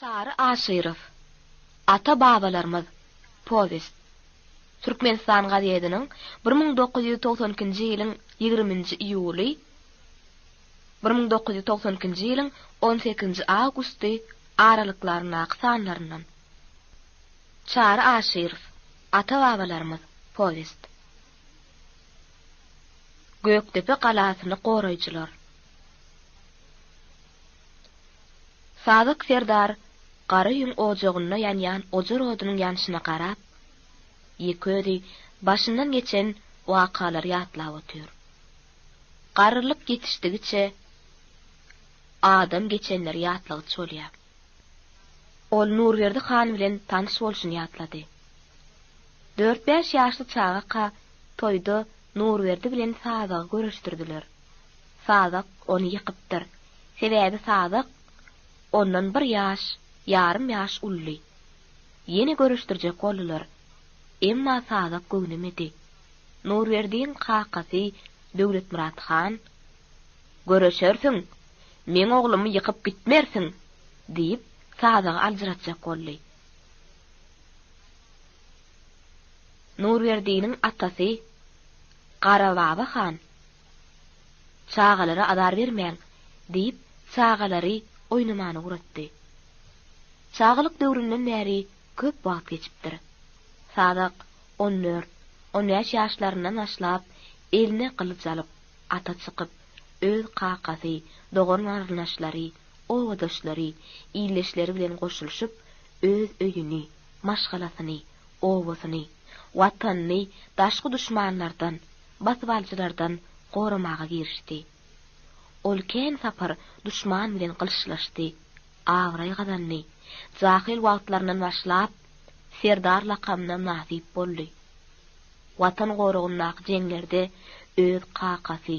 Çary Aşyrow. Ata-babalarymyz. Powest. Türkmenistan gazetiniň 1992-nji ýylyň ýigriminji iýuly, 1992-nji ýylyň on sekizinji awgusty aralyklaryndaky sanlaryndan. Çary Aşyrow. Ata-babalarymyz. Powest. Gökdepe galasyny goraýjylar. Sadyk serdar gara ýüň ojagynda ýanýan ojar odunyň ýanyşyna garap, ýeke özi başyndan geçen wakalary ýatlap otyr. Garrylyk ýetişdigiçe adam geçenleri ýatlagyç bolýar. Ol Nurberdi han bilen tanyş bolşuny ýatlady. Dört-bäş ýaşly çagaka toýda Nurberdi bilen Sazagy görüşdirdiler. Sazak ony ýykypdyr. Sebäbi Sazak ondan bir ýaş, ýarym ýaş ully. Ýene görüşdirjek boldular. Emma Sazak göwnemedi. Nurberdiň kakasy Döwletmyrat han, Göreşersiň, meň oglumy ýykyp gitmersiň! diýip, Sazagy aljyratjak boldy. Nurberdiniň atasy Garababa han, Çagalara azar bermäň! diýip, çagalary oýnamana ugratdy. Çagalyk döwründen bäri köp wagt geçipdir. Sazak on dört, on bäş ýaşlaryndan başlap, eline gylyç alyp, ata çykyp, öz kakasy, dogan-garyndaşlary, obadaşlary, ildeşleri bilen goşulyşyp, öz öýüni, maşgalasyny, obasyny, Watanyny daşky duşmanlardan, basybalyjylardan goramaga girişdi. Ol kän sapar duşman bilen gylyçlaşdy, abraý gazandy, jahyl wagtlaryndan başlap, serdar lakamyna mynasyp boldy. Watan goragyndaky jeňlerde öz kakasy,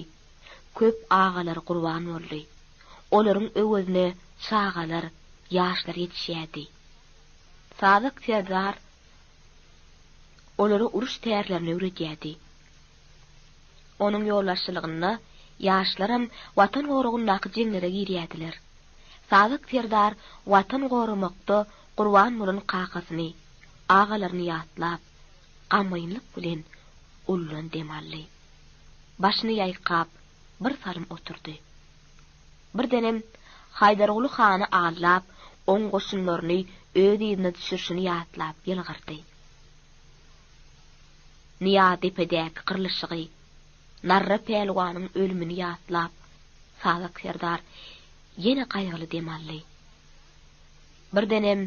köp agalary gurban boldy. Olaryň öwezine çagalar, ýaşlar ýetişýärdi. Sadyk serdar olara uruş tärlerini öwredýärdi. Onuň ýolbaşçylygynda ýaşlaram Watan goragyndaky jeňlere girýärdiler. Sadyk serdar Watan goramakda gurban bolan kakasyny, agalaryny ýatlap, gamgynlyk bilen uludan dem aldy. Başyny ýaýkap, bir salym oturdy. Birdenem Haýdarguly hany aldap, oň goşunlaryny öz yzyna düşürişini ýatlap ýylgyrdy. Nyýazdepedäki gyrlyşygy, Narra pälwanyň ölümini ýatlap, Sazak serdar ýene gaýgyly dem aldy. Birdenem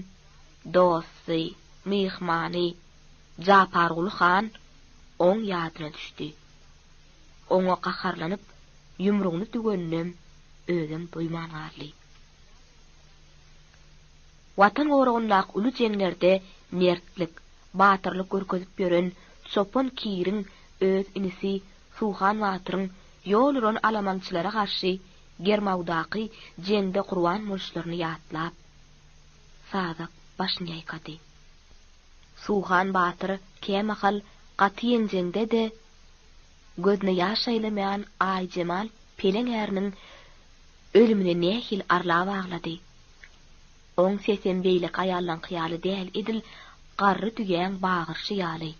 dosty, myhmany Japarguly han oň ýadyna düşdi. Oňa gaharlanyp, ýumrugyny düweninem özem duýman galdy. Watan goragyndaky uly jeňlerde mertlik, batyrlyk görkezip ýören Çopan Kiriň öz inisi Suhan batyryň ýol uran alamançylara garşy Germawdaky jeňde gurban boluşlaryny ýatlap, Sazak başyny ýaýkady. Suhan batyr kämahal gaty ýeňjeňde-de, gözüne ýaş aýlamaýan Aýjemal peleň äriniň ölümine nähili arlap aglady. Oň sesem beýleki aýallaňky ýaly däl, edil garry düýäň bagyryşy ýaly.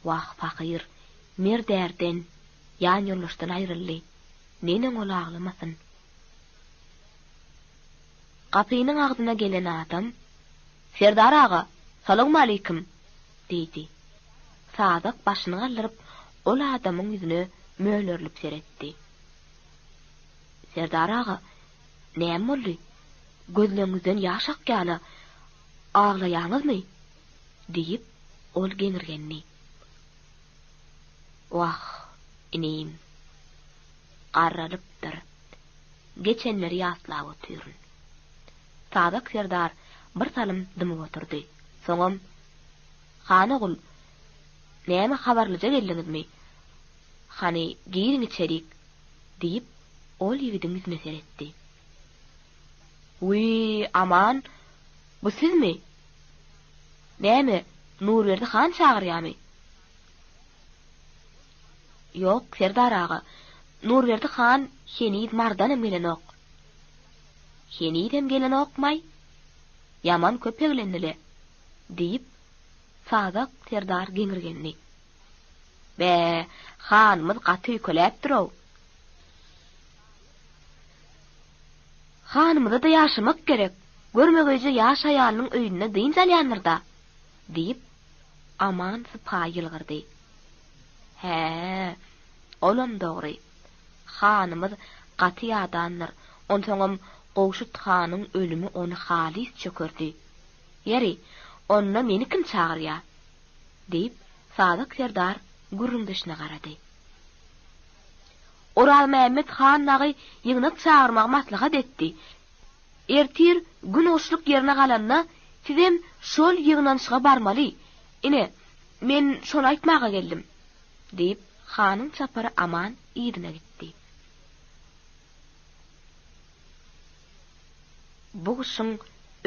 Wah, pahyr, merd ärden, ýanýoldaşdan aýryldy. Neneň ol aglamasyn? Gapynyň agzyna gelen adam, Serdar aga, salowmaleýkim! diýdi. Sazak başyny galdyryp, ol adamyň ýüzüne mölerilip seretdi. Serdar aga, näme boldy? Gözleňizden ýaş akýa-la, aglaýaňyzmy? diýip, ol geňirgendi. Wah, inim, garralypdyr. Geçenleri ýatlap otyryn. Sazak serdar bir salym dymyp oturdy. Soňam, Han ogul, näme habarlyja geldiňizmi? Hany, giriň içerik, diýip, ol ýigidiň ýüzüne seretdi. Wiý, Aman, bu sizmi? Näme, Nurberdi han çagyrýamy? Ýok, serdar aga, Nurberdi han heniz Mardanam gelenok. Henizem gelenokmaý? Ýaman köp eglendi-le, diýip, Sazak serdar geňirgendi. Bä, hanymyz gaty öýkeläpdir-ow. Hanymyza-da ýaşamak gerek, görmegeýje ýaş aýalynyň öýünde dynç alýandyr-da, diýip, Aman sypaýy ýylgyrdy. Hä, olam dogry. Hanymyz gaty ýadandyr, onsoňam Gowşut hanyň ölümi ony halys çökerdi. Ýeri, onda meni kim çagyrýa? diýip, Sazak serdar gürrüňdeşine garady. Orazmämmet han dagy ýygnak çagyrmagy maslahat etdi. Ertir gün guşluk ýerine galanda sizem şol ýygnanyşyga barmaly. Ine, men şony aýtmaga geldim, diýip, hanyň çapary Aman yzyna gitdi. Bu gyşyň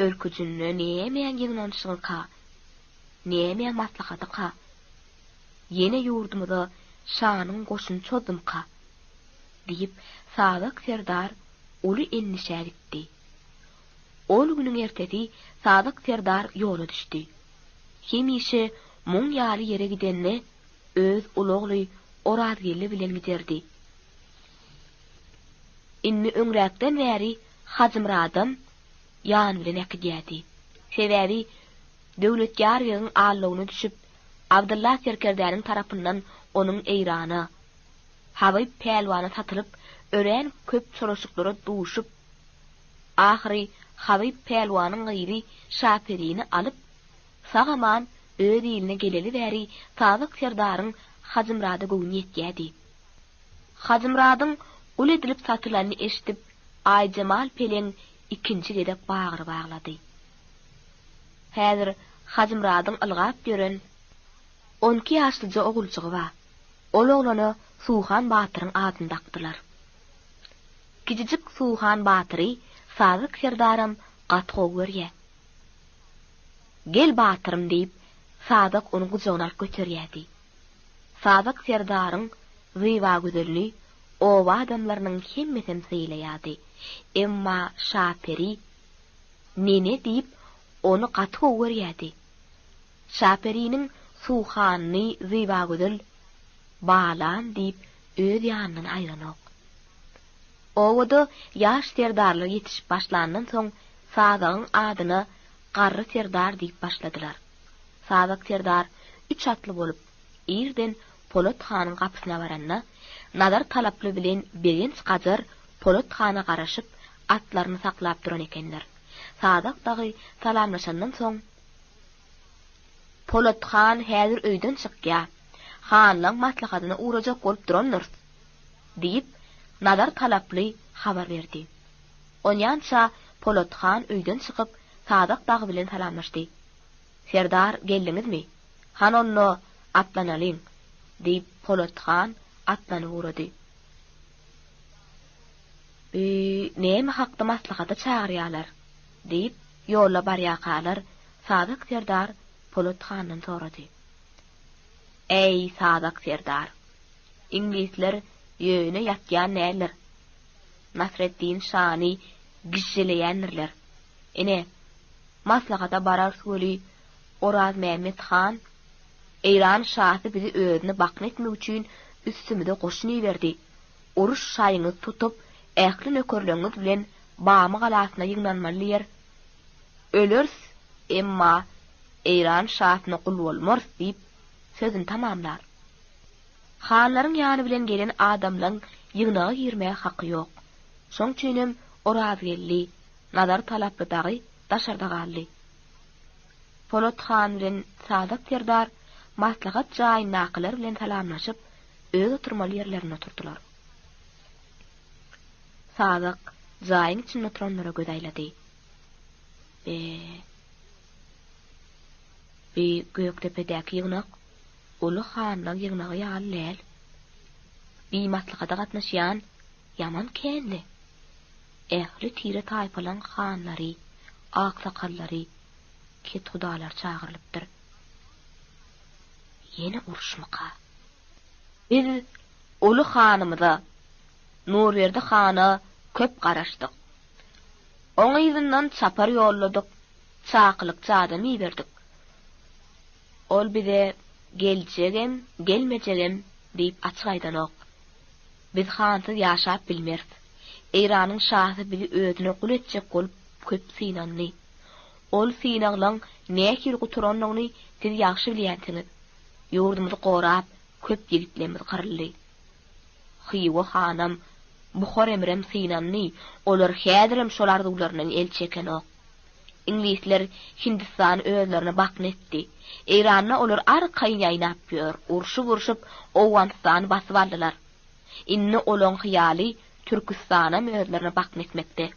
örküjinde nämäň ýygnanyşygyka, nämäň maslahatyka? Ýene ýurdumyza şanyň goşuny çozdumyka? Diýip, Sazak serdar uly endişä gitdi. Ol günüň ertesi Sazak serdar ýola düşdi. Hemişe muň ýaly ýere gidende öz uly ogly Orazgeldi bilen giderdi. Indi öňräkden bäri Hajymyradam ýany bilen äkidýärdi. Sebäbi Döwletýar begiň aldawyna düşüp, Abdylla serkerdäniň tarapyndan onuň Eýrana, Habyp pälwana satylyp, örän köp çolaşyklara duşup, ahyry Habyp pälwanyň gyzy Şaperini alyp, sag-aman öz iline geleli bäri Sadyk serdaryň Hajymyrada göwni ýetýärdi. Hajymyradyň gul edilip satylanyny eşidip, Aýjemal peleň ikinji gezek bagry baglady. Häzir Hajymyradyň ylgap ýören on iki ýaşlyja oguljygy bar. Ol oglana Suhan batyryň adyny dakdylar. Kiçijik Suhan batyry Sadyk serdaram gaty gowy görýär. Gel batyrym diýip, Sadak ony gujagyna alyp göterýärdi. Sadak serdaryň Zybagözelini oba adamlarynyň hemmesem sylaýardy. Emma Şaperi Nene diýip, ony gaty gowy görýärdi. Şaperiniň Suhanyny Zybagözel Balam diýip öz ýanyndan aýranok. Obada ýaş serdarlar ýetişip başlandan soň Sazagyň adyna Garry serdar diýip başladylar. Sazak serdar üç atly bolup, irden Polat hanyň gapysyna baranda, Nazar talaply bilen Begenç gajar Polat hana garaşyp, atlaryny saklap duran ekenler. Sazak dagy salamlaşandan soň, Polat han häzir öýden çykýa, hanlaň maslahatyna ugrajak bolup durandyrys, diýip, Nazar talaply habar berdi. Onýança Polat han öýden çykyp, Sazak dagy bilen salamlaşdy. Serdar, geldiňizmi? Hany onda, atlanalyň! diýip, Polat han atlanyp ugrady. Bi näme hakda maslahata çagyrýarlar? diýip, ýolda barýarkalar, Sazak serdar Polat handan sorady. Äý, Sazak serdar, iňlisler ýöne ýatýan däldir. Nasreddin şany gižželeýändirler. Ine, maslahata bararys weli, Orazmämmet han, Eýran şasy bizi özüne bakna etmek üçin üstümize goşun iberdi. Uruş şaýyňyzy tutup, ähli nökerleriňiz bilen Bamy galasyna ýygnanmaly diýer. Öleris, emma Eýran şasyna gul bolmarys diýip, sözüni tamamlar. Hanlaryň ýany bilen gelen adamlaň ýygnaga girmäge haky ýok. Şoň üçinem Orazgeldi, Nazar talaply dagy daşarda galdy. Polat han bilen Sazak serdar maslahat jaýyndakylar bilen salamlaşyp, öz oturmaly ýerlerinde oturdylar. Sazak jaýyň içinde oturanlara göz aýlady. Be, bi Gökdepedäki ýygnak uly hanlaň ýygnagy ýaly däl. Bi maslahata gatnaşýan ýaman känli. Ähli tire-taýpalaň hanlary, aksakallary, kethudalary çagyrylypdyr. Ýene uruşmyka? Biz uly hanymyza, Nurberdi hana köp garaşdyk. Oň yzyndan çapar ýolladyk, çakylykçy adam iberdik. Ol bize geljegem, gelmejegem diýip açyk aýdanok. Biz hansyz ýaşap bilmeris. Eýranyň şasy bizi özüne gul etjek bolup köp synandy. Ol synaglaň nähili gutaranyny siz ýagşy bilýänsiňiz. Ýurdumyzy gorap köp ýigitlerimiz gyryldy. Hywa hanam, Buhar emirem synandy, olar häzirem şol arzuwlaryndan el çekenok. Iňlisler Hindistany özlerine bakna etdi. Eýranda olar arkaýyn ýaýnap ýör, urşup-urşup Owganystany basyp aldylar. Indi olaň hyýaly Türküstanam özlerine bakna etmekde.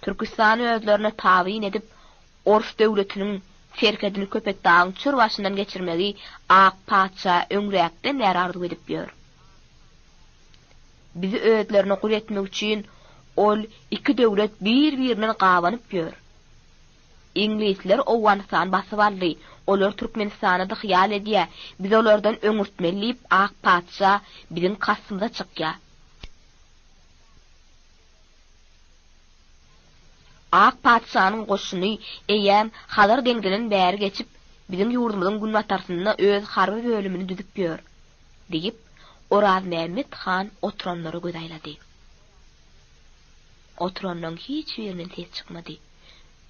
Türküstany özlerine tabyn edip, Ors döwletiniň serhedini Köpetdagyň çür başyndan geçirmegi ak patyşa öňräkden bäri arzuw edip ýör. Bizi özlerine gul etmek üçin ol iki döwlet bir-birinden gabanyp ýör. Iňlisler Owganystany basyp aldy, olar Türkmenistana-da hyýal edýä, biz olardan öňürtmeli diýip ak patyşa biziň kastymyza çykýa. Ak patyşanyň goşuny eýýäm Hazar deňzinden bäri geçip, biziň ýurdumyzyň günbatarsynda öz harby bölümini düzüp ýör, diýip, Orazmämmet han oturanlara göz aýlady. Oturanlaryň hiç birinden ses çykmady.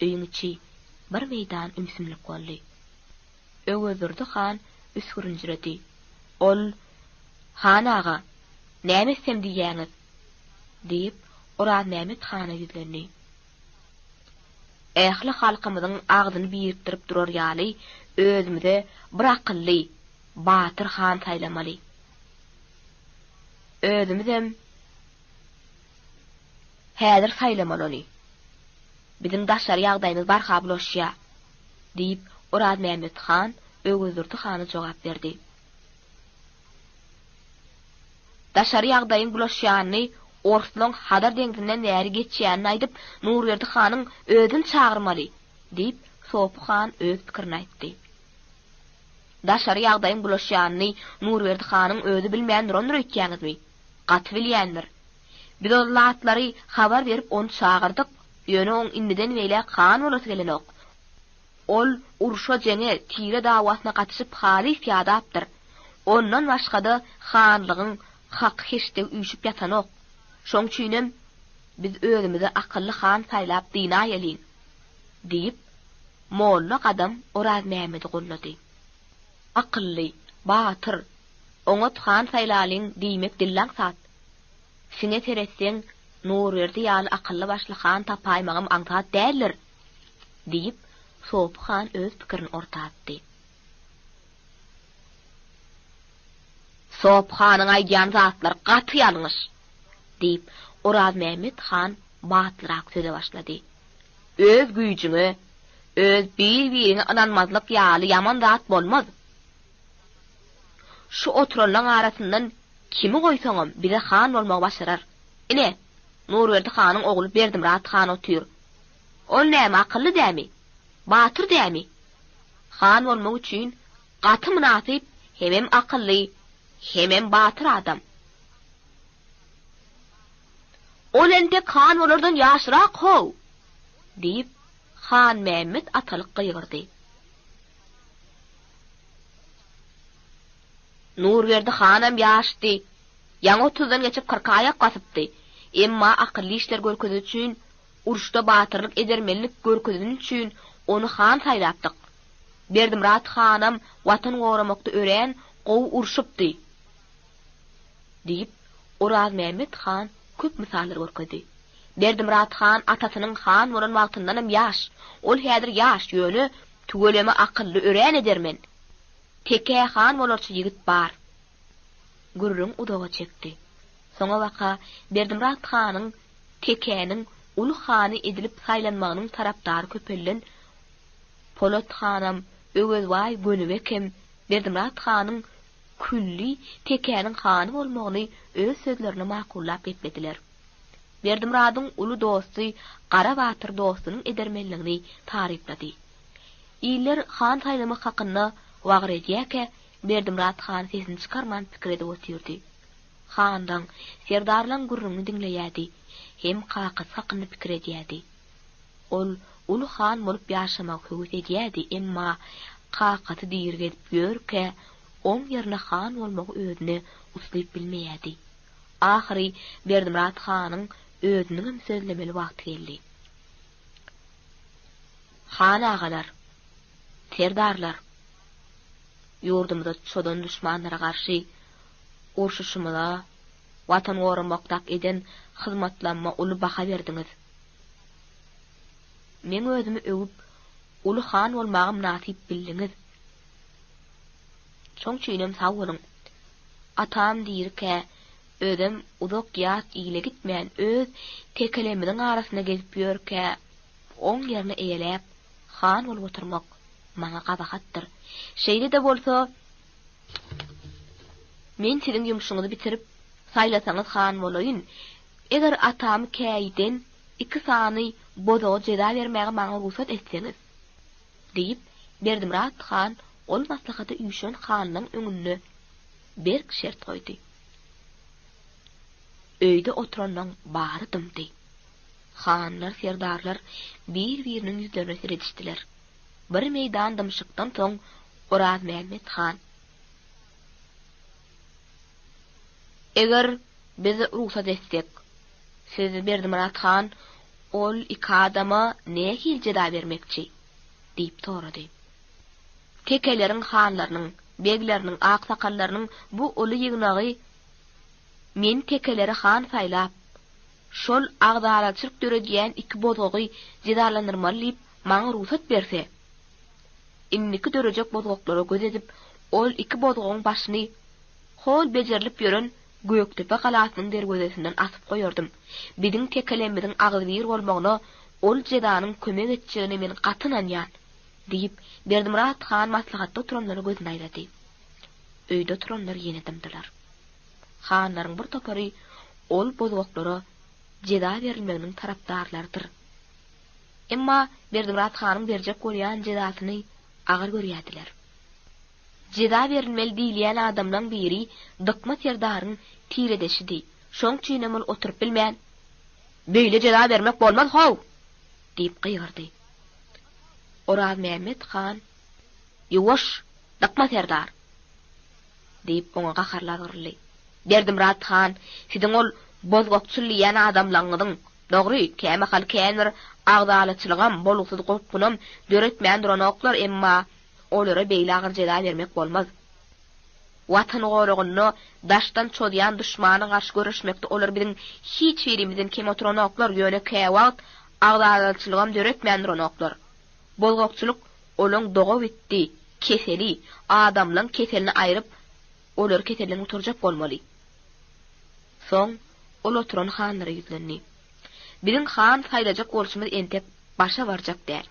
Öýüň içi bir meýdan ümsümlik boldy. Öwezdurdy han üsgürinjiredi. Ol, Han aga, näme etsem diýýäňiz? Diýip, Orazmämmet hana ýüzlendi. Ähli halkymyzyň agzyny birikdirip durar ýaly özümize bir akylly, batyr han saýlamaly. Özümizem häzir saýlamaly ony. Biziň daşary ýagdaýymyz barha bulaşýar, diýip, Orazmämmet han Öwezdurdy hana jogap berdi. Daşary ýagdaýyň bulaşýanyny, orslaň Hazar deňzinden bäri geçýänini aýdyp, Nurberdi hanyň özüni çagyrmaly, diýip, Sopy han öz pikirini aýtdy. Daşary ýagdaýyň bulaşýanyny Nurberdi hanyň özi bilmän durandyr öýtýäňizmi? Gaty bilýändir. Biz ol zatlary habar berip ony çagyrdyk, ýöne oň indiden beýläk han bolasy gelenok. Ol urşa-jeňe, tire dawasyna gatyşyp halys ýadapdyr. Ondan başga-da hanlygyň haky-heşdegi üýşüp ýatanok. Şoň üçinem biz özümize akylly han saýlap dynaýalyň, diýip, Molla Gadam Orazmämmedi gollady. Akylly, batyr, oňat han saýlalyň diýmek dillaňsat. Siňe seretseň, Nurberdi ýaly akylly-başly han tapaýmagam aňsat däldir! Diýip, Sopy han öz pikirini orta atdy. Sopy hanyň aýdýan zatlary gaty ýalňyş! Diýip, Orazmämmet han batlyrak söze başlady. Öz güýjüňe, öz bir-biriňe ynanmazlyk ýaly ýaman zat bolmaz. Şu oturanlaň arasyndan kimi goýsaňam bize han bolmagy başarar. Ine, Nurberdi hanyň ogly Berdimyrat han otyr. Ol näme akylly dämi? Batyr dämi? Han bolmak üçin gaty mynasyp hemem akylly, hemem batyr adam. Ol entek han bolardan ýaşrak how! diýip, Hanmämmet atalyk gygyrdy. Nurberdi hanam ýaşdy. Ýaňy otuzdan geçip kyrka aýak basypdy. Emma akylly işler görkezeni üçin, uruşda batyrlyk edermenlik görkezeni üçin ony han saýlapdyk. Berdimyrat hanam watan goramakda örän gowy urşupdy. Diýip, Orazmämmet han köp mysallar görkezdi. Berdimyrat han atasynyň han bolan wagtyndanam ýaş. Ol häzir ýaş, ýöne tüweleme akylly örän edermen. Tekä han bolarça ýigit bar. Gürrüň uzaga çekdi. Soňabaka Berdimyrat hanyň Tekäniň uly hany edilip saýlanmagynyň tarapdary köpelden Polat hanam, Öwezbaý Gönübekem Berdimyrat hanyň külli Tekäniň hany bolmagyny öz sözlerine makullap geplediler. Berdimyradyň uly dosty Gara batyr dostunyň edermenligini taryplady. Iller han saýlamak hakynda wagyr edýärkä, Berdimyrat han sesini çykarman pikir edip otyrdy. hanlaň, serdarlaň gürrüňini diňleýärdi, hem kakasy hakynda pikir edýärdi. Ol uly han bolup ýaşamagy höwes edýärdi, emma kakasy diri gezip ýörkä, oň ýerine han bolmagy özüne uslyp bilmeýärdi. Ahyry Berdimyrat hanyň özüniňem sözlemeli wagty geldi. Han agalar, serdarlar! Ýurdumyza çozan duşmanlara garşy urşuşymyza, Watan goramakdak eden hyzmatlamma uly baha berdiňiz. Meň özümi öwüp, uly han bolmaga mynasyp bildiňiz. Şoň üçinem sag boluň. Atam dirikä, özem uzak ýat ile gitmän, öz tekelemizin arasynda gezip ýörkä, oň ýerini eýeläp, han bolup oturmak maňa gabahatdyr. Şeýle-de bolsa, men siziň ýumşuňyzy bitirip, saýlasaňyz han bolaýyn. Eger atamy käýiden iki sany bozaga jeza bermäge maňa rugsat etseňiz! Diýip, Berdimyrat han ol maslahata üýşen hanlaň öňünde berk şert goýdy. Öýde oturanlaň bary dymdy. Hanlar, serdarlar bir-biriniň ýüzlerine seredişdiler. Bir meýdan dymşykdan soň Orazmämmet han. Eger biz rugsat etsek, siz Berdimyrat han ol iki adama nähili jeza bermekçi? diýip sorady. Tekeleriň hanlarynyň, begleriniň, aksakallarynyň bu uly ýygnagy men tekeleri han saýlap, şol agzalaçylyk döredýän iki bozgagy jezalandyrmaly diýip maňa rugsat berse, indiki dörejek bozgaklara göz edip, ol iki bozgagyň başyny hol bejerilip ýören Gökdepe galasynyň derwezesinden asyp goýardym. Biziň tekelemmiziň agzybir bolmagyna ol jezanyň kömek etjegine men gaty ynanýan, diýip, Berdimyrat han maslahatda oturanlara gözüni aýlady. Öýde oturanlar ýene dymdylar. Hanlaryň bir topary ol bozgaklara jeza berilmeginiň tarapdarlarydyr. Emma Berdimyrat hanyň berjek bolýan jezasyny agyr görýärdiler. Jeza berilmeli diýilýän adamlaň biri Dykma serdaryň tiredeşidi. Şoň üçinem ol oturyp bilmän, Beýle jeza bermek bolmaz how! diýip gygyrdy. Orazmämmet han, Ýuwaş, Dykma serdar! Diýip, oňa gaharly azgyryldy. Berdimyrat han, siziň ol bozgakçyl diýýän adamlaňyzyň, dogry, kämahal kän bir agzalaçylygam, bolgusyz gopgunam döretmän duranoklar, emma olara beýle agyr jeza bermek bolmaz. Watan goragynda daşdan çozýan duşmana garşy göreşmekde olar biziň hiç birimizden kem oturanoklar, ýöne käwagt agzalaçylygam döretmän duranoklar. Bozgakçylyk olaň dogabitdi keseli, adamlaň keselini aýryp, olary keselden gutarjak bolmaly. Soň ol oturan hanlara ýüzlendi. Biziň han saýlajak bolşumyz entek başa barjak däl.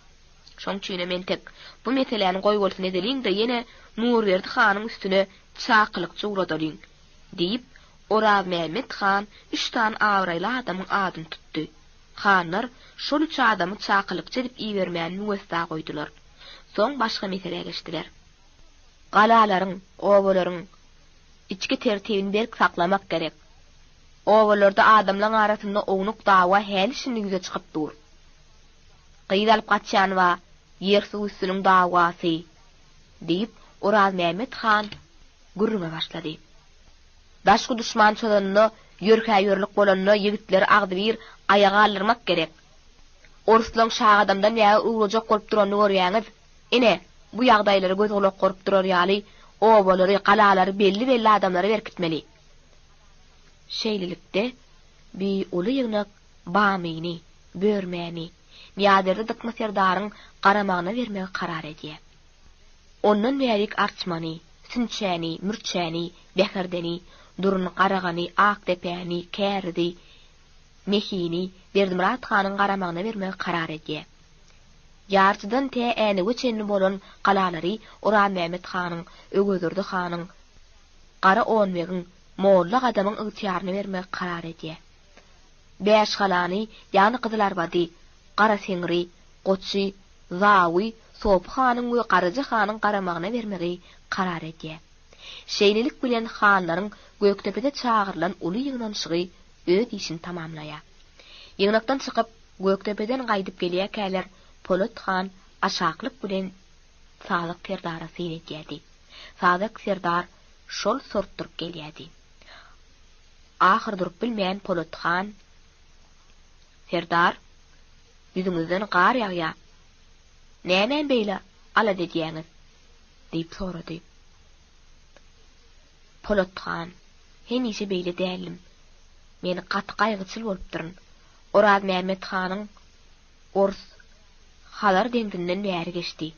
Şoň üçinem entek bu meseläni goýbolsun edeliň-de ýene Nurberdi hanyň üstüne çakylykçy ugradalyň, diýip, Orazmämmet han üç sany abraýly adamyň adyny tutdy. Hanlar şol üç adamy çakylykçy edip ibermäni müwessa goýdular. Soň başga meselä geçdiler. Galalaryň, obalaryň içki tertibini berk saklamak gerek. Obalarda adamlaň arasynda ownuk dawa häli-şindi ýüze çykyp dur. Gyz alyp gaçýan bar, ýer-suw üstüniň dawasy, diýip, Orazmämmet han gürrüňe başlady. Daşky duşman çozanda, ýörkä-ýörlük bolanda ýigitleri agzybir aýaga galdyrmak gerek. Orslaň Şagadamdan bäge ugrajak bolup duranyny görýäňiz. Ine, bu ýagdaýlara göz-gulak gorup durar ýaly, obalary, galalary belli-belli adamlara berkitmeli. Şeýlelikde, bi uly ýygnak Bamyny, Börmäni, Nyýazberdi Dykma serdaryň garamagyna bermegi karar edýär. Ondan bärik Arçmany, Sünçäni, Mürçäni, Bäherdeni, Durun Garagany, Akdepäni, Kärizi, Mehini Berdimyrat hanyň garamagyna bermegi karar edýär. Ýarçydan tä Änewe çenli bolan galalary Orazmämmet hanyň, Öwezdurdy hanyň, Gara Onbegiň, Molla Gadamyň ygtyýaryna bermegi karar edýär. Bäşgalany, ýagny Gyzylarbady, Garaseňri, Goçy, Zawy Sopy hanyň we Garaja hanyň garamagyna bermegi karar edýär. Şeýlelik bilen hanlaryň Gökdepede çagyrylan uly ýygnanyşygy öz işini tamamlaýar. Ýygnakdan çykyp, Gökdepeden gaýdyp gelýärkäler Polat han aşaklyk bilen Sazak serdara syn edýärdi. Sazak serdar şol sortduryp gelýärdi. Ahyr durup bilmän Polat han, Serdar, ýüzüňizden gar ýagýar. Nämäni beýle alada edýäňiz? diýip sorady. Polat han, Hemişe beýle däldim. Men gaty gaýgyçyl bolupdyryn. Orazmämmet hanyň Ors Hazar deňzinden bäri geçdi.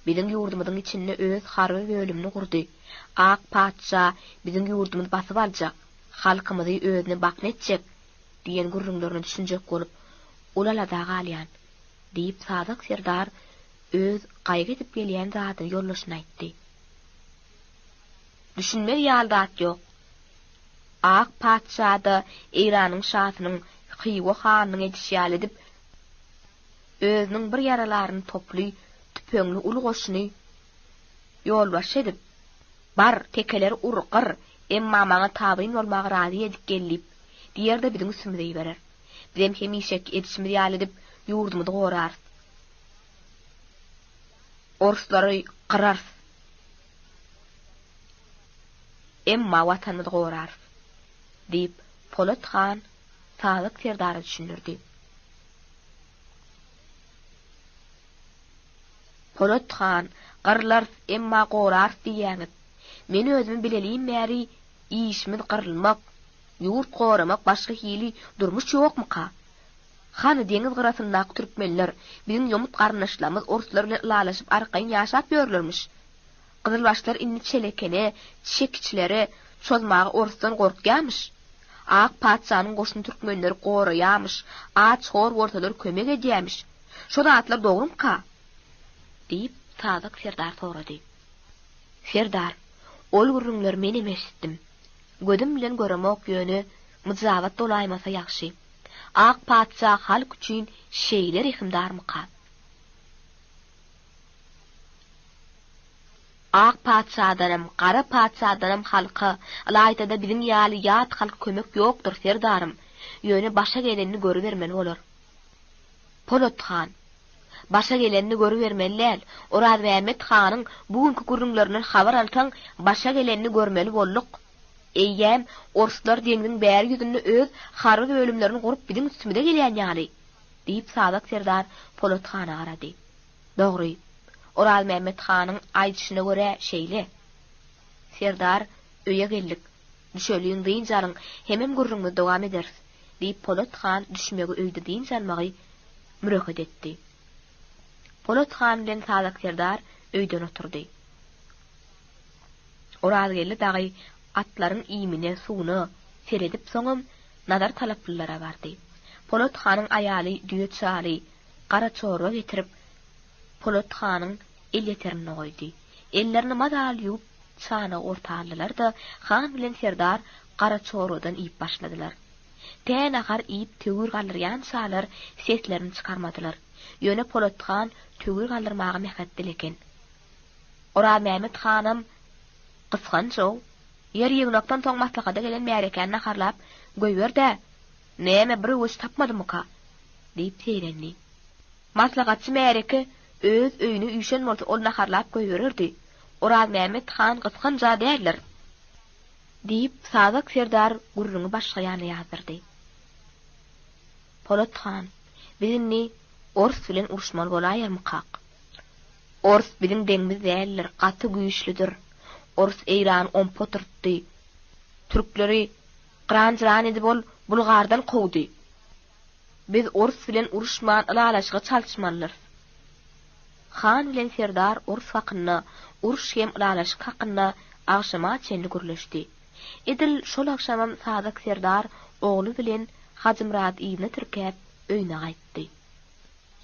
Biziň ýurdumyzyň içinde öz harby bölümini gurdy. Ak patyşa biziň ýurdumyzy basyp aljak, halkymyzy özüne bakna etjek diýen gürrüňlerine düşünjek bolup, uly alada galýan, diýip, Sazak serdar öz gaýgy edip gelýän zadyny ýoldaşyna aýtdy. Düşünmez ýaly zat ýok. Ak patyşa-da Eýranyň şasynyň Hywa hanynyň edişi ýaly edip, özüniň bir ýaralaryny toply, tüpeňli uly goşuny ýolbaşçy edip, Bar, tekeleri ur, gyr, emma maňa tabyn bolmaga razy edip gel diýip, diýer-de biziň üstümize iberer. Bizem hemişeki edişimiz ýaly edip, ýurdumyzy gorarys. Orslary gyrarys. Emma Watanymyzy gorarys, diýip, Polat han Sadyk serdara düşündirdi. Polat han, Gyrlarys, emma gorarys diýýäňiz. Men özümi bilelim bäri işimiz gyrylmak, ýurt goramak başga hili durmuş ýokmuka? Hany deňiz gyrasyndaky türkmenler, biziň ýomut garyndaşlarymyz orslar bilen ylalaşyp arkaýyn ýaşap ýörlermiş. Gyzylbaşlar indi Çelekene, çekiçlere çozmaga orsdan gorkýarmyş. Ak patyşanyň goşuny türkmenleri goraýarmyş, aç-hor bolsalar kömek edýärmiş. Şo zatlar dogrumyka? Diýip, Sazak serdar sorady. Serdar, ol gürrüňleri menem eşitdim. Gözüm bilen göremok ýöne myjabat bolaýmasa ýagşy. Ak patyşa halk üçin şeýle rehimdarmyka? Ak patyşadanam, gara patyşadanam halka, ylaýta-da biziň ýaly ýat halka kömek ýokdur, serdarym. Ýöne başa gelenini görübermeli bolar. Polat han. Başa gelenini görübermeli däl. Orazmämmet hanyň bu günki gürrüňlerinden habar alsaň, başa gelenini görmeli bolduk. Eýýäm orslar deňziň bäri ýüzünde öz harby bölümlerini gurup biziň üstümize gelýän ýaly, diýip Sazak serdar Polat hana garady. Dogry. Orazmämmet hanyň aýdyşyna görä şeýle. Serdar, öýe geldik. Düşeliň, dynç alyň, hemem gürrüňimizi dowam ederis, diýip Polat han düşmegi öýde dynç almagy mürehet etdi. Polat han bilen Sazak serdar öýden oturdy. Orazgeldi dagy atlaryň iýmine, suwuna seredip soňam Nazar talaplylara bardy. Polat hanyň aýaly düýe çaly, gara çorba getirip, Polat hanyň elýeterinde goýdy. Ellerini mazaly ýuwup, çanagy orta aldylar-da, han bilen serdar gara çorbadan iýip başladylar. Tä nahar iýip töwir galdyrýançalar seslerini çykarmadylar. Ýöne Polat han töwir galdyrmaga mähetdel eken. Orazmämmet hanam gysganç-ow. Ýer ýygnakdan soň maslahata gelen märekäni naharlap goýber-dä, näme bir öwüş tapmadymyka? Diýip zeýrendi. Maslahatçy märeke öz öýüne üýşen bolsa ol naharlap goýbererdi. Orazmämmet han gysganj-a däldir. Diýip, Sazak serdar gürrüňi başga ýana ýazdyrdy. Polat han, biz indi ors bilen uruşmaly bolaýarmykak? Ors biziň deňimiz däldir, gaty güýçlüdir. Ors Eýrany ompa oturtdy. Türkleri gyran-jyran edip ol Bulgardan kowdy. Biz ors bilen uruşman ylalaşyga çalyşmalydyrys. Han bilen serdar ors hakynda, uruş hem ylalaşyk hakynda agşama çenli gürleşdi. Edil şol agşamam Sazak serdar ogly bilen Hajymyrady yzyna tirkäp öýüne gaýtdy.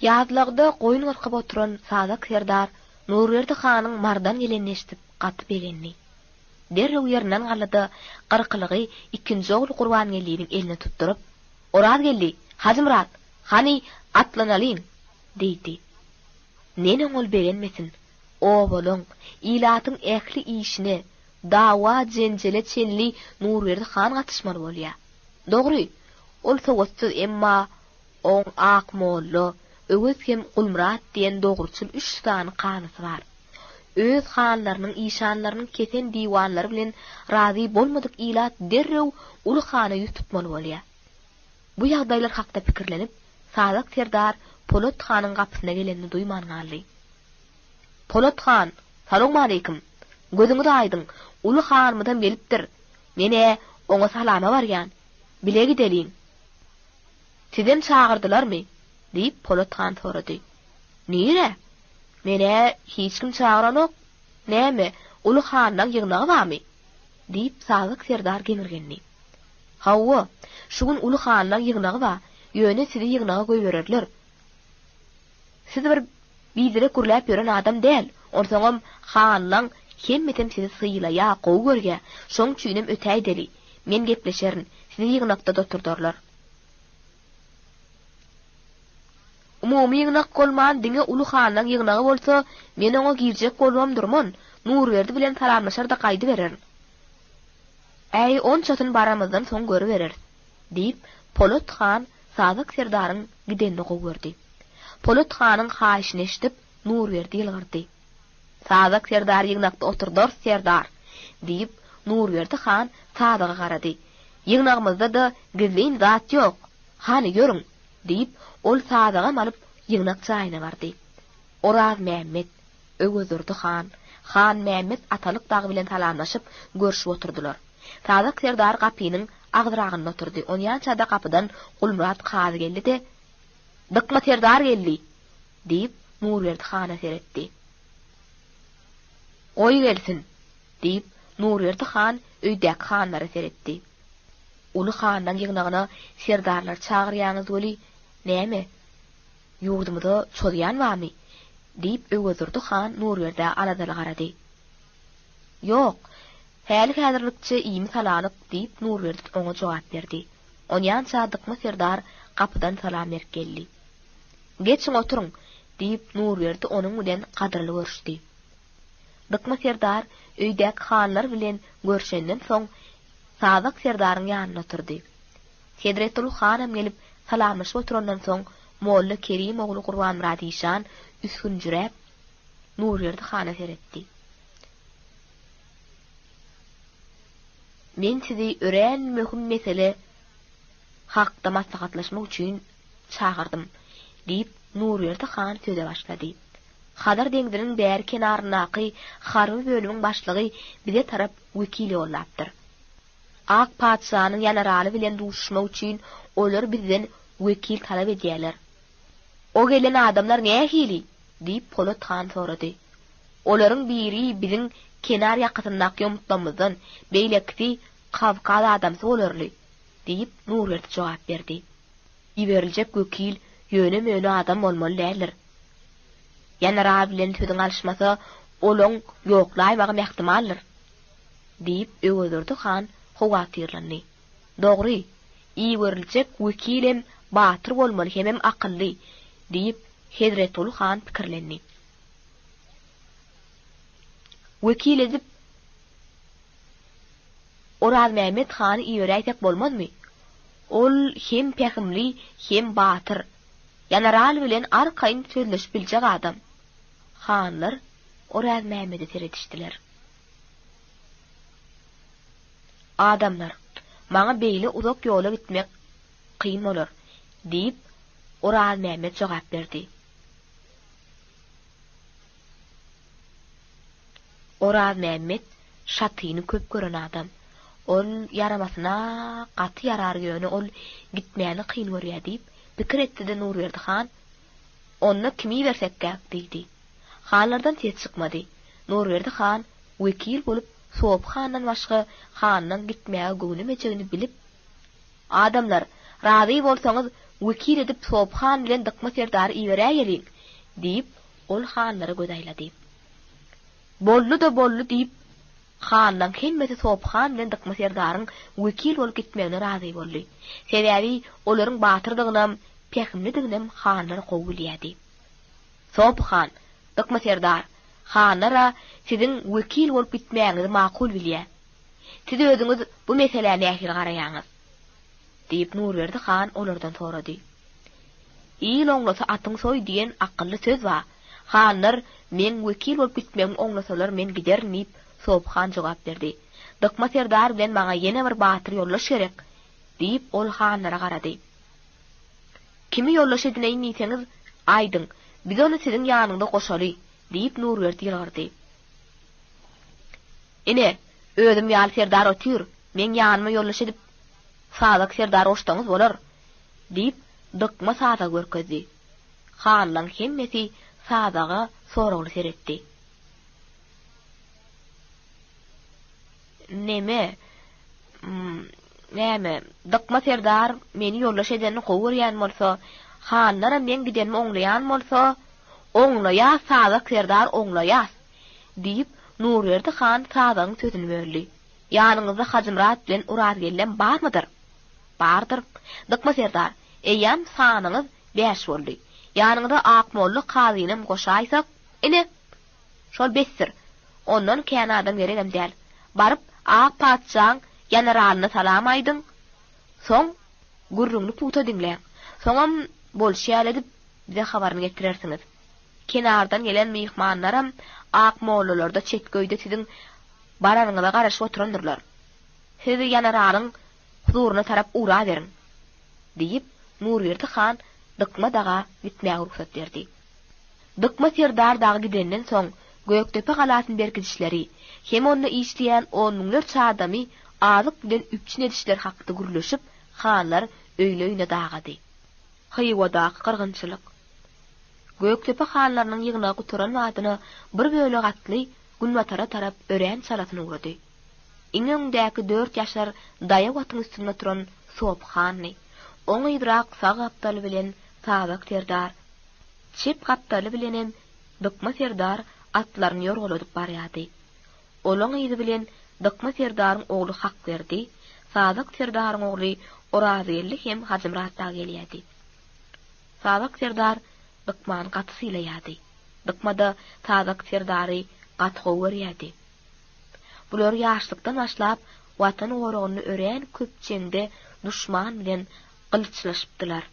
Ýazlagda goýun gyrkyp oturan Sazak serdar Nurberdi hanyň Marydan gelenini eşidip gaty begendi. Derrew ýerinden galdy-da, gyrkylygy ikinji ogly Gurbangelliniň eline tutduryp, Orazgeldi, Hajymyrat, hany, atlanalyň! diýdi. Neneň ol begenmesin? Obalaň, ilatyň ähli işine. Dawa-jenjele çenli Nurberdi han gatyşmaly bolýar. Dogry, ol sowatsyz, emma oň Ak molla, Öwez hem Gulmyrat diýen dogruçyl üç sany kazysy bar. Öz hanlarynyň, işanlarynyň kesen diwanlary bilen razy bolmadyk ilat derrew uly hana ýüz tutmaly bolýar. Bu ýagdaýlar hakda pikirlenip, Sazak serdar Polat hanyň gapysyna gelenini duýman galdy. Polat han, salowmaleýkim! Gözüňiz aýdyň, uly hanymyzam gelipdir. Men-ä oňa salama barýan. Bile gideliň. Sizem çagyrdylarmy? diýip, Polat han sorady. Nirä? Men-ä hiç kim çagyranok. Näme, uly hanlaň ýygnagy barmy? diýip, Sazak serdar geňirgendi. Hawa, şu gün uly hanlaň ýygnagy bar, ýöne sizi ýygnaga goýbererler. Siz bir biderek gürläp ýören adam däl, onsoňam hanlaň hemmesem sizi sylaýa, gowy görýä, şoň üçinem ötäýdeli. Men gepleşerin, sizi ýygnakda-da oturdarlar. Umumy ýygnak bolman, diňe uly hanlaň ýygnagy bolsa, men oňa girjek bolubam durman, Nurberdi bilen salamlaşar-da gaýdybererin. Äý, onçasyny baramyzdan soň görübereris, diýip, Polat han Sazak serdaryň gidenini gowy gördi. Polat hanyň haýyşyny eşidip, Nurberdi ýylgyrdy. Sazak serdary ýygnakda oturdarys, serdar! diýip, Nurberdi han Sazaga garady. Ýygnagymyzda-da gizlin zat ýok. Hany, ýörüň! diýip, ol Sazagam alyp, ýygnak jaýyna bardy. Orazmämmet, Öwezdurdy han, Hanmämmet atalyk dagy bilen salamlaşyp, görşüp oturdylar. Sazak serdar gapynyň agzyragynda oturdy. Onýança-da gapydan Gulmyrat kazy geldi-de, Dykma serdar geldi! diýip, Nurberdi hana seretdi. Goý gelsin! diýip, Nurberdi han öýdäki hanlara seretdi. Uly hanlaň ýygnagyna serdarlary çagyrýaňyz weli, näme, ýurdumyza çozýan barmy? diýip, Öwezdurdy han Nurberdä aladaly garady. Ýok, häli-häzirlikçe iými-salalyk, diýip, Nurberdi oňa jogap berdi. Onýança Dykma serdar gapydan salam berip geldi. Geçiň, oturyň, diýip, Nurberdi onuň bilen gadyrly görüşdi. Dykma serdar öýdäki hanlar bilen görşenden soň, Sazak serdaryň ýanynda oturdy. Hezretguly hanam gelip, salamlaşyp oturandan soň, molla Kerim ogly Gurbanmyrat işan üsgünjiräp, Nurberdi hana seretdi. Men sizi örän möhüm mesele hakda maslahatlaşmak üçin çagyrdym, diýip, Nurberdi han söze başlady. Hazar deňziniň bäri kenaryndaky harby bölümiň başlygy bize tarap wekil ýollapdyr. Ak patyşanyň ýanaraly bilen duşuşmak üçin olar bizden wekil talap edýärler. O gelen adamlar nähili? diýip, Polat han sorady. Olaryň biri biziň kenar ýakasyndaky ýomutlamyzdan, beýlekisi Kawkaz adamsy bolarly, diýip, Nurberdi jogap berdi. Iberiljek wekil ýöne-möne adam bolmaly däldir. Ýanara bilen sözüň alyşmasa, olaň ýoklaýmagam ähtimaldyr, diýip, Öwezdurdy han howatyrlandy. Dogry, iberiljek wekilem batyr bolmaly hemem akylly, diýip, Hezretguly han pikirlendi. Wekil edip Orazmämmet hany iberäýsek bolmazmy? Ol hem pähimli, hem batyr. Ýanaral bilen arkaýyn sözleşip biljek adam. Hanlar Orazmämmede seredişdiler. Adamlar, maňa beýle uzak ýola gitmek kyn bolar, diýip, Orazmämmet jogap berdi. Orazmämmet şatyny köp gören adam. Ol ýaramasyna gaty ýarar ýöne ol gitmäni kyn görýä diýip, pikir etdi-de Nurberdi han, Onda kimi ibersekkäk? diýdi. Hanlardan ses çykmady. Nurberdi han wekil bolup Sopy handan başga hanlaň gitmäge göwnemejegini bilip, Adamlar, razy bolsaňyz, wekil edip Sopy han bilen Dykma serdary iberäýeliň! diýip, ol hanlara göz aýlady. Boldy-da boldy diýip, hanlaň hemmesi Sopy han bilen Dykma serdaryň wekil bolup gitmegine razy boldy. Sebäbi olaryň batyrdygynam, pähimlidiginem hanlar gowy bilýärdi. Sopy han, Dykma serdar! Hanlar-a siziň wekil bolup gitmägiňizi makul bilýä. Siz özüňiz bu meselä nähili garaýaňyz? Diýip, Nurberdi han olardan sorady. Il oňlasa atyň soý diýen akylly söz bar. Hanlar meň wekil bolup gitmegimi oňlasalar men giderin diýip, Sopy han jogap berdi. Dykma serdar bilen maňa ýene bir batyr ýoldaş gerek, diýip, ol hanlara garady. Kimi ýoldaş edineýin diýseňiz, aýdyň, biz ony siziň ýanyňyza goşaly, diýip, Nurberdi ýylgyrdy. Ine, özüm ýaly serdar otyr, meň ýanyma ýoldaş edip Sazak serdary goşsaňyz bolar, diýip, Dykma Sazagy görkezdi. Hanlaň hemmesi Sazaga soragly seretdi. Neme, näme, Dykma serdar meni ýoldaş edenini gowy görýän bolsa, hanlaram meň gidenimi oňlaýan bolsa, oňlaýas, Sazak serdar, oňlaýas! diýip, Nurberdi han Sazagyň sözüni böldi. Ýanyňyzda Hajymyrat bilen Orazgeldem barmydyr? Bardyr. Dykma serdar, eýýäm sanyňyz bäş boldy. Ýanyňyza Akmolla kazynam goşaýsak, ine, Şol besdir. Ondan kän adam geregem däl. Baryp, ak patyşaň ýaneralyna salam aýdyň. Soň gürrüňini pugta diňläň. Soňam bolşy ýaly edip, bize habaryny getirersiňiz. Kenardan gelen myhmanlaram ak mollalarda çetköýde siziň baranyňyza garaşyp oturandyrlar. Siz ýaneralyň huzuryna tarap ugraberiň! diýip, Nurberdi han Dykma daga gitmäge rugsat berdi. Dykma serdar dagy gidenden soň, Gökdepe galasyny berkidişleri hem onda işleýän on müňlerçe adamy azyk bilen üpjün edişleri hakda gürleşip, hanlar öýli-öýüne dagady. Hywadaky gyrgynçylyk. Gökdepe hanlarynyň ýygnagy gutaran badyna bir bölek atly günbatara tarap örän çalasyn ugrady. Iň öňdäki dört ýaşar daýaw atyň üstünde oturan Sopy handy. Oň yzrak sag gapdaly bilen Sazak serdar, Çep gapdaly bilenem Dykma serdar atlaryny ýorgaladyp barýardy. Olaň yzy bilen Dykma serdaryň ogly Hakberdi, Sazak serdaryň ogly Orazgeldi hem Hajymyrat dagy gelýärdi. Sazak serdar Dykmany gaty sylaýardy. Dykma-da Sazak serdary gaty gowy görýärdi. Bular ýaşlykdan başlap Watan goragynda örän köp jeňde duşman bilen gylyçlaşypdylar.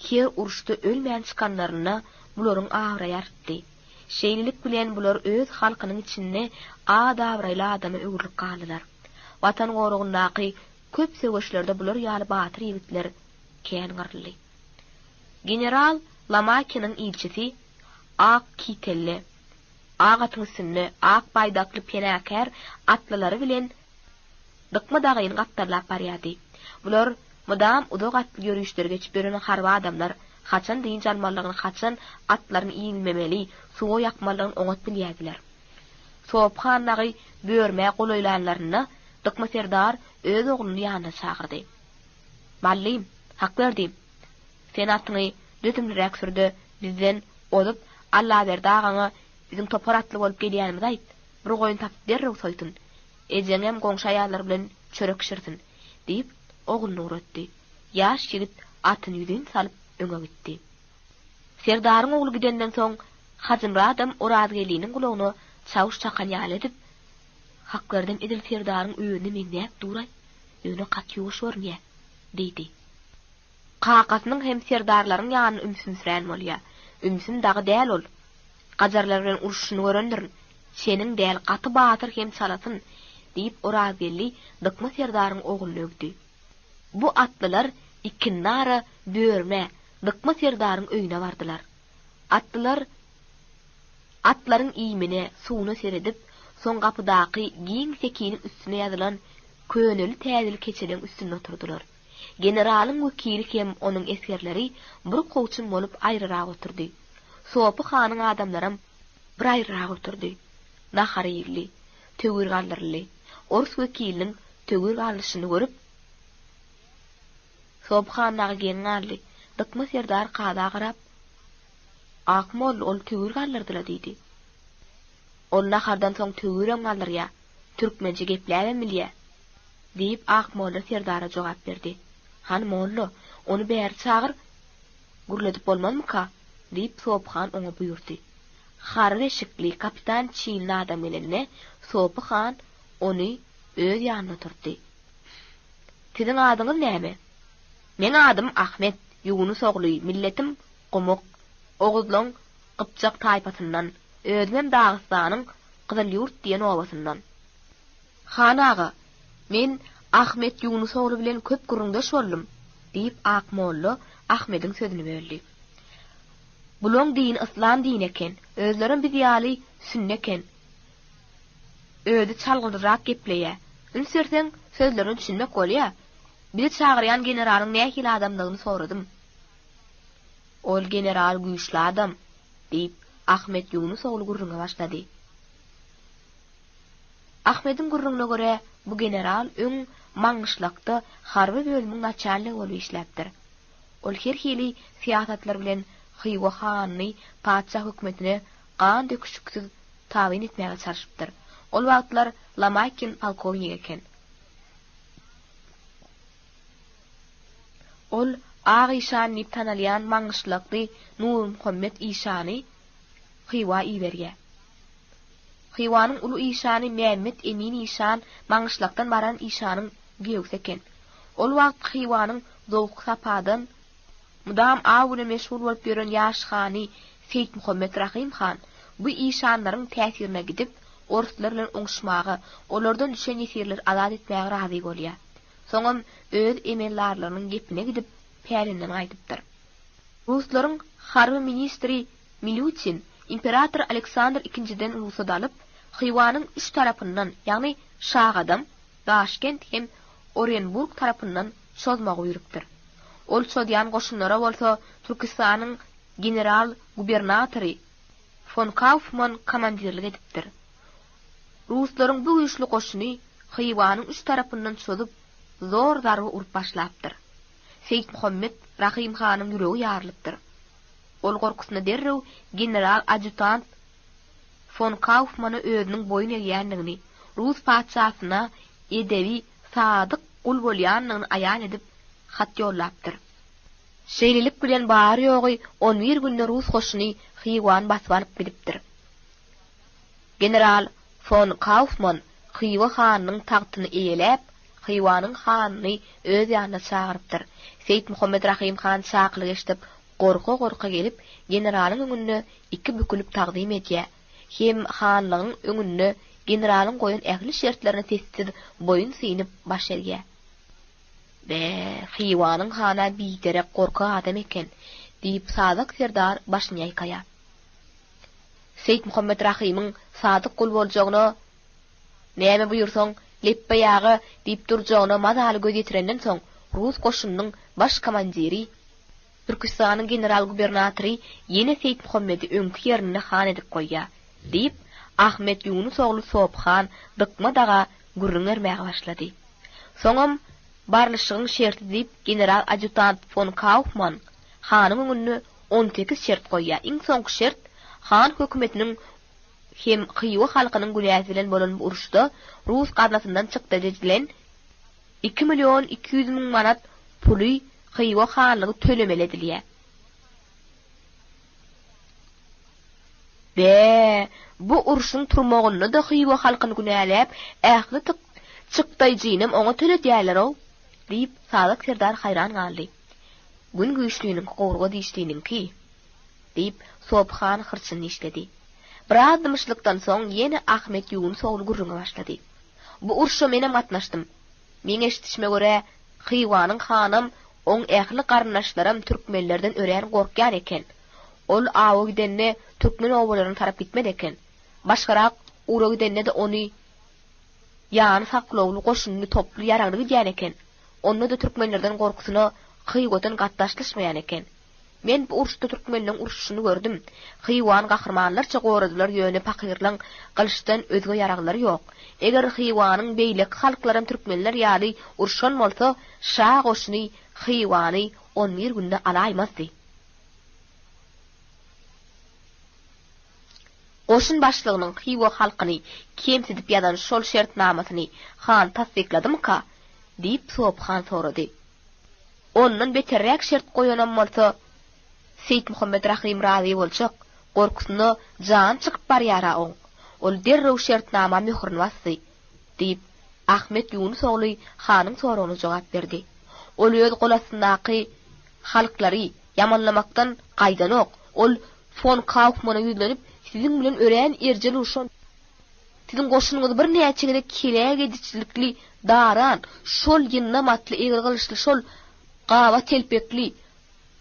Her uruşda ölmän çykanlarynda bularyň abraýy artdy. Şeýlelik bilen bular öz halkynyň içinde at-abraýly adama öwrülip galdylar. Watan goragyndaky köp söweşlerde bular ýaly batyr ýigitler kän gyryldy. General Lomakiniň ilçisi ak kitelli, ak atyň üstünde ak baýdakly penakär atlylary bilen Dykma dagyny gapdallap barýardy. Bular mydam uzak atly ýörişleri geçip ýören harby adamlar, haçan dynç almalydygyny, haçan atlaryny iýmemeli, suwa ýakmalydygyny oňat bilýärdiler. Sopy han dagy Börmä golaýlanlarynda Dykma serdar öz ogluny ýanyna çagyrdy. Ballym, Hakberdim, sen atyňy dözümliräk sür-de, bizden ozup, Allaberdi agaňa biziň topar atly bolup gelýänimizi aýt, bir goýun tapyp derrew soýsun. Ejeňem goňşy aýallar bilen çörek bişirsin, diýip, ogluny ugratdy. Ýaş ýigit atyny ýüzin salyp, öňe gitdi. Serdaryň ogly gidenden soň, Hajymyradam Orazgeldiniň gulagyna çawuş çakan ýaly edip, Hakberdem edil Serdaryň özüne meňzäp dur-aý, ýöne gaty ýuwaş görünýä, diýdi. Kakasynyň hem serdarlaryň ýanynda ümsümsirän bolýa. Ümsüm dagy däl ol. Gajarlar bilen urşuşyny görendirin. Çeniň däl, gaty batyr hem çalasyn, diýip, Orazgeldi Dykma serdaryň ogluny öwdi. Bu atlylar ikindara Börmä, Dykma serdaryň öýüne bardylar. Atlylar atlaryň iýmine, suwuna seredip, soň gapydaky giň sekiniň üstüne ýazylan köneli-täzeli keçeleň üstünde oturdylar. Generalyň wekili hem onuň esgerleri bir kowçum bolup aýryrak oturdy. Sopy hanyň adamlaram bir aýryrak oturdy. Nahar iýildi. Töwir galdyryldy. Ors wekiliniň töwir galdyryşyny görüp, Sopy han dagy geň galdy. Dykma serdar kaza garap, Ak molla, ol töwir galdyrdy-la diýdi. Ol nahardan soň töwirem galdyrýa, türkmençe gepläbem bilýä. Diýip, Akmolla serdara jogap berdi. Hany, molla, ony bäri çagyr, gürledip bolmazmyka? diýip, Sopy han oňa buýurdy. Harby eşikli kapitan çinli adam gelende, Sopy han ony öz ýanynda oturtdy. Siziň adyňyz näme? Meň adym Ahmet, Ýunus ogly, milletim gumuk, oguzlaň gypjak taýpasyndan, özümem Dagystanyň Gyzylýurt diýen obasyndan. Han aga, men Ahmet Ýunus ogly bilen köp gürrüňdeş boldum, diýip, Akmolla Ahmediň sözüni böldi. Bulaň dini yslam dini eken, özlerem biz ýaly sünni eken. Özi çalgyrdyrak gepleýä. Üns berseň, sözlerine düşünmek bolýa. Bizi çagyrýan generalyň nähili adamdygyny soradym. Ol general güýçli adam, diýip, Ahmet Ýunus ogly gürrüňe başlady. Ahmediň gürrüňine görä, bu general öň Maňgyşlakda harby bölümiň naçalnigi bolup işläpdir. Ol her hili syýasatlar bilen Hywa hanyny patyşa hökümetine gan döküşiksiz tabyn etmäge çalşypdyr. Ol wagtlar Lomakin polkownik eken. Ol Ak işan diýip tanalýan maňgyşlakly Nurmuhammet işany Hywa iberýär. Hywanyň uly işany Mämmet Emin işan Maňgyşlakdan baran işanyň giýewsi eken. Ol wagt Hywanyň zowky-sapadan mydam aw bilen meşgul bolup ýören ýaş hany Seýitmuhammet Rahym han bu işanlaryň täsirine gidip, orslar bilen oňuşmaga, olardan düşen ýesirleri azat etmäge razy bolýar. Soňam öz emeldarlarynyň gepine gidip, pälinden gaýdypdyr. Ruslaryň harby ministri Milýutin imperator Aleksandr II-den rugsat alyp, Hywanyň üç tarapyndan, ýagny Şagadam, Daşkent hem Orenburg tarapyndan çozmagy buýrupdyr. Ol çozýan goşunlara bolsa Türküstanyň general-gubernatory fon Kaufman komandirlik edipdir. Ruslaryň bu güýçli goşuny Hywanyň üç tarapyndan çozup, zor zarba urup başlapdyr. Seýitmuhammet Rahym hanyň ýüregi ýarylypdyr. Ol gorkusyna derrew general-adýutant fon Kaufmana özüniň boýun egýändigini, rus patyşasyna edebi, sadyk gul bolýandygyny aýan edip, hat ýollapdyr. Şeýlelik bilen bary-ýogy on bir günde rus goşuny Hywany basyp alyp gidipdir. General fon Kaufman Hywa hanynyň tagtyny eýeläp, Hywanyň hanyny öz ýanyna çagyrypdyr. Seýitmuhammet Rahym han çakylyk eşidip, gorka-gorka gelip, generalyň öňünde iki bükülip tagzym edýär. Hem hanlygyň öňünde generalyň goýan ähli şertlerine sessiz boýun synyp baş egýär. Be, Hywanyň han-a biderek gorkak adam eken, diýip, Sazak serdar başyny ýaýkaýar. Seýitmuhammet Rahymyň sadyk gul boljagyna, näme buýursaň, lepbeý aga diýip durjagyna mazaly göz ýetirenden soň, rus goşunynyň baş komandiri, Türküstanyň general-gubernatory ýene Seýitmuhammedi öňki ýerinde han edip goýýar, diýip, Ahmet Ýunus ogly Sopy han Dykma daga gürrüň bermäge başlady. Soňam barlyşygyň şerti diýip general-adýutant fon Kaufman hanyň öňünde 18 şert goýýar. Iň soňky şert, han hökümetiniň hem Hywa halkynyň günäsi bilen bolan bu uruşda rus gaznasyndan çykdajy edilen 2 million 200 müň manat puly Hywa hanlygy tölemeli edilýär. Be, bu urşuň turmagynda-da Hywa halkyny günäläp, ähli çykdaýjynam oňa töledýärler-ow! diýip, Sazak serdar haýran galdy. Gün güýçliniňki gowurga dişliniňki! diýip, Sopy han hyrçyny dişledi. Biraz dymyşlykdan soň ýene Ahmet Ýunus ogly gürrüňe başlady. Bu urşa menem gatnaşdym. Meň eşidişime görä, Hywanyň hanam, oň ähli garyndaşlaram türkmenlerden örän gorkýan eken. Ol awa gidende türkmen obalaryna tarap gitmez eken. Başgarak ugra gidende-de ony ýany saklawly, goşunly, toply, ýaragly gidýän eken. Onda-da türkmenlerden gorkusyna Hywadan gaty daşlaşmaýan eken. Men bu uruşda türkmenleň urşuşyny gördüm. Hywany gahrymanlarça goradylar ýöne pakyrlaň gylyçdan özge ýaraglary ýok. Eger Hywanyň beýleki halklaram türkmenler ýaly urşan bolsa şa goşuny Hywany on bir günde alaýmazdy. Goşun başlygynyň Hywa halkyny kemsidip ýazan şol şertnamasyny han tassykladymyka? diýip Sopy han sorady. Ondan beterräk şert goýanam bolsa, Seýitmuhammet Rahym razy boljak. Gorkusyna jany çykyp barýar-a oň. Ol derrew şertnama möhürini basdy, diýip, Ahmet Ýunus ogly hanyň soragyna jogap berdi. Ol öz golastyndaky halklary ýamanlamakdan gaýdanok. Ol fon Kaufmana ýüzlenip, Siziň bilen örän erjel urşan, siziň goşunyňyzy birnäçe gezek heläk edijilikli daran, şol ýyndam atly, egri gylyçly, şol gaba telpekli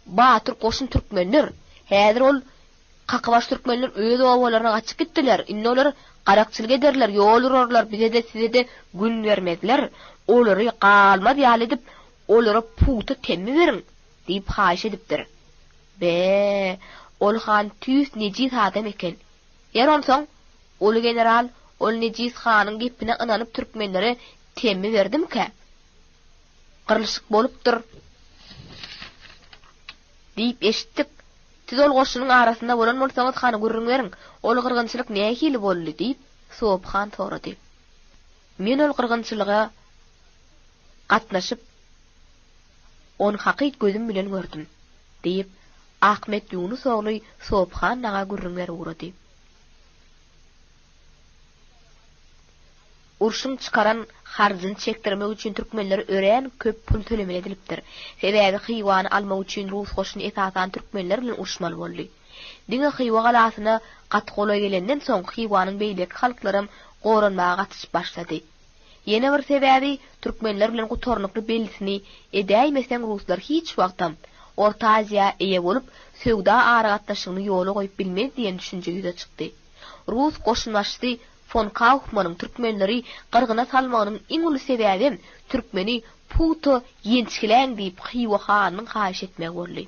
batyr goşun türkmenler. Häzir ol kakabaş türkmenler öz obalaryna gaçyp gitdiler. Indi olar garakçylyk ederler, ýol urarlar, bize-de, size-de gün bermezler. Olary galmaz ýaly edip, olara pugta temmi beriň! diýip haýyş edipdir. Be, ol han tüýs nejis adam eken. Ýer onsoň, uly general ol nejis hanyň gepine ynanyp türkmenlere temmi berdimikä? Gyrlyşyk bolupdyr diýip eşitdik. Siz ol goşunyň arasynda bolan bolsaňyz hany gürrüň beriň, ol gyrgynçylyk nähili boldy? diýip, Sopy han sorady. Men ol gyrgynçylyga gatnaşyp, ony hakyt gözüm bilen gördüm, diýip, Ahmet Ýunus ogly Sopy han daga gürrüň berip ugrady. Urşuň çykaran harjyny çekdirmek üçin türkmenlere örän köp pul tölemeli edilipdir. Sebäbi Hywany almak üçin rus goşuny esasan türkmenler bilen uruşmaly boldy. Diňe Hywa galasyna gaty golaý gelenden soň Hywanyň beýleki halklaram goranmaga gatyşyp başlady. Ýene bir sebäbi türkmenler bilen gutarnykly bellisini edäýmeseň ruslar hiç wagtam Orta Aziýa eýe bolup söwda aragatnaşygyny ýola goýup bilmez diýen düşünje ýüze çykdy. Rus goşunbaşysy Fon Kaufmanyň türkmenleri gyrgyna salmagynyň iň uly sebäbem türkmeni pugta ýençgiläň diýip Hywa hanynyň haýyş etmegi boldy.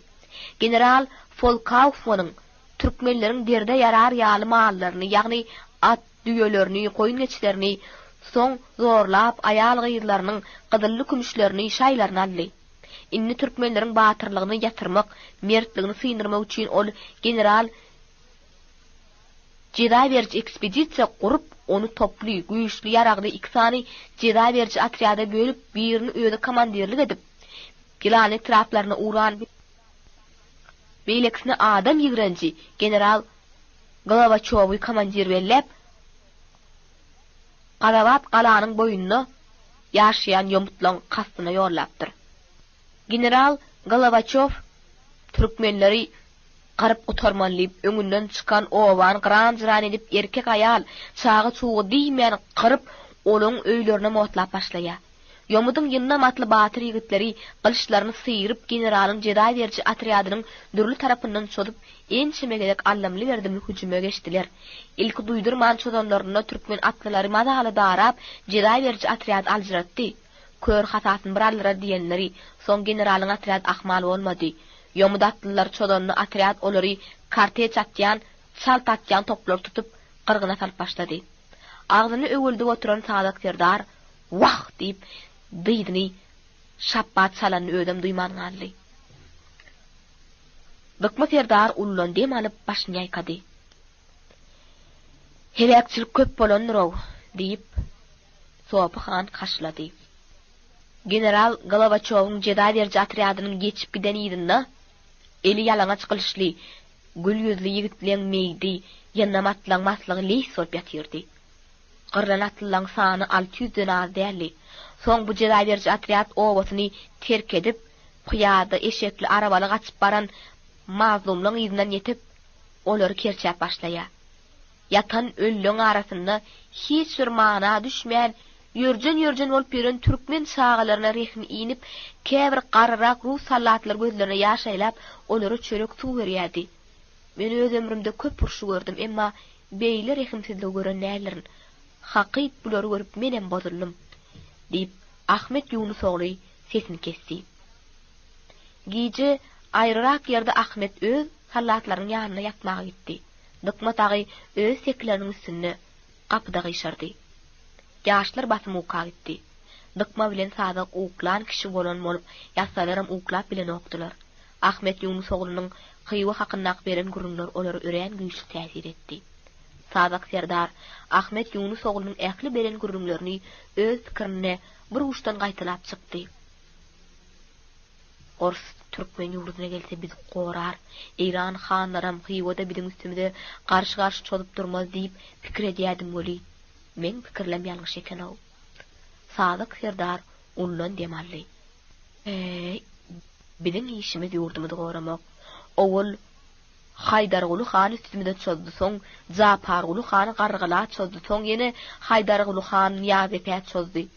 General Fol Kaufmanyň türkmenleriň derde ýarar ýaly mallaryny, ýagny at, düýelerini, goýun-geçilerini, soň zorlap aýal-gyzlarynyň gyzylly-kümüşlerini, şaýlaryny aldy. Indi türkmenleriň batyrlygyny ýatyrmak, mertligini syndyrmak üçin ol general Jeza beriji ekspedisiýa gurup, ony toply, güýçli ýaragly iki sany jeza beriji otrýada bölüp, birini özi komandirlik edip, Ýylanly etraplaryna ugran, beýlekisine adam ýigrenji general Golowaçowy komandir belläp, Gazawat galanyň boýunda ýaşaýan ýomutlaň kastyna ýollapdyr. General Golowaçow türkmenleri Garyp gutarmaly diýip, öňünden çykan obany gyran-jyran edip, erkek-aýal, çaga-çuga diýmän gyryp, olaň öýlerinem otlap başlaýar. Ýomudyň ýyndam atly batyr ýigitleri gylyçlaryny syryp, generalyň jeza beriji otrýadynyň dürli tarapyndan çozup, ençeme gezek allamly-berdimli hüjüme geçdiler. Ilki duýdurman çozanlarynda türkmen atlylary mazaly darap, jeza beriji otrýady aljyratdy. Kör hasasyny bir aldyrar diýenleri, soň generalyň otrýady ahmal bolmady. Ýomut atlylar çozanda otrýad olary karteç atýan, çalt atýan toplar tutup, gyrgyna salyp başlady. Agzyny öwüldip oturan Sazak serdar Wah! diýip, dyzyny şapbat çalanyny özem duýman galdy. Dykma serdar uludan dem alyp, başyny ýaýkady. Heläkçilik köp bolandyr-ow, diýip, Sopy han haşlady. General Golowaçowyň jeza beriji otrýadynyň geçip giden yzynda eli ýalaňaç gylyçly, gül ýüzli ýigitleň meýdi, ýyndam atlaň maslygy leýs bolup ýatyrdy. Gyrlan atlylaň sany alty ýüzden az däldi. Soň bu jeza beriji otrýad obasyny terk edip, pyýada, eşekli, arabaly gaçyp baran mazlumlaň yzyndan ýetip, olary kerçäp başlaýar. Ýatan ölüleň arasynda hiç bir mana düşmän, ýörjen-ýörjen bolup ýören türkmen çagalaryna rehmi inip, käbir garryrak rus soldatlary gözlerine ýaş aýlap, olara çörek suw berýärdi. Men öz ömrümde köp urşy gördüm, emma beýle rehimsizligi gören däldirin. Hakyt bulary görüp menem bozuldym, diýip, Ahmet Ýunus ogly sesini kesdi. Gije aýryrak ýerde Ahmet öz soldatlarynyň ýanyna ýatmaga gitdi. Dykma dagy öz sekileriniň üstünde gapyda gyşardy. Ýaşlar basym uka gitdi. Dykma bilen Sazak uklan kişi bolan bolup ýatsalaram uklap bilenokdylar. Ahmet Ýunus oglunyň Hywa hakyndaky beren gürrüňleri olara örän güýçli täsir etdi. Sazak serdar Ahmet Ýunus oglunyň ähli beren gürrüňlerini öz pikirinde bir uçdan gaýtalap çykdy. Ors türkmen ýurduna gelse bizi gorar, Eýran hanlaram Hywada biziň üstümize garşy-garşy çozup durmaz diýip pikir edýädim weli, meň pikirlem ýalňyş eken-ow. Sadyk serdar ullan dem aldy. Eý, biziň işimiz ýurdumyzy goramak. Owal Haýdarguly han üstümize çozdy, soň Japarguly han Garrygala çozdy, soň ýene Haýdarguly han Nyýazdepä çozdy.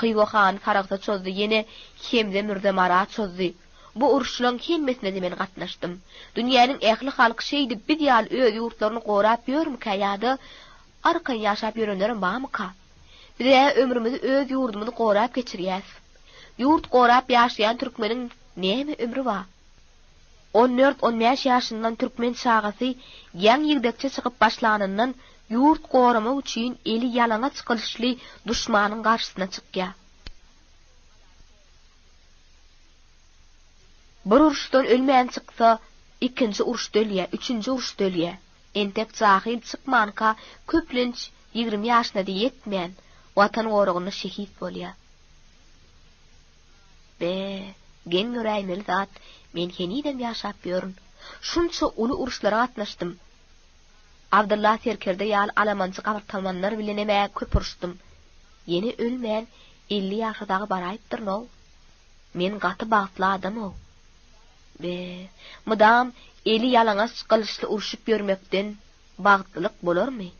Hywa hany Saragsa çozdy, ýene Hemze mürze Mara çozdy. Bu uruşlaň hemmesine-de men gatnaşdym. Dünýäniň ähli halky şeýdip biz ýaly öz ýurtlaryny gorap ýörmükä ýa-da arkaýyn ýaşap ýörenlerem barmyka? Biz-ä ömrümizi öz ýurdumyzy gorap geçirýäs. Ýurt gorap ýaşaýan türkmeniň näme ömri bar? On dört-on bäş ýaşyndan türkmen çagasy ýaň ýigdekçe çykyp başlanyndan ýurt goramak üçin eli ýalaňaç gylyçly duşmanyň garşysyna çykýar. Bir uruşdan ölmän çyksa, ikinji uruşda ölýär, üçünji uruşda ölýär. Entek jahyl çykmanka, köplenç 20 ýaşyna-da ýetmän, Watan goragynda şehit bolýar. Be, geň göräýmeli zat, men henizem ýaşap ýörün. Şunça uly uruşlara gatnaşdym. Abdylla serkerde ýaly alamançy gabartamanlar bilenem-ä köp uruşdym. Ýene ölmän, 50 ýaşa dagy baraýypdyryn-ow. Men gaty bagtly adam-ow. Be, mydam eli ýalaňaç gylyçly urşup ýörmekden bagtlylyk bolarmy?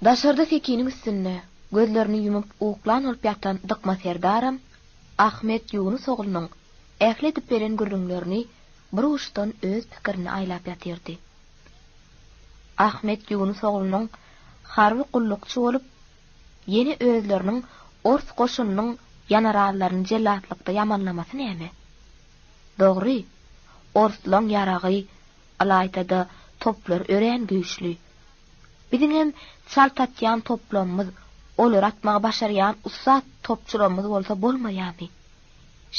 Daşarda sekiniň üstünde, gözlerini ýumup uklan bolup ýatan Dykma serdaram Ahmet Ýunus oglunyň ähli edip beren gürrüňlerini bir uçdan öz pikirine aýlap ýatyrdy. Ahmet Ýunus oglunyň harby gullukçy bolup, ýene özleriniň ors goşunynyň ýanarallaryny jellatlykda ýamanlamasy näme? Dogry, orslaň ýaragy, ylaýta-da toplary örän güýçli. Biziňem çalt atýan toplamymyz, olary atmagy başarýan ussat topçularymyz bolsa bolmaýarmy?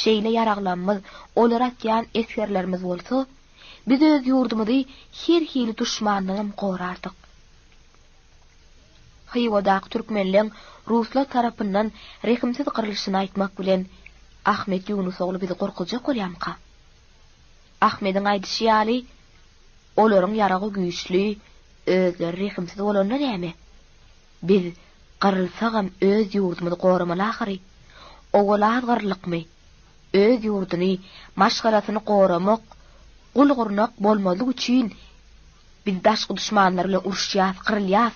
Şeýle ýaraglamymyz, olary atýan esgerlerimiz bolsa, biz öz ýurdumyzy her hili duşmandanam gorardyk. Hywadaky türkmenleň ruslar tarapyndan rehimsiz gyrlyşyny aýtmak bilen, Ahmet Ýunus ogly bizi gorkuzjak bolýarmyka? Ahmediň aýdyşy ýaly, Olaryň ýaragy güýçli, özleri rehimsiz bolanda näme? Biz gyrylsagam öz ýurdumyzy goramaly ahyry. Owal az gyryldykmy? Öz ýurduny, maşgalasyny goramak, gul-gurnak bolmazlyk üçin biz daşky duşmanlar bilen uruşýas, gyrylýas,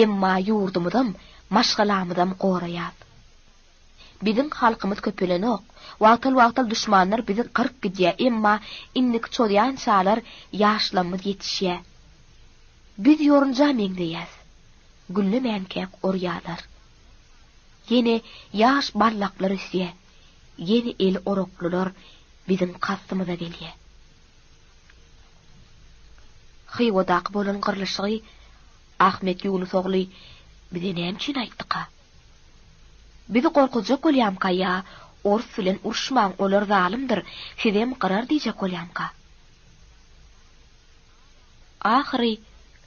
emma ýurdumyzam, maşgalamyzam goraýas. Biziň halkymyz köpelenok. Wagtal-wagtal duşmanlar bizi gyryp gidýär, emma indiki çozýançalar ýaşlamyz ýetişýär. Biz ýorunja meňzeýäs. Güllemänkäk orýarlar. Ýene ýaş ballaklar ösýär. Ýene eli oraklylar biziň kastymyza gelýär. Hywadaky bolan gyrlyşygy Ahmet Ýunus ogly bize näme üçin aýtdyka? Bizi gorkuzjak bolýamka ýa ors bilen uruşmaň olar zalymdyr sizem gyrar diýjek bolýamka? Ahyry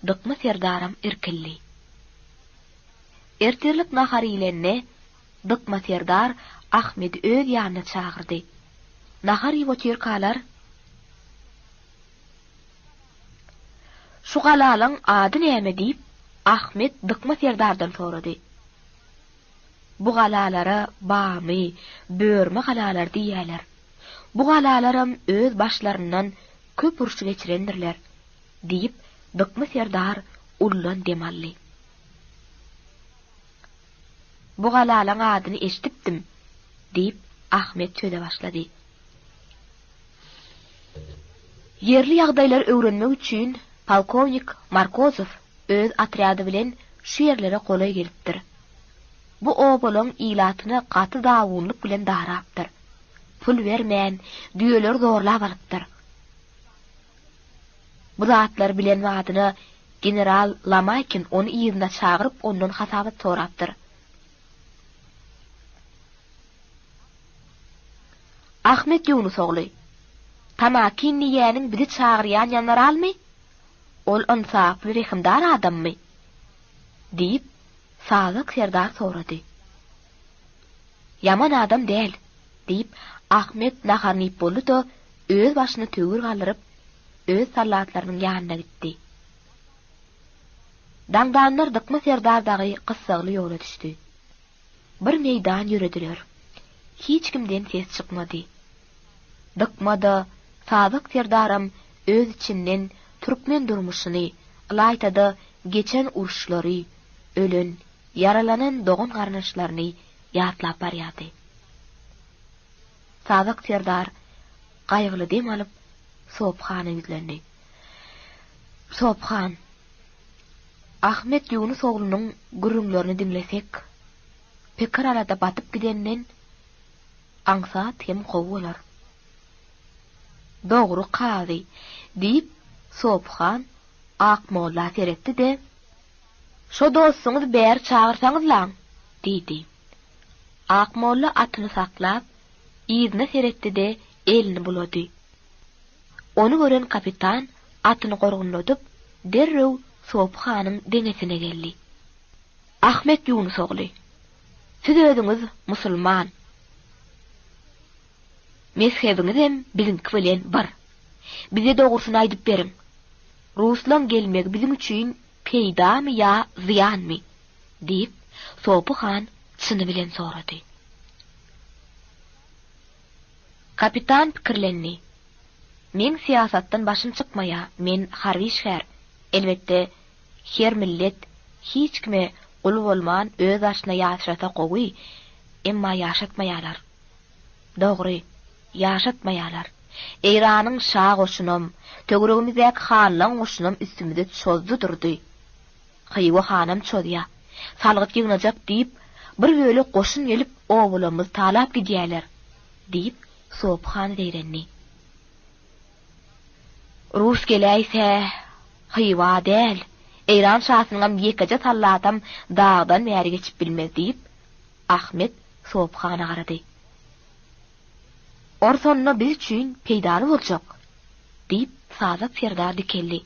Dykma serdaram irkildi. Ertirlik nahar iýlende Dykma serdar Ahmedi öz ýanyna çagyrdy. Nahar iýip otyrkalar, Şu galalaň ady näme diýip, Ahmet Dykma serdardan sorady. Bu galalara Bamy, Börme galalary diýýärler. Bu galalaram öz başlaryndan köp urşy geçirendirler, diýip, Dykma serdar ullan dem aldy. Bu galalaň adyny eşidipdim, diýip, Ahmet söze başlady. Ýerli ýagdaýlary öwrenmek üçin polkownik Markozow öz otrýady bilen şu ýerlere golaý gelipdir. Bu obalaň ilatyna gaty zabunlyk bilen darapdyr. Pul bermän, düýeleri zorlap alypdyr. Bu zatlary bilen badyna general Lomakin ony yzyna çagyryp ondan hasabat sorapdyr. Ahmet Ýunus ogly, Tamakin diýýäniň bizi çagyrýan ýanaralmy? Ol ynsaply, rehimdar adammy? diýip, Sazak serdar sorady. Ýaman adam däl, diýip, Ahmet naharyny iýip boldy-da, öz başyna töwir galdyryp, öz sallatlarynyň ýanyna gitdi. Daňdanlar Dykma serdar dagy gyssagly ýola düşdi. Bir meýdan ýörediler. Hiç kimden ses çykmady. Dykma-da, Sazak serdaram öz içinden türkmen durmuşyny, ylaýta-da geçen uruşlary, ölen, ýaralanan dogan-garyndaşlaryny ýatlap barýardy. Sazak serdar gaýgyly dem alyp, Sopy hana ýüzlendi. Sopy han, Ahmet Ýunus oglunyň gürrüňlerini diňlesek, pikir-alada batyp gidenden aňsat hem gowy bolar. Dogry, kazy, diýip, Sopy han Akmolla seretdi-de, Şo dostuňyzy bäri çagyrsaňyzlaň! diýdi. Akmolla atyny saklap, yzyna seretdi-de, elini bulady. Ony gören kapitan atyny gorgunladyp, derrew Sopy hanyň deňesine geldi. Ahmet Ýunus ogly, siz özüňiz musulman. Mezhebiňizem biziňki bilen bir. Bize dogrusyny aýdyp beriň. Ruslaň gelmegi biziň üçin peýdamy ýa zyýanmy? diýip, Sopy han çyny bilen sorady. Kapitan pikirlendi. Meň syýasatdan başym çykmaýa, men harby işgär. Elbetde, her millet hiç kime gul bolman öz başyna ýaşasa gowy, emma ýaşatmaýalar. Dogry, ýaşatmaýalar. Eýranyň şa goşunam, töweregimizdäki hanlaň goşunam üstümize çozdy durdy. Hywa hanam çozýa. Salgyt ýygnajak diýip, bir bölek goşun gelip obalarymyzy talap gidýäler, diýip, Sopy han zeýrendi. Rus geläýse, Hywa däl, Eýran şasynyňam ýekeje sallatam dagdan bäri geçip bilmez, diýip, Ahmet Sopy hana garady. Ors onda biz üçin peýdaly boljak, diýip, Sazak serdar dikeldi.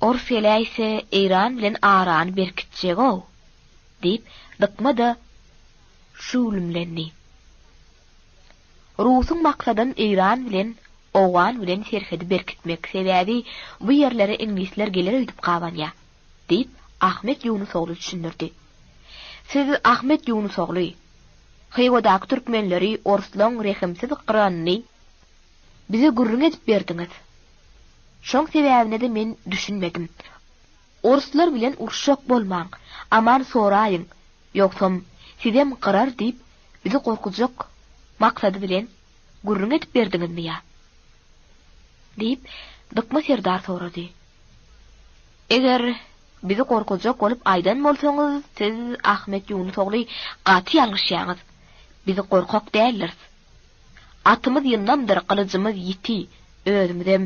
Ors geläýse, Eýran bilen arany berkitjeg-ow! diýip, Dykma-da şüwlümlendi. Rusuň maksadam Eýran bilen Owgan bilen serhedi berkitmek, sebäbi bu ýerlere iňlisler geler öýdüp gabanýa, diýip, Ahmet Ýunus ogly düşündirdi. Siz, Ahmet Ýunus ogly, Hywadaky türkmenleri orslaň rehimsiz gyranyny bize gürrüň edip berdiňiz. Şoň sebäbine-de men düşünmedim. Orslar bilen uruşjak bolmaň, aman soraýyň, ýogsam sizem gyrar diýip, bizi gorkuzjak maksady bilen gürrüň edip berdiňizmi ýa? Diýip, Dykma serdar sorady. Eger bizi gorkuzjak bolup aýdan bolsaňyz, siz, Ahmet Ýunus ogly, gaty ýalňyşýaňyz. Biz gorkak däldiris. Atymyz ýyndamdyr, gylyjymyz ýiti, özümizem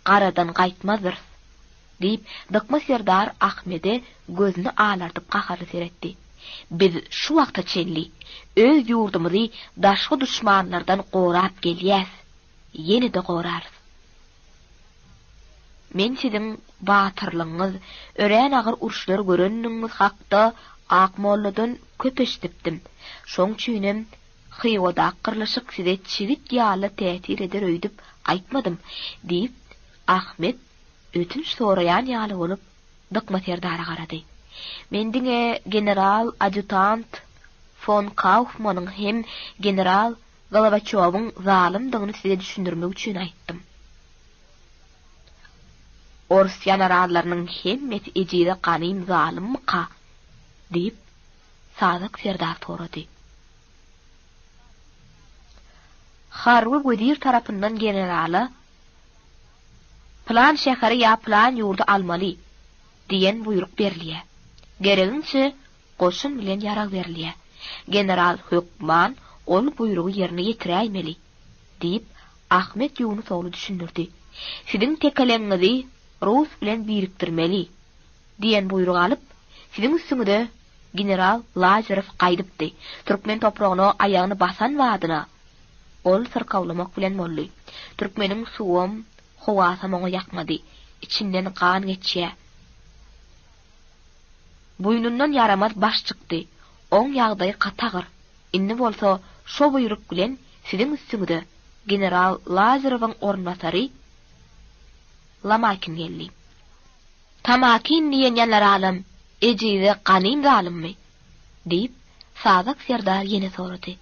garadan gaýtmazdyrys. Diýip, Dykma serdar Ahmede gözüni alardyp gaharly seretdi. Biz şu wagta çenli öz ýurdumyzy daşky duşmanlardan gorap gelýäs, ýene-de gorarys. Men siziň batyrlygyňyz, örän agyr uruşlar görenligiňiz hakda Akmolladan köp eşidipdim. Şoň üçinem Hywadaky gyrlyşyk size çigit ýaly täsir eder öýdüp aýtmadym, diýip, Ahmet ötünç soraýan ýaly bolup, Dykma serdara garady. Men diňe general-adýutant fon Kaufmanyň hem general Golowaçýowyň zalymdygyny size düşündirmek üçin aýtdym. Ors ýanararlarynyň hemmesi ejize ganym zalymmyka? diýip, Sazak serdar sorady. Harby wezir tarapyndan generala Pylan şäheri ýa pylan ýurdy almaly diýen buýruk berilýär. Geregiňçe goşun bilen ýarag berilýär. General hökman ol buýrugy ýerine ýetiräýmeli, diýip, Ahmet Ýunus ogly düşündirdi. Siziň tekeleňiňizi rus bilen birikdirmeli diýen buýrugy alyp, siziň üstüňize general Lazerew gaýdypdy. Türkmen topragyna aýagyny basan badyna, ol syrkawlamak bilen boldy. Türkmeniň suwam, howasam oňa ýakmady. Içinden gan geçýä. Buýnundan ýaramaz baş çykdy. Oň ýagdaýy gaty agyr. Indi bolsa. Şo buýruk bilen siziň üstüňize general Lazerowyň orunbasary Lomakin geldi. Tamakin diýen ýanaralam ejize ganym zalymmy? diýip, Sazak serdar ýene sorady.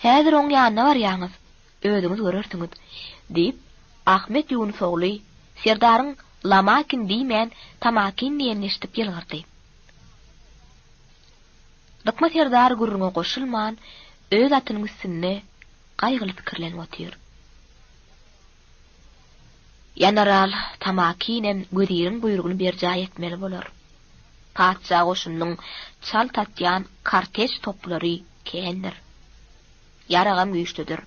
Häzir oň ýanyna barýaňyz, özüňiz görersiňiz, diýip, Ahmet Ýunus ogly serdaryň Lamakin diýmän, Tamakin diýenini eşidip ýylgyrdy. Dykma serdar gürrüňe goşulman, öz atynyň üstünde gaýgyly pikirlenip otyr. Ýanaral Tamakinem weziriň buýrugyny berjaý etmeli bolar. Patyşa goşunynyň çalt atýan kartež toplary kändir. Ýaragam güýçlüdir.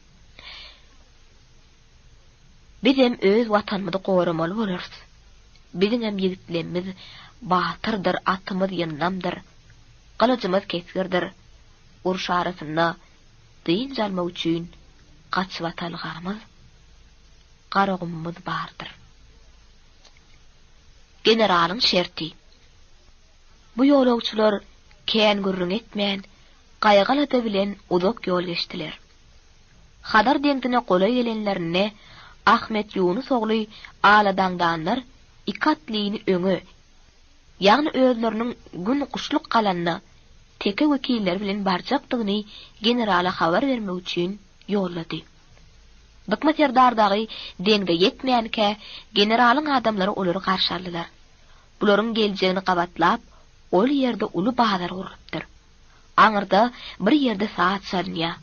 Bizem öz watanymyzy goramaly bolarys. Biziňem ýigitlemmiz batyrdyr, atymyz ýyndamdyr, gylyjymyz kesgirdir. Uruş arasynda dynç almak üçin gaçybatalgamyz, Garagumumyz bardyr. Generalyň şerti. Bu ýolagçylar kän gürrüň etmän, gaýgy-alada bilen uzak ýol geçdiler. Hazar deňzine golaý gelenlerinde Ahmet Ýunus ogly aladaňdanlar iki atlyny öňe, ýagny özleriniň gün guşluk galanda teke wekilleri bilen barjakdygyny generala habar bermek üçin ýollady. Dykma serdar dagy deňze ýetmänkä generalyň adamlary olary garşy aldylar. Bularyň geljegini gabatlap, ol ýerde uly bazar gurlupdyr. Aňyrda bir ýerde saz çalynýar.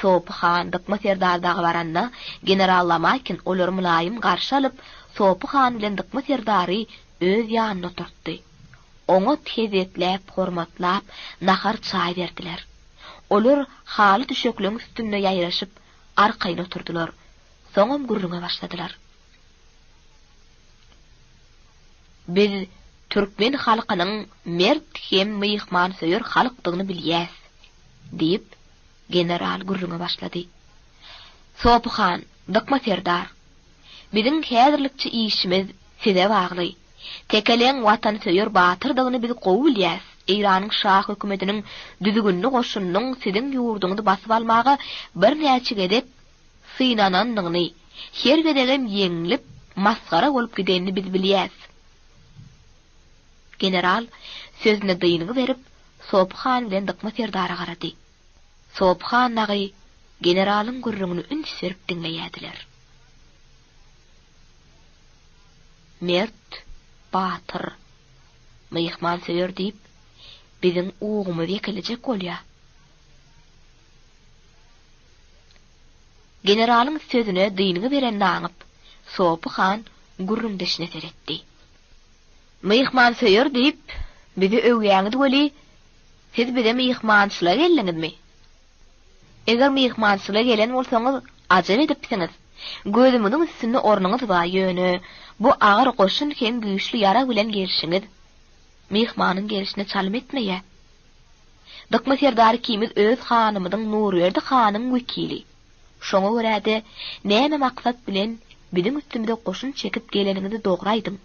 Sopy han Dykma serdar dagy baranda, general Lomakin olary mylaýym garşy alyp, Sopy han bilen Dykma serdary öz ýanynda oturtdy. Oňat hezzetläp, hormatlap, nahar-çaý berdiler. Olar haly düşekleň üstünde ýaýraşyp, arkaýyn oturdylar. Soňam gürrüňe başladylar. Biz türkmen halkynyň mert hem myhmansöýer halkdygyny bilýäs, diýip, general gürrüňe başlady. Sopy han, Dykma serdar, biziň häzirlikçe işimiz size bagly. Tekeleň watansöýer batyrdygyny biz gowy bilýäs. Eýranyň şa hökümetiniň düzgünli goşunynyň siziň ýurduňyzy basyp almaga birnäçe gezek synanandygyny, her gezegem ýeňlip, masgara bolup gidenini biz bilýäs. General sözüne dyngy berip, Sopy han bilen Dykma serdara garady. Sopy han dagy generalyň gürrüňini üns berip diňleýärdiler. Mert, batyr, myhmansöýer diýip, biziň ugumyzy ýekelejek bolýar. Generalyň sözüne dyngy berenini aňyp, Sopy han gürrüňdeşine seretdi. Myhmansöýer diýip, bizi öwýäňiz weli, siz bize myhmançylyga geldiňizmi? Eger myhmançylyga gelen bolsaňyz, ajap edipsiňiz. Gözümiziň üstünde ornuňyz bar, ýöne bu agyr goşun hem güýçli ýarag bilen gelşiňiz myhmanyň gelşine çalym etmeýär. Dykma serdar ikimiz öz hanymyzyň Nurberdi hanyň wekili. Şoňa görä-de, näme maksat bilen biziň üstümize goşun çekip geleniňizi dogry aýdyň.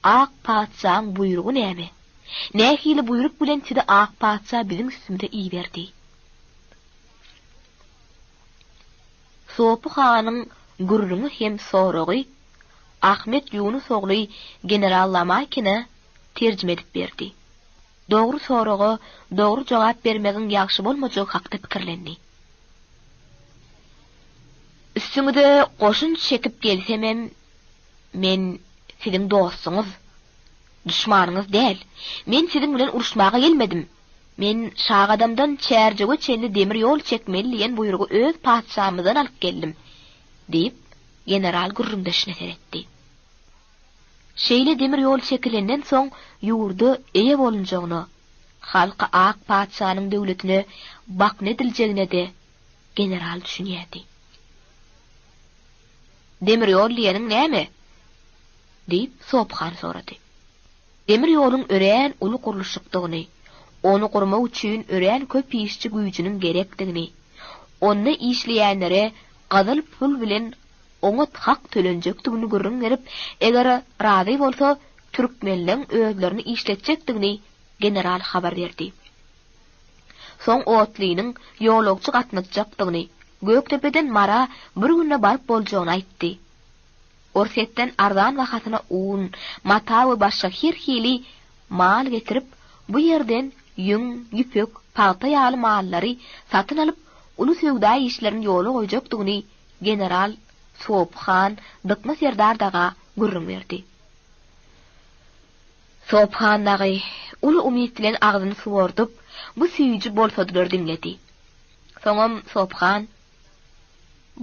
Ak patyşaň buýrugy näme? Nähili buýruk bilen sizi ak patyşa biziň üstümize iberdi? Sopy hanyň gürrüňi hem soragy Ahmet Ýunus ogly general Lomakine terjime edip berdi. Dogry soraga dogry jogap bermegiň ýagşy bolmajagy hakda pikirlendi. Üstüňize goşun çekip gelsemem, men siziň dostuňyz, duşmanyňyz däl. Men siziň bilen uruşmaga gelmedim. Men Şagadamdan Çärjewe çenli demir ýol çekmeli diýen buýrugy öz patyşamyzdan alyp geldim, diýip, general gürrüňdeşine seretdi. Şeýle demir ýol çekilenden soň ýurda eýe bolunjagyna, halky ak patyşanyň döwletine bakna ediljegine-de general düşünýärdi. Demir ýol diýeniň näme? diýip, Sopy han sorady. Demir ýoluň örän uly gurluşykdygyny, ony gurmak üçin örän köp işçi güýjüniň gerekdigini, onda işleýänlere gyzyl pul bilen oňat hak tölenjekdigini gürrüň berip, eger razy bolsa, türkmenleň özlerini işletjekdigini general habar berdi. Soň otlynyň ýolagçy gatnatjakdygyny, Gökdepeden Mara bir günde baryp boljagyny aýtdy. Orsýetden arzan bahasyna un, mata we başga her hili mal getirip, bu ýerden ýüň, ýüpek, pagta ýaly mallary satyn alyp, uly söwda işlerini ýola goýjakdygyny general Sopy han Dykma serdar daga gürrüň berdi. Sopy han dagy uly umyt bilen agzyny suwardyp, bu süýji bolsadylary diňledi. Soňam Sopy han,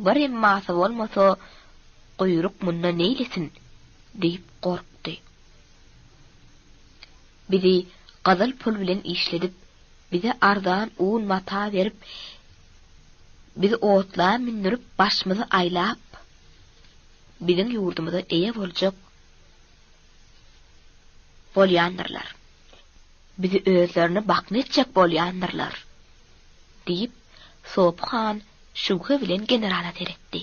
Bir emmasy bolmasa, guýruk munda neýlesin? diýip gorkdy. Bizi gyzyl pul bilen işledip, bize arzan un mata berip, bizi otla mündürip, başymyzy aýlap, biziň ýurdumyza eýe boljak bolýandyrlar. Bizi özlerine bakna etjek bolýandyrlar, diýip, Sopy han şübhe bilen generala seretdi.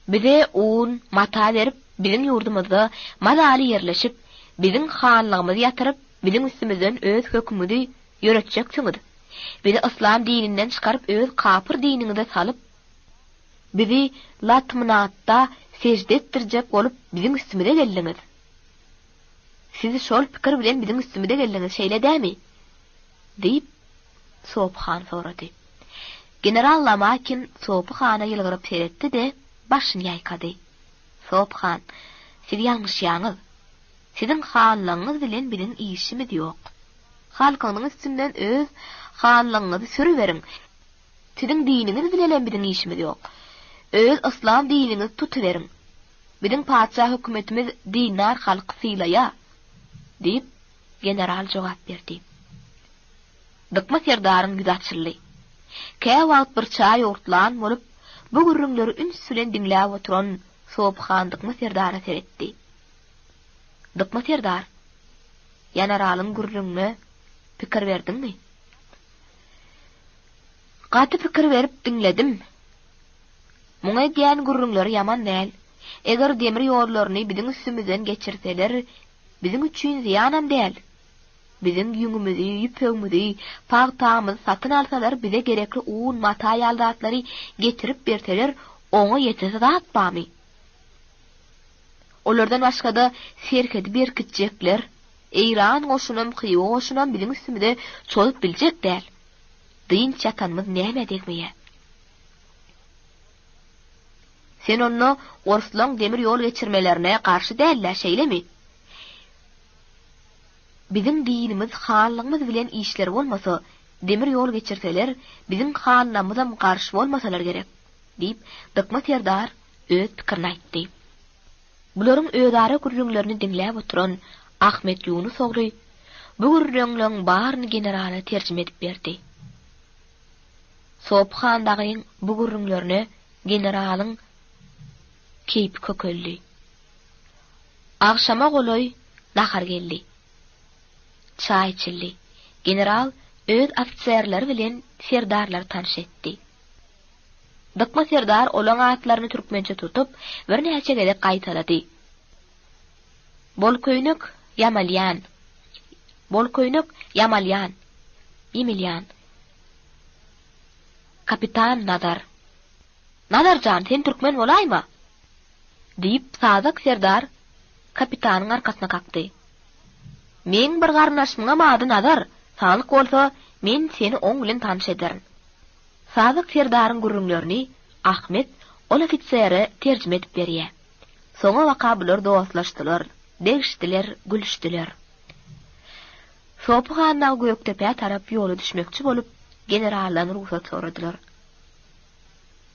Bize un, mata berip, biziň ýurdumyzda mazaly ýerleşip, biziň hanlygymyzy ýatyryp, biziň üstümizden öz hökümiňizi ýöretjeksiňiz. Bizi yslam dininden çykaryp öz kapyr diniňize salyp, bizi Lat-Mynatda sežde etdirjek bolup biziň üstümize geldiňiz. Siz şol pikir bilen biziň üstümize geldiňiz, şeýle dämi? Diýip, Sopy han sorady. General Lomakin Sopy hana ýylgyryp seretdi-de, başyny ýaýkady. Sopy han, siz ýalňyşýaňyz. Siziň hanlygyňyz bilen biziň işimiz ýok. Halkyňyzyň üstünden öz hanlygyňyzy sürüberiň. Siziň diniňiz bilenem biziň işimiz ýok. Öz yslam diniňizi tutuberiň. Biziň patyşa hökümetimiz dindar halky sylaýar, diýip, general jogap berdi. Dykma serdaryň ýüzi açyldy. Käwagt bir çaý owurtlan bolup, bu gürrüňleri üns bilen diňläp oturan Sopy han Dykma serdara seretdi. Dykma serdar, ýanaralyň gürrüňine pikir berdiňmi? Gaty pikir berip diňledim. Muň edýän gürrüňleri ýaman däl. Eger demir ýollaryny biziň üstümizden geçirseler, biziň üçin zyýanam däl. Biziň ýüňümizi, ýüpegimizi, pagtamyzy satyn alsalar, bize gerekli un, mata ýaly zatlary getirip berseler, oňa ýetesi zat barmy? Olardan başga-da serhedi berkitjekler. Eýran goşunam, Hywa goşunam biziň üstümize çozup biljek däl. Dynç ýatanymyz nämä degmeýär? Sen onda orslaň demir ýol geçirmelerine garşy däl-dä, şeýlemi? Biziň dinimiz, hanlygymyz bilen işleri bolmasa, demir ýol geçirseler, biziň hanlamyzam garşy bolmasalar gerek, diýip, Dykma serdar öz pikirini aýtdy. Bularyň özara gürrüňlerini diňläp oturan Ahmet Ýunus ogly bu gürrüňleň baryny generala terjime edip berdi. Sopy han dagyň bu gürrüňlerine generalyň keýpi kökeldi. Agşama golaý nahar geldi. Çaý içildi. General öz ofiserleri bilen serdarlary tanyş etdi. Dykma serdar olaň atlaryny türkmençe tutup, birnäçe gezek gaýtalady. Bolköýnek ýamalýan. Bolköýnek ýamalýan. Ýemilýan. Kapitan Nazar. Nazar jan, sen türkmen bolaýma? Diýip, Sazak serdar kapitanyň arkasyna kakdy. Meň bir garyndaşymyňam ady Nazar, saglyk bolsa, men seni oň bilen tanyş ederin. Sazak serdaryň gürrüňlerini Ahmet ol ofisere terjime edip berýär. Soňabaka bular dostlaşdylar, degişdiler, gülüşdiler. Sopy han dagy Gökdepä tarap ýola düşmekçi bolup, generaldan rugsat soradylar.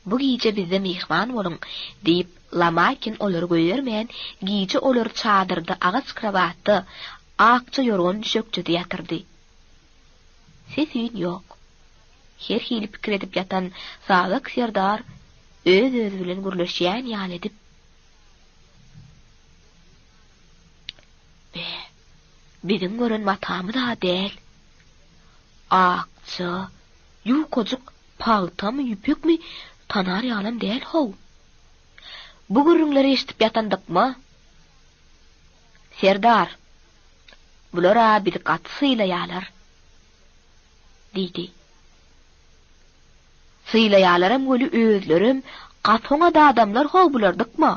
Bu gije bizde myhman boluň, diýip, Lomakin olary goýbermän, gije olary çadyrda agaç krowatda, akja ýorgan düşekçede ýatyrdy. Ses-üýn ýok. Her hili pikir edip ýatan Sazak serdar öz-özi bilen gürleşýän ýaly edip, Be, biziň gören matamyz-a däl. Akja, ýukajyk pagtamy, ýüpekmi, tanar ýalam däl-how. Bu gürrüňleri eşidip ýatan Dykma, Serdar, bular-a bizi gaty sylaýalar. Diýdi. Sylaýalaram weli özlerem gaty oňat adamlar how bular Dykma.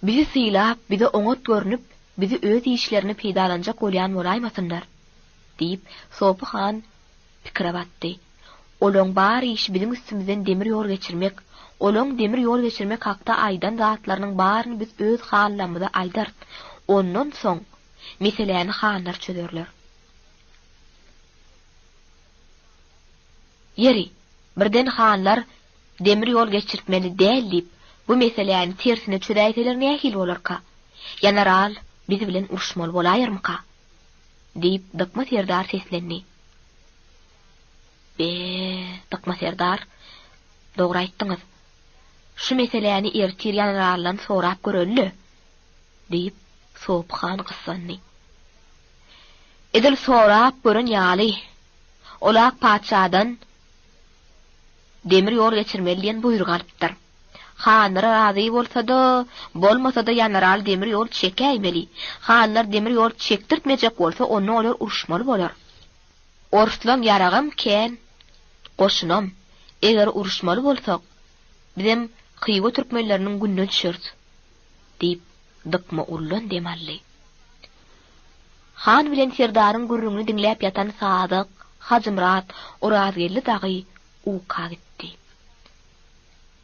Bizi sylap, bize oňat görnüp, bizi öz işlerine peýdalanjak bolýan bolaýmasynlar? diýip, Sopy han pikire batdy. Olaň bar işi biziň üstümizden demir ýol geçirmek. Olaň demir ýol geçirmek hakda aýdan zatlarynyň baryny biz öz hanlamyza aýdarys. Ondan soň meseläni hanlar çözerler. Ýeri, birden hanlar demir ýol geçirtmeli däl diýip, bu meseläni tersine çözäýseler nähili bolarka? Ýanaral biz bilen uruşmaly bolaýarmyka? Diýip, Dykma serdar seslendi. Be, Dykma serdar, dogry aýtdyňyz. Şu meseläni ertir ýanaraldan sorap göreli-le, diýip, Sopy han gyssandy. Edil sorap gören ýaly, ol ak patyşadan demir ýol geçirmeli diýen buýruk alypdyr. Hanlar razy bolsa-da, bolmasa-da ýanaral demir ýol çekäýmeli. Hanlar demir ýol çekdirtmejek bolsa, onda olar uruşmaly bolar. Orslaň ýaragam kän, goşunam. Eger uruşmaly bolsak, bizem Hywa türkmenleriniň gününe düşeris, diýip, Dykma ullan dem aldy. Han bilen serdaryň gürrüňini diňläp ýatan Sadyk, Hajymyrat, Orazgeldi dagy uka gitdi.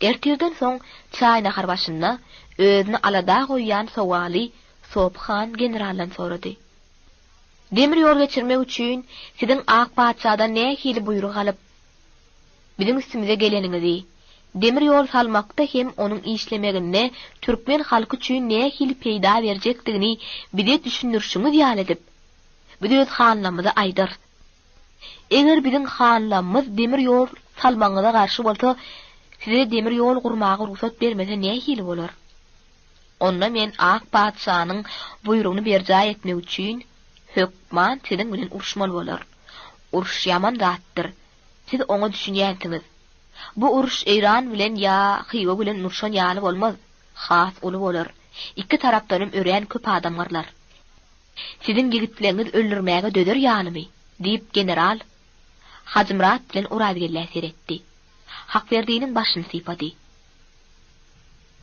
Ertirden soň çaý-nahar başynda özüni alada goýýan sowaly Sopy han generaldan sorady. Demir ýol geçirmek üçin siziň ak patyşadan nähili buýruk alyp, biziň üstümize geleniňizi, demir ýol salmakda hem onuň işlemeginde türkmen halky üçin nähili peýda berjekdigini bize düşündirişiňiz ýaly edip, biz öz hanlamyza aýdarys. Eger biziň hanlamyz demir ýol salmagyňyza garşy bolsa, size demir ýol gurmaga rugsat bermese nähili bolar? Onda men ak patyşanyň buýrugyny berjaý etmek üçin hökman siziň bilen uruşmaly bolaryn. Uruş ýaman zatdyr. Siz oňa düşünýänsiňiz. Bu uruş Eýran bilen ýa Hywa bilen urşan ýaly bolmaz, has uly bolar. Iki tarapdanam örän köp adam gyrlar. Siziň ýigitleňiz öldürmäge dözer ýalymy? diýip, general Hajymyrat bilen Orazgeldä seretdi. Hakberdiniň başyny sypady.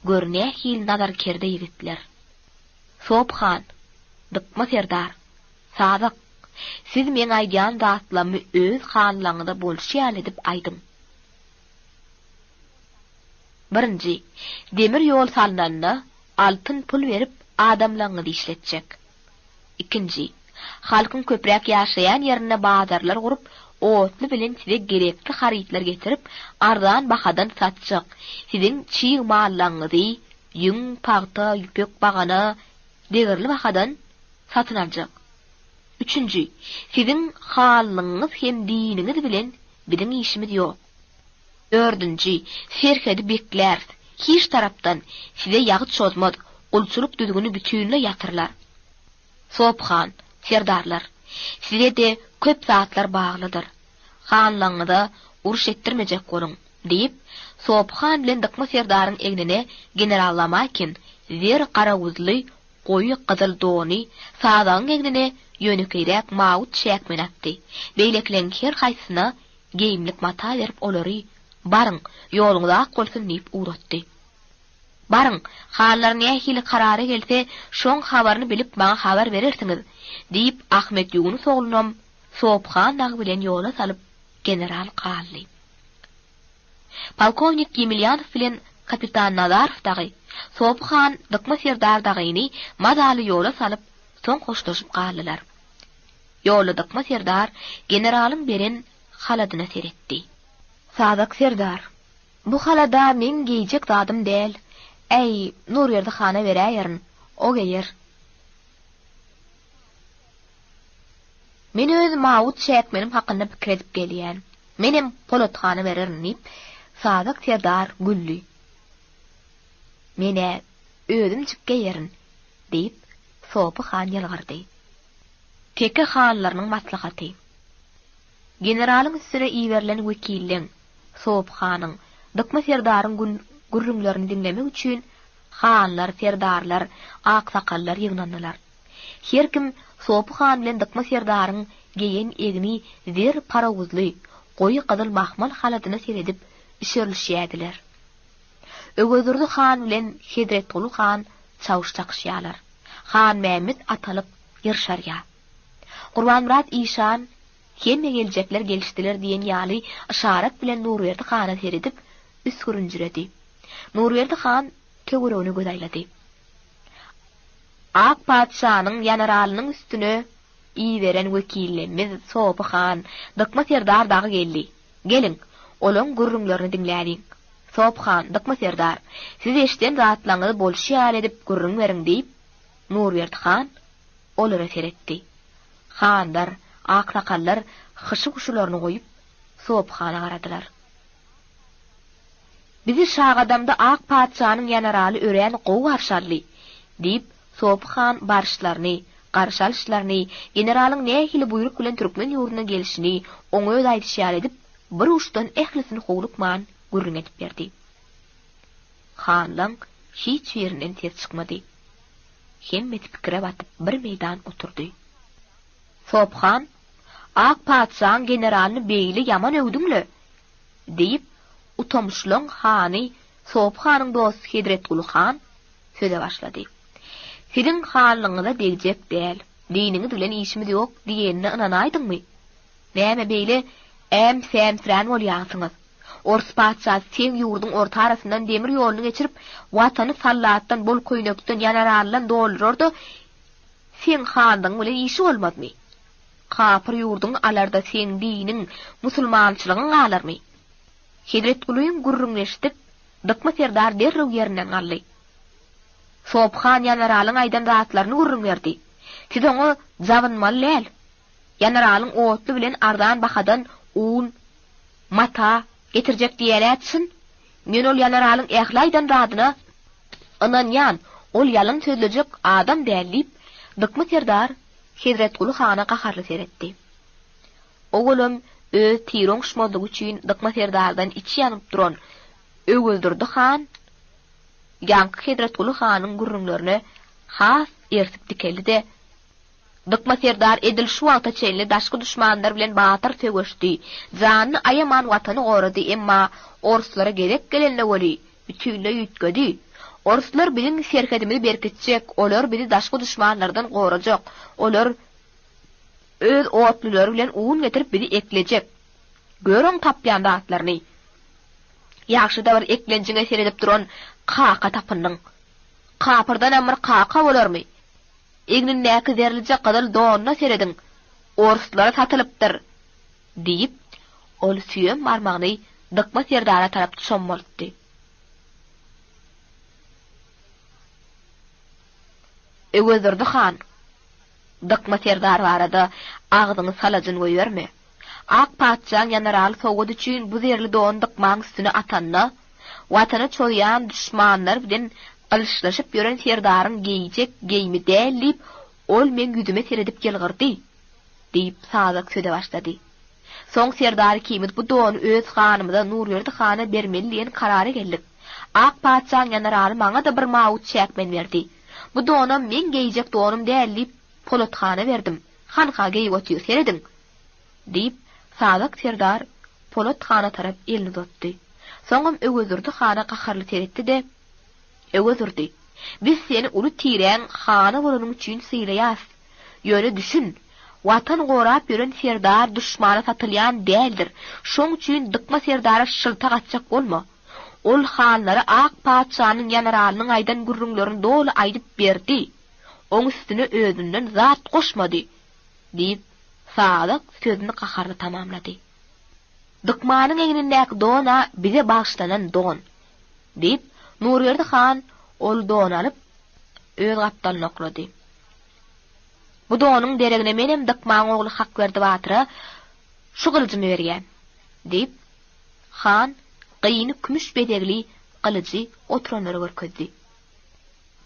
Gör nähili nazarkerde ýigitler. Sop han, Dykma serdar, Sazak, siz meň aýdýan zatlammy öz hanlaňyza bolşy ýaly edip aýdyň. Birinji, demir ýol salnanda altyn pul berip adamlaňyzy işletjek. Ikinji, halkyň köpräk ýaşaýan ýerinde bazarlar gurup, otly bilen size gerekli harytlar getirip, arzan bahadan satjak, siziň çig mallaňyzy, ýüň, pagta, ýüpek, bagana, degerli bahadan satyn aljak. Üçünji, siziň halyňyz hem diniňiz bilen biziň işimiz ýok. Dördünji, serhedi bekläris, hiç tarapdan size ýagy çozmaz, gulçulyk düzgüni bütinleý ýatyrylar. Sop han, serdarlar, size-de köp zatlar baglydyr. Hanlygyňyza uruş etdirmejek boluň, diýip, Sopy han bilen Dykma serdaryň egnine general Lomakin zer garawuzly goýy gyzyl dony, Sazagyň egnine ýönekeýräk mawut çäkmen atdy. Beýlekileň her haýsysyna geýimlik mata berip olary, Baryň, ýoluňyz ak bolsun diýip ugratdy. Baryň, hanlar nähili karara gelse, şoň habaryny bilip maňa habar berersiňiz, diýip, Ahmet Ýunus oglunam Sopy han dagy bilen ýola salyp, general galdy. Polkownik Ýemelýanow bilen kapitan Nazarow dagy Sopy han Dykma serdar dagyny mazaly ýola salyp, soň hoşlaşyp galdylar. Ýolda Dykma serdar generalyň beren haladyna seretdi. Sazak serdar, bu halad-a meň geýjek zadym däl. Äý, Nurberdi hana beräýerin, o geýer. Men öz mawut çäkmenim hakynda pikir edip gelýän. Menem Polat hana bererin, diýip, Sazak serdar güldi. Men-ä özümjik geýerin, diýip, Sopy han ýylgyrdy. Teke hanlarynyň maslahaty. Generalyň üstüne iberilen wekilleň, Sopy hanyň, Dykma serdaryň gürrüňlerini diňlemek üçin hanlar, serdarlar, aksakallar ýygnandylar. Her kim Sopy han bilen Dykma serdaryň geýen egni zer parawuzly, goýy gyzyl mahmal haladyna seredip. üşerilişýärdiler. Öwezdurdy han bilen Hezretguly han çawuş çakyşýarlar. Hanmämmet atalyk ýyrşarýar. Gurbanmyrat işan Hemme geljekler gelişdiler diýen ýaly yşarat bilen Nurberdi hana seredip, üsgürinjiredi. Nurberdi han töweregine göz aýlady. Ak patyşanyň ýanaralynyň üstüne iberen wekillemmiz Sopy han, Dykma serdar dagy geldi. Geliň, olaň gürrüňlerini diňläliň. Sopy han, Dykma serdar, siz eşiden zatlaňyzy bolşy ýaly edip gürrüň beriň, diýip, Nurberdi han olara seretdi. Hanlar, aksakallar hyşy-huşularyny goýup, Sopy hana garadylar. Bizi Şagadamda ak patyşanyň ýanaraly örän gowy garşy aldy, diýip, Sopy han baryşlaryny, garşy alyşlaryny, generalyň nähili buýruk bilen türkmen ýurduna gelşini oň öz aýdyşy ýaly edip, bir uçdan ählisini howlukman gürrüň edip berdi. Hanlaň hiç birinden ses çykmady. Hemmesi pikire batyp bir meýdan oturdy. Sopy han, Ak patyşaň generalyny beýle ýaman öwdüň-le! Diýip, Utamyşlaň hany Sopy hanyň dosty Hezretguly han söze başlady. Siziň hanlygyňyza degjek däl, diniňiz bilen işimiz ýok diýenine ynanaýdyňmy? Näme beýle äm-sämsirän bolýansyňyz? Ors patyşasy seň ýurduň orta arasyndan demir ýoluny geçirip, watany sallatdan, bol köýnekden, ýanaraldan doldurar-da, seň hanlygyň bilen işi bolmazmy? Kapyr ýurduňy alarda seň diniň, musulmançylygyň galarmy? Hezretgulyň gürrüňini eşidip, Dykma serdar derrew ýerinden galdy. Sopy han ýanaralyň aýdan zatlaryny gürrüň berdi. Siz oňa jabynmaly däl. Ýanaralyň otly bilen arzan bahadan un, mata getirjek diýýän-ä çyn. Men ol ýanaralyň ähli aýdan zadyna ynanýan, ol ýalan sözlejek adam däl diýip, Dykma serdar Hezretguly hana gaharly seretdi. Owalam öz tiri oňuşmazlygy üçin Dykma serdardan içi ýanyp duran Öwezdurdy han ýaňky Hezretguly hanyň gürrüňlerine has ersip dikeldi-de, Dykma serdar edil şu wagta çenli daşky duşmanlar bilen batyr söweşdi, janyny aýaman watany gorady, emma orslara gezek gelende weli, bütinleý üýtgedi. Orslar biziň serhedimizi berkitjek, olar bizi daşky duşmanlardan gorajak, olar öz otlulary bilen un getirip bizi eklejek. Gör oň tapýan zatlaryny. Ýagşyda bir eklenjiňe seredip duran kaka tapyndyň. Kapyrdanam bir kaka bolarmy? Egnindäki zerlije gyzyl donuna serediň, orslara satylypdyr! Diýip, ol süýem barmagyny Dykma serdara tarap çommaltdy. Öwezdurdy han, Dykma serdar barada agzyňy salajyn goýberme. Ak patyşaň ýanaraly sowgat üçin bu zerli dony Dykmaň üstüne atanda, Watana çozýan duşmanlar bilen gylyçlaşyp ýören serdaryň geýjek geýimi däl diýip, ol meň ýüzüme seredip ýylgyrdy, diýip, Sazak söze başlady. Soň serdar ikimiz bu dony öz hanymyza Nurberdi hana bermeli diýen karara geldik. Ak patyşaň ýanaraly maňa-da bir mawut çäkmen berdi. Bu donam meň geýjek donum däl diýip, Polat hana berdim. Hanha geýip otyr, serediň! Diýip, Sazak serdar Polat hana tarap elini uzatdy. Soňam Öwezdurdy hana gaharly seretdi-de, Öwezdurdy, biz seni uly tiräň hany bolanyň üçin sylaýas. Ýöne düşün, Watan gorap ýören serdar duşmana satylýan däldir. Şoň üçin Dykma serdara şyltak atjak bolma. Ol hanlara ak patyşanyň ýanaralynyň aýdan gürrüňlerini doly aýdyp berdi. Oň üstüne özünden zat goşmady. Diýip, Sazak sözüni gaharly tamamlady. Dykmanyň egnindäki don-a bize bagyşlanan don, diýip, Nurberdi han ol dony alyp, öz gapdalyna oklady. Bu donuň deregine menem Dykmaň ogly Hakberdi batyra şu gylyjymy berýän, diýip, han gyny kümüş bezegli gylyjy oturanlara görkezdi.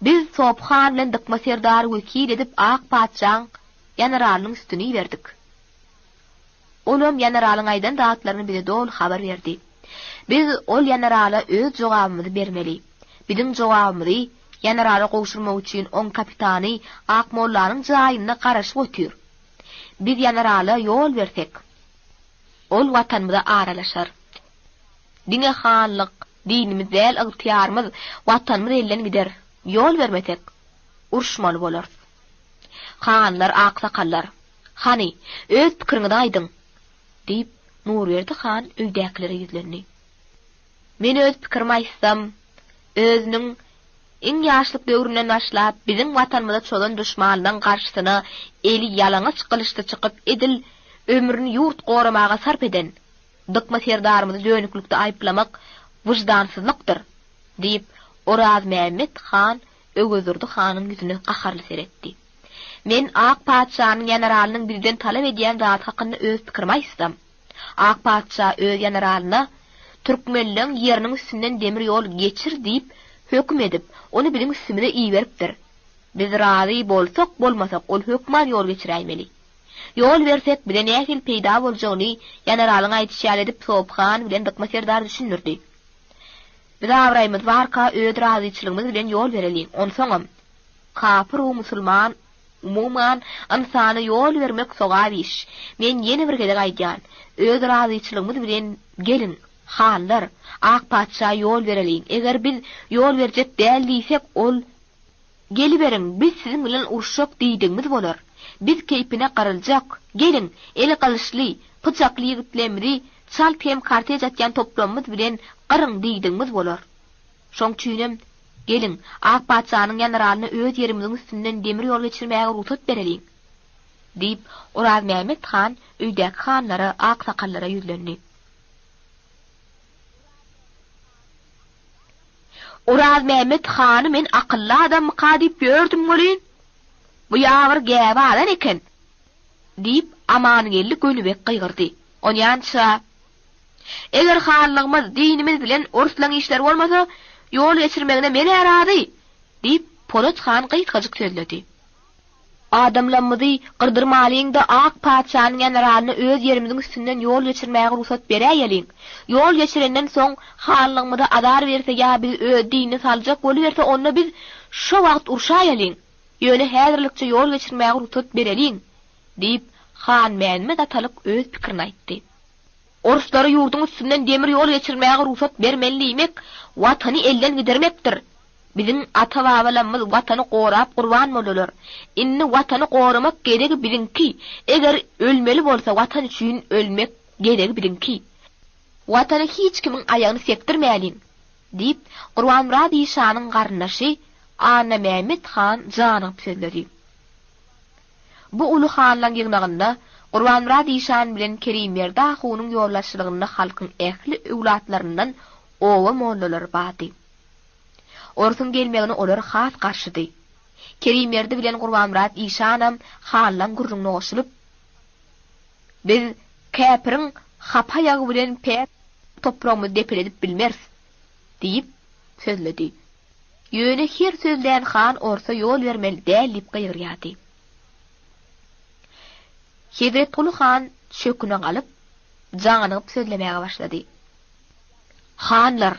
Biz Sopy han bilen Dykma serdary wekil edip ak patyşaň ýanaralynyň üstüne iberdik. Olam ýanaralyň aýdan zatlaryny bize doly habar berdi. Biz ol ýanarala öz jogabymyzy bermeli. Biziň jogabymyzy ýanarala gowşurmak üçin oň kapitany Akmollanyň jaýynda garaşyp otyr. Biz ýanarala ýol bersek, ol watanymyza aralaşar. Diňe hanlyk, dinimiz däl ygtyýarymyz, watanymyz elden gider. Ýol bermesek, uruşmaly bolarys. Hanlar, aksakallar, hany, öz pikiriňizi aýdyň! diýip, Nurberdi han öýdäkilere ýüzlendi. Men öz pikirimi aýtsam, özüniň iň ýaşlyk döwründen başlap biziň watanymyza çozan duşmanlaň garşysyna eli ýalaňaç gylyçly çykyp edil ömrüni ýurt goramaga sarp eden Dykma serdarymyzy dönüklikde aýyplamak wyždansyzlykdyr, diýip, Orazmämmet han Öwezdurdy hanyň ýüzüne gaharly seretdi. Men ak patyşanyň ýanaralynyň bizden talap edýän zady hakynda öz pikirimi aýtsam, Ak patyşa öz ýanaralyna, Türkmenleň ýeriniň üstünden demir ýol geçir diýip höküm edip, ony biziň üstümize iberipdir. Biz razy bolsak-bolmasak, ol hökman ýol geçiräýmeli. Ýol bersek, bize nähili peýda boljagyny ýanaralyň aýdyşy ýaly edip Sopy han bilen Dykma serdar düşündirdi. Biz abraýymyz barka öz razyçylygymyz bilen ýol bereliň, onsoňam, kapyr-u musulman, umuman, ynsana ýol bermek sogap iş. Men ýene bir gezek aýdýan, öz razyçylygymyz bilen geliň, hanlar, ak patyşa ýol bereliň, eger biz ýol berjek däl diýsek, ol Geliberiň, biz siziň bilen uruşjak diýdigimiz bolar. Biz keýpine gyryljak. Geliň, eli gylyçly, pyçakly ýigitlerimizi çalt hem kartej atýan toplamymyz bilen gyryň diýdigimiz bolar. Şoň üçinem, geliň, ak patyşanyň ýanralyna öz ýerimiziň üstünden demir ýol geçirmäge rugsat bereliň! diýip, Orazmämmet han öýdäki hanlara, aksakallara ýüzlendi. Orazmämmet hany men akylly adammyka diýip ýördüm welin, bu ýabyr gäbe alan eken! diýip, Amangeldi Gönübek gygyrdy. Onýança, Eger hanlygymyz, dinimiz bilen orslaň işleri bolmasa, ýol geçirmegine men-ä razy! diýip, Polat han gysgajyk sözledi. Adamlammyzy gyrdyrmalyň-da ak patyşanyň ýanaralyna öz ýerimiziň üstünden ýol geçirmäge rugsat beräýeliň. Ýol geçirenden soň hanlygymyza azar berse ýa bizi öz dinine saljak boluberse onda biz şo wagt urşaýalyň. Ýöne häzirlikçe ýol geçirmäge rugsat bereliň, diýip, Hanmämmet atalyk öz pikirini aýtdy. Orslara ýurduň üstünden demir ýol geçirmäge rugsat bermeli diýmek Watany elden gidermekdir. Biziň ata-babalamyz Watany gorap gurban boldular. Indi Watany goramak gezegi biziňki. Eger ölmeli bolsa Watan üçin ölmek gezegi biziňki. Watana hiç kimiň aýagyny sekdirmäliň! diýip, Gurbanmyrat işanyň garyndaşy Annamämmet han janygyp sözledi. Bu uly hanlaň ýygnagynda Gurbanmyrat işan bilen Kerimberdi ahunyň ýolbaşçylygynda halkyň ähli öwlatlaryndan oba mollalary bardy. Orsuň gelmegine olar has garşydy. Kerimberdi bilen Gurbanmyrat işanam hanlaň gürrüňine goşulyp, Biz käpiriň hapa aýagy bilen päk topragymyzy depeledip bilmeris diýip sözledi. Ýöne her sözlän han orsa ýol bermeli däl diýip gygyrýardy. Hezretguly han çöküne galyp, janygyp sözlemäge başlady. Hanlar,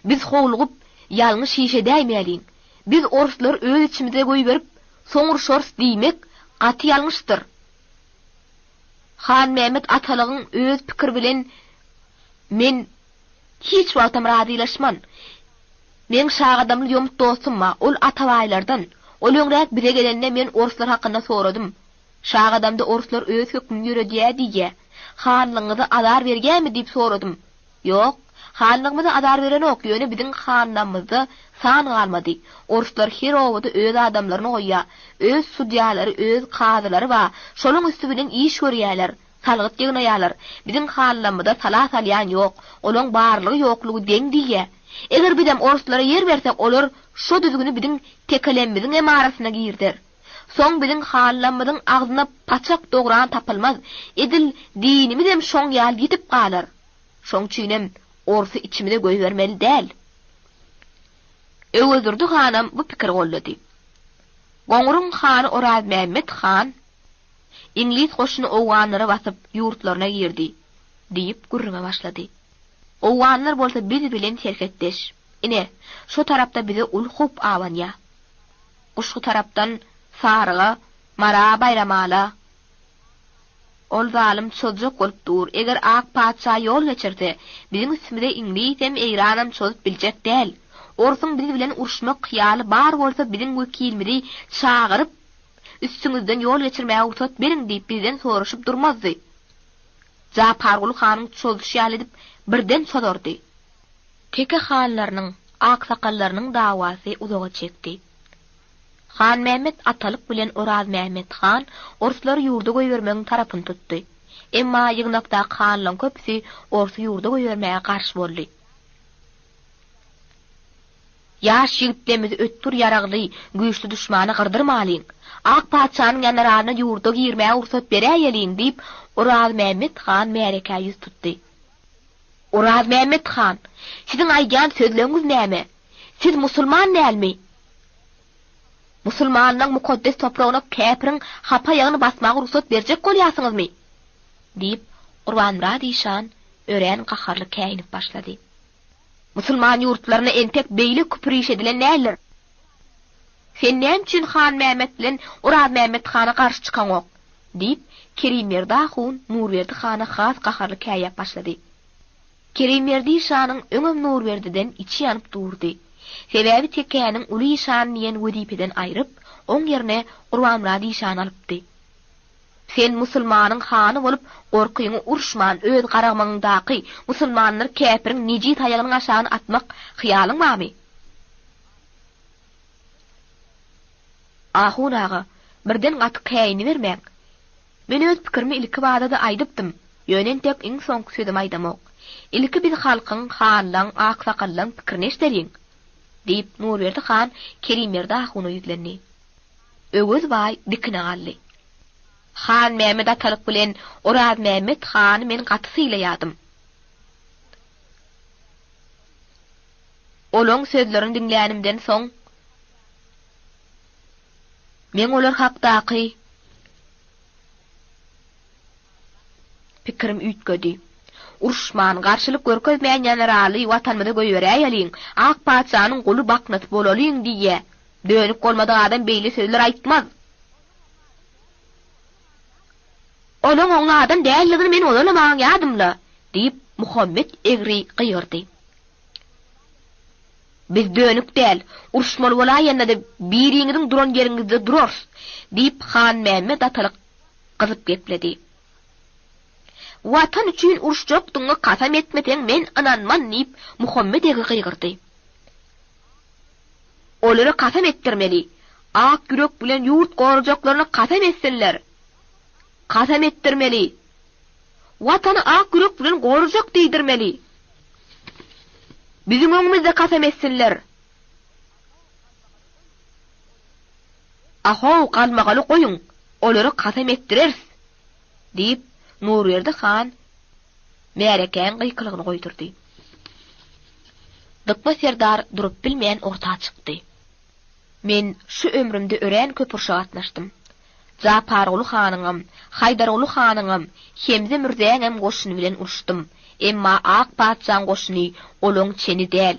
biz howlugyp, ýalňyş iş edäýmäliň. Biz orslary öz içimize goýberip, soň urşarys diýmek gaty ýalňyşdyr. Hanmämmet atalygyň öz pikiri bilen men hiç wagtam razylaşman. Meň Şagadamly ýomut dostum bar, ol atabaýlardan. Ol öňräk bize gelende men orslar hakynda soradym. Şagadamda orslar öz hökmüni ýöredýä diýýä. Hanlygyňyza azar berýämi diýip soradym. Ýok, hanlygymyza azar berenok, ýöne biziň hanlamyzda san galmady. Orslar her obada öz adamlaryny goýýa, öz sudýalary, öz kazylary bar, şolaň üsti bilen iş görýäler, salgyt ýygnaýalar. Biziň hanlamyza sala salýan ýok, olaň barlygy-ýoklugy deň diýýä. Eger bizem orslara ýer bersek, olar şo düzgüni biziň tekelemmiziňem arasyna girizer. Soň biziň hanlamyzyň agzyna paçak dogran tapylmaz, edil dinimizem şoň ýaly ýitip galar. Şoň üçinem orsy içimize goýbermeli däl. Öwezdurdy hanam bu pikiri goldady. Goňuryň hany Orazmämmet han Iňlis goşuny owganlary basyp, ýurtlaryna girdi, diýip gürrüňe başlady. Owganlar bolsa biz bilen serhetdeş. Ine, şo tarapda bize uly howp abanýar. Guşgy tarapdan Saryga, Mara, Baýramala. Ol zalym çozjak bolup dur, eger ak patyşa ýol geçirse, biziň üstümize iňlisem, eýranam çozup biljek däl. Orsuň biz bilen uruşmak hyýaly bar bolsa biziň wekilimizi çagyryp, üstüňizden ýol geçirmäge rugsat beriň diýip bizden soraşyp durmazdy. Japarguly hanyň çozuşy ýaly edip birden çozardy. Teke hanlarynyň, aksakallarynyň dawasy uzaga çekdi. Hanmämmet atalyk bilen Orazmämmet han orslary ýurda goýbermegiň tarapyny tutdy. Emma ýygnakdaky hanlaryň köpüsi orsy ýurda goýbermäge garşy boldy. Ýaş ýigitlerimizi ötgür ýaragly, güýçli duşmana gyrdyrmalyň. Ak patyşanyň ýanaralyna ýurda girmäge rugsat beräýeliň, diýip, Orazmämmet han märekä ýüz tutdy. Orazmämmet han, siziň aýdýan sözleňiz näme? Siz musulman dälmi? Musulmanlaň mukaddes topragyna käpiriň hapa aýagyny basmaga rugsat berjek bolýarsyňyzmy? diýip, Gurbanmyrat işan örän gaharly käýinip başlady. Musulman ýurtlarynda entek beýle küpür iş edilen däldir. Sen näme üçin Hanmämmet bilen Orazmämmet hana garşy çykaňok? diýip, Kerimberdi ahun Nurberdi hana has gaharly käýäp başlady. Kerimberdi işanyň öňem Nurberdiden içi ýanyp durdy. Sebäbi tekäniň uly işan diýen wezipeden aýryp, oň ýerine Gurbanmyrat işany alypdy. Sen musulmanyň hany bolup, gorkyňy uruşman öz garagmagyňdaky musulmanlary käpiriň nejis aýagynyň aşagyna atmak hyýalyň barmy? Ahun aga, birden gaty käýinibermäň. Men öz pikirimi ilkibada-da aýdypdym, ýöne entek iň soňky sözümi aýdamok. Ilki biz halkyň, hanlaň, aksakallaň pikirini eşideliň! diýip, Nurberdi han Kerimberdi ahuna ýüzlendi. Öwez baý dikine galdy. Hanmämmet atalyk bilen Orazmämmet hany men gaty sylaýadym. Olaň sözlerini diňlänimden soň, meň olar hakdaky pikirim üýtgedi. Uruşman, garşylyk görkezmän ýanaraly Watanymyza goýberäýeliň, ak patyşanyň guly baknasy bolalyň diýýä. Dönük bolmadyk adam beýle sözler aýtmaz. Onuň oň adam däldigini men ozalam aňýadym-la, diýip, Muhammet egri gygyrdy. Biz dönük däl, uruşmaly bolaýanda-da biriňiziň duran ýeriňizde durarys, diýip, Hanmämmet atalyk gyzyp gepledi. Watan üçin uruşjakdygyňa kasam etmeseň, men ynanman, diýip, Muhammet egri gygyrdy. Olara kasam etdirmeli. Ak ýürek bilen ýurt gorajaklaryna kasam etsinler. Kasam etdirmeli. Watany ak ýürek bilen gorajak diýdirmeli. Biziň öňümizde kasam etsinler. Ahow, galmagaly goýuň, olara kasam etdireris! diýip, Nurberdi han märekäň gykylygyny goýdurdy. Dykma serdar durup bilmän orta çykdy. Men şu ömrümde örän köp urşa gatnaşdym. Japarguly hanyňam, Haýdarguly hanyňam, Hemze mürzäňem goşuny bilen uruşdym. Emma ak patyşaň goşuny olaň çeni däl.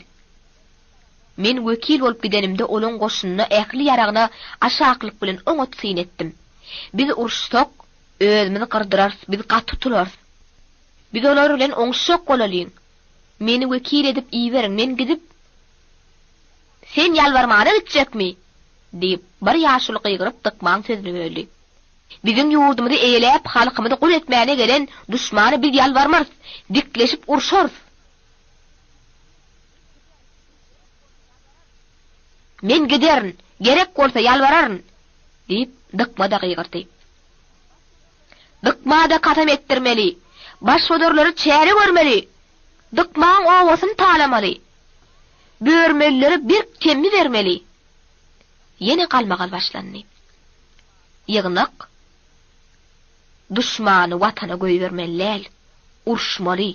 Men wekil bolup gidenimde olaň goşunyna ähli ýaragyna aşaklyk bilen oňat syn etdim. Biz uruşsak, özümizi gyrdyrarys, biz gaty tutularys. Biz olar bilen oňuşjak bolalyň. Meni wekil edip iberiň, men gidip, Sen ýalbarmana gitjekmi? diýip, bir ýaşuly gygyryp Dykmaň sözüni böldi. Biziň ýurdumyzy eýeläp, halkymyzy gul etmäne gelen duşmana biz ýalbarmarys, dikleşip urşarys. Men giderin, gerek bolsa ýalbararyn! diýip, Dykma-da gygyrdy. Dykma-da kasam etdirmeli! Başbozarlara çäre görmeli! Dykmaň obasyny talamaly! Börmelilere berk temmi bermeli! Ýene galmagal başlandy. Ýygnak Duşmany Watana goýbermeli däl, uruşmaly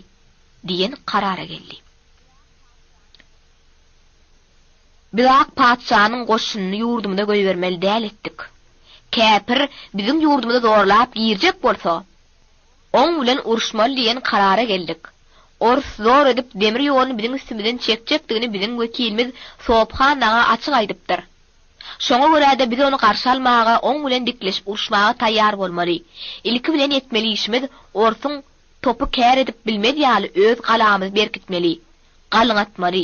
diýen karara geldi. Biz ak patyşanyň goşunyny ýurdumyza goýbermeli däl etdik. Käpir biziň ýurdumyza zorlap girjek bolsa, oň bilen uruşmaly diýen karara geldik. Orus zor edip demir ýoluny biziň üstümizden çekjekdigini biziň wekilimiz Sophan aga açyk aýdypdyr. Şoňa görä-de biz ony garşy almaga, oň bilen dikleşip uruşmaga taýýar bolmaly. Ilki bilen etmeli işimiz orsuň topy kär edip bilmez ýaly öz galamyzy berkitmeli, galyňatmaly,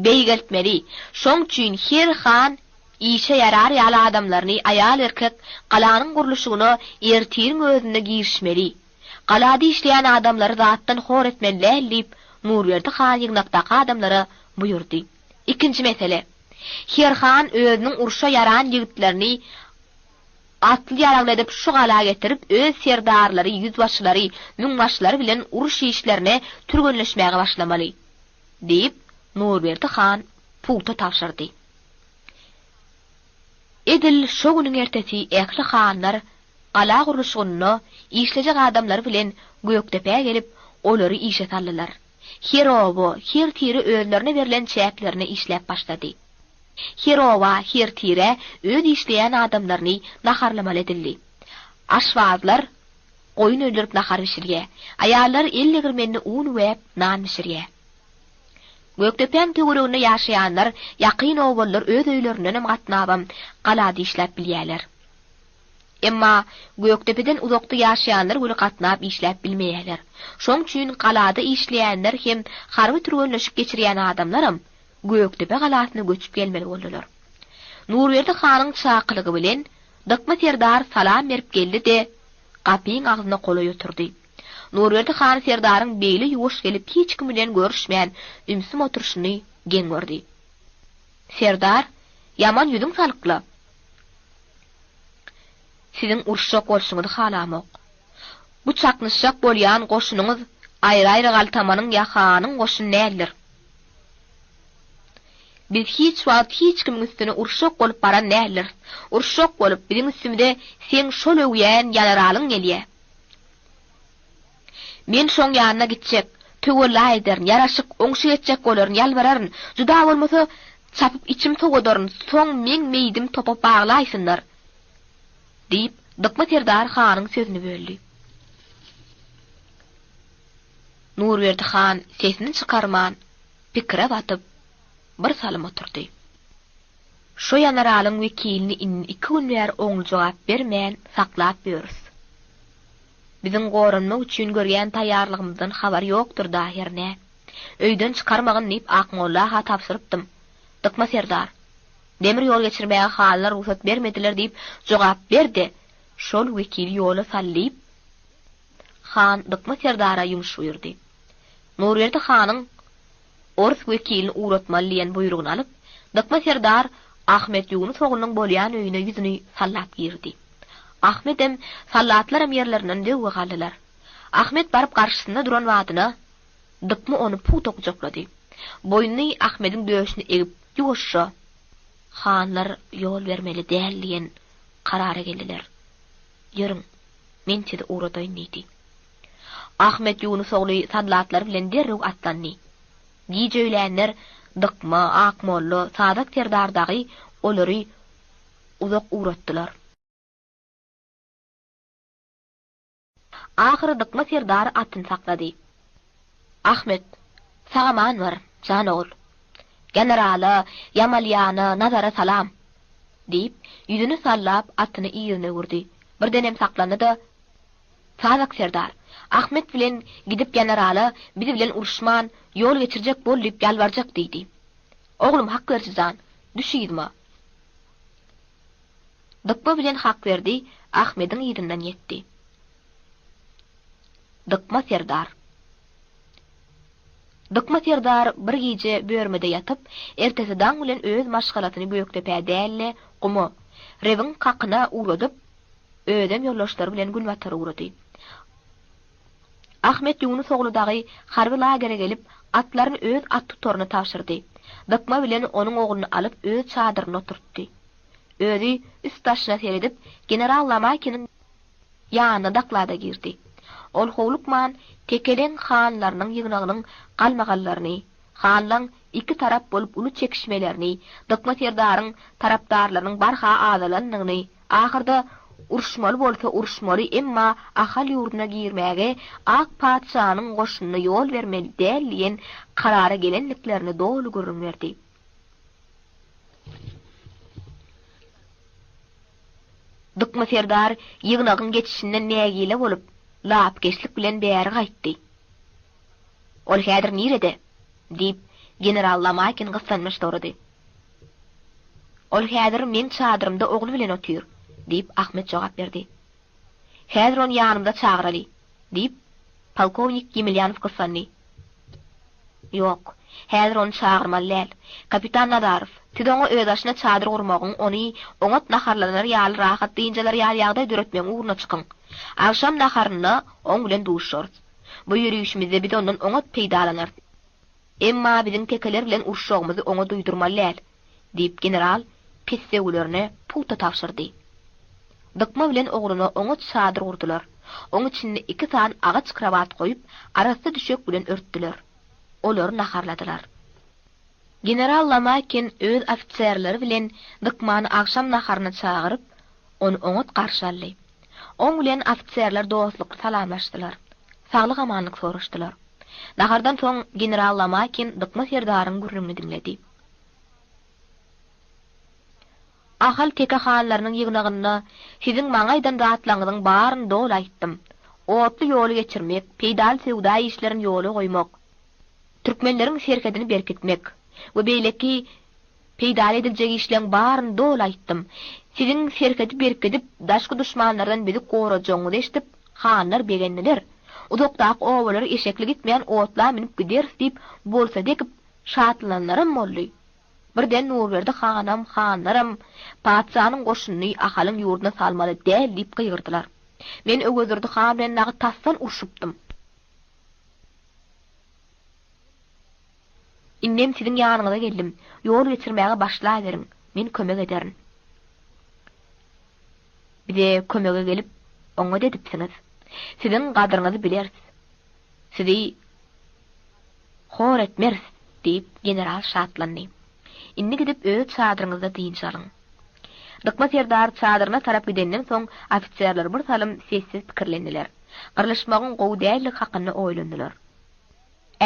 beýgeltmeli. Şoň üçin her han işe ýarar ýaly adamlaryny aýal-erkek galanyň gurluşygyna ertiriň özünde girişmeli. Galada işleýän adamlary zatdan hor etmeli däl diýip, Nurberdi han ýygnakdaky adamlara buýurdy. Ikinji mesele. Her han özüniň urşa ýaran ýigitlerini atly-ýaragly edip şu gala getirip, öz serdarlary, ýüzbaşylary, müňbaşylary bilen uruş işlerine türgenleşmäge başlamaly, diýip, Nurberdi han pugta tabşyrdy. Edil şo günüň ertesi ähli hanlar gala gurluşygynda işlejek adamlary bilen Gökdepä gelip, olary işe saldylar. Her oba, her tire özlerine berlen çäklerine işläp başlady. Her oba, her tire öz işleýän adamlaryny naharlamaly edildi. Aşbazlar goýun öldürip nahar bişirýär. Aýallar el degirmeninde un üwäp, nan bişirýär. Gökdepäň töwereginde ýaşaýanlar, ýakyn obalylar öz öýlerindenem gatnabam galada işläp bilýärler. Emma Gökdepeden uzakda ýaşaýanlar weli gatnap işläp bilmeýärler. Şoň üçin galada işleýänler hem harby türgenleşik geçirýän adamlaram Gökdepe galasyna göçüp gelmeli boldular. Nurberdi hanyň çakylygy bilen Dykma serdar salam berip geldi-de, gapyň agzyna golaý oturdy. Nurberdi han serdaryň beýle ýuwaş gelip hiç kim bilen görüşmän ümsüm oturyşyny geň gördi. Serdar, ýaman ýüzüň salykla. Siziň uruşjak bolşuňyzy halamok. Bu çaknyşjak bolýan goşunyňyz aýry-aýry galtamanyň ýa hanyň goşuny däldir. Biz hiç wagt hiç kimiň üstüne uruşjak bolup baran däldiris. Uruşjak bolup, biziň üstümize seň şol öwýän ýanaralyň gelýä. Men şoň ýanyna gitjek, töwella ederin, ýaraşyk, oňşuk etjek bolaryn, ýalbararyn, juda bolmasa, çapyp içim sowadaryn, soň meň meýdim topa baglaýsynlar! diýip, Dykma serdar hanyň sözüni böldi. Nurberdi han sesini çykarman, pikire batyp, bir salym oturdy. Şo ýanaralyň wekilini indi iki gün bäri oňly jogap bermän saklap ýörüs. Biziň goranmak üçin görýän taýýarlygymyzdan habary ýokdur-da hernä. Öýden çykarmagyn diýip Akmolla-ha tabşyrypdym. Dykma serdar. Demir ýol geçirmäge hanlar rugsat bermediler diýip jogap ber-de, şol wekili ýola sal diýip, han Dykma serdara ýumuş buýurdy. Nurberdi hanyň Ors wekilini ugratmaly diýen buýrugyny alyp, Dykma serdar Ahmet Ýunus oglunyň bolýan öýüne ýüzüni sallap girdi. Ahmedem, sallatlaram ýerlerinden zöwwe galdylar. Ahmet baryp garşysynda duran badyna, Dykma ony pugta gujaklady. Boýnuny Ahmediň döşüne egip, ýuwaşja. Hanlar ýol bermeli däl diýen karara geldiler. Ýörüň, men sizi ugradaýyn diýdi. Ahmet Ýunus ogly sallatlary bilen derrew atlandy. Gije öýlänler Dykma, Akmolla, Sazak serdar dagy olary uzak ugratdylar. Ahyry Dykma serdar atyny saklady. Ahmet, sag-aman bar, jan ogul. Generala, Ýamalýana, Nazara salam! diýip, ýüzüni sallap, atyny yzyna öwürdi. Birdenem saklandy-da, Sazak serdar, Ahmet bilen gidip ýanarala biz bilen uruşman, ýol geçirjek bol diýip ýalbarjak diýdi. Oglum Hakberdi jan, düş yzyma. Dykma bilen Hakberdi Ahmediň yzyndan ýetdi. Dykma serdar. Dykma serdar bir gije börmede ýatyp, ertesi daň bilen öz maşgalasyny Gökdepä däl-de, guma, Rewiň kakyna ugradyp, Özem ýoldaşlary bilen günbatara ugrady. Ahmet Ýunus ogly dagy harby lagere gelip, atlaryny öz at tutaryna tabşyrdy. Dykma bilen onuň ogluny alyp öz çadyrynda oturtdy. Özi üst-daşyna seredip, general Lomakiniň ýanyna doklada girdi. Ol howlukman Tekeleň hanlarynyň ýygnagynyň galmagallaryny, hanlaň iki tarap bolup uly çekişmelerini, Dykma serdaryň tarapdarlarynyň barha azalanyny, Ahyrda uruşmaly bolsa uruşmaly, emma Ahal ýurduna girmäge ak patyşanyň goşunyna ýol bermeli däl diýen karara gelendiklerini doly gürrüň berdi. Dykma serdar ýygnagyň geçişinden nägile bolup, lapykeçlik bilen bäri gaýtdy. Ol häzir nirede? diýip, general Lomakin gyssanmaç sorady. Ol häzir meň çadyrymda ogly bilen otyr, diýip, Ahmet jogap berdi. Häzir ony ýanymyza çagyraly, diýip, polkownik Ýemelýanow gyssandy. Ýok, häzir ony çagyrmaly däl. Kapitan Nazarow, siz oňa özbaşyna çadyr gurmagyň, ony oňat naharlanar ýaly rahat dynç alar ýaly ýagdaý döretmegiň ugruna çykyň. Agşam naharynda oň bilen duşuşarys. Bu ýörişimizde biz ondan oňat peýdalanarys. Emma biziň tekeler bilen uruşjagymyzy oňa duýdurmaly däl, diýip, general pessewülerine pugta tabşyrdy. Dykma bilen ogluna oňat çadyr gurdular. Oň içinde iki sany agaç krowat goýup, arassa düşek bilen örtdüler. Olary naharladylar. General Lomakin öz ofiserleri bilen Dykmany agşam naharyna çagyryp, ony oňat garşy aldy. Oň bilen ofiserler dostlukly salamlaşdylar. Saglyk-amanlyk soraşdylar. Nahardan soň general Lomakin Dykma serdaryň gürrüňini diňledi. Ahal teke hanlarynyň ýygnagynda siziň maňa aýdan zatlaryňyzyň baryny doly aýtdym. Otly ýoly geçirmek, peýdaly söwda işlerini ýola goýmak, türkmenleriň serhedini berkitmek we beýleki peýdaly ediljek işleň baryny doly aýtdym. Siziň serhedi berkidip, daşky duşmanlardan bizi gorajagyňyzy eşidip, hanlar begendiler. Uzakdaky obalara eşekli gitmän otla münüp gideris diýip, bolsa degip, şatlananlaram boldy. Birden Nurberdi hanam, hanlaram, Patyşanyň goşunyny Ahalyň ýurduna salmaly däl diýip gygyrdylar. Men Öwezdurdy han bilen dagy tasdan urşupdym. Indem siziň ýanyňyza geldim. Ýol geçirmäge başlaberiň, men kömek ederin. Bize kömege gelip, oňat edipsiňiz. Siziň gadyryňyzy bileris. Sizi Hor etmeris, diýip, general şatlandy. Indi gidip öz çadyryňyzda dynç alyň. Dykma serdar çadyryna tarap gidenden soň, ofiserler bir salym sessiz pikirlendiler. Gyrlyşmagyň gowy däldigi hakynda oýlandylar.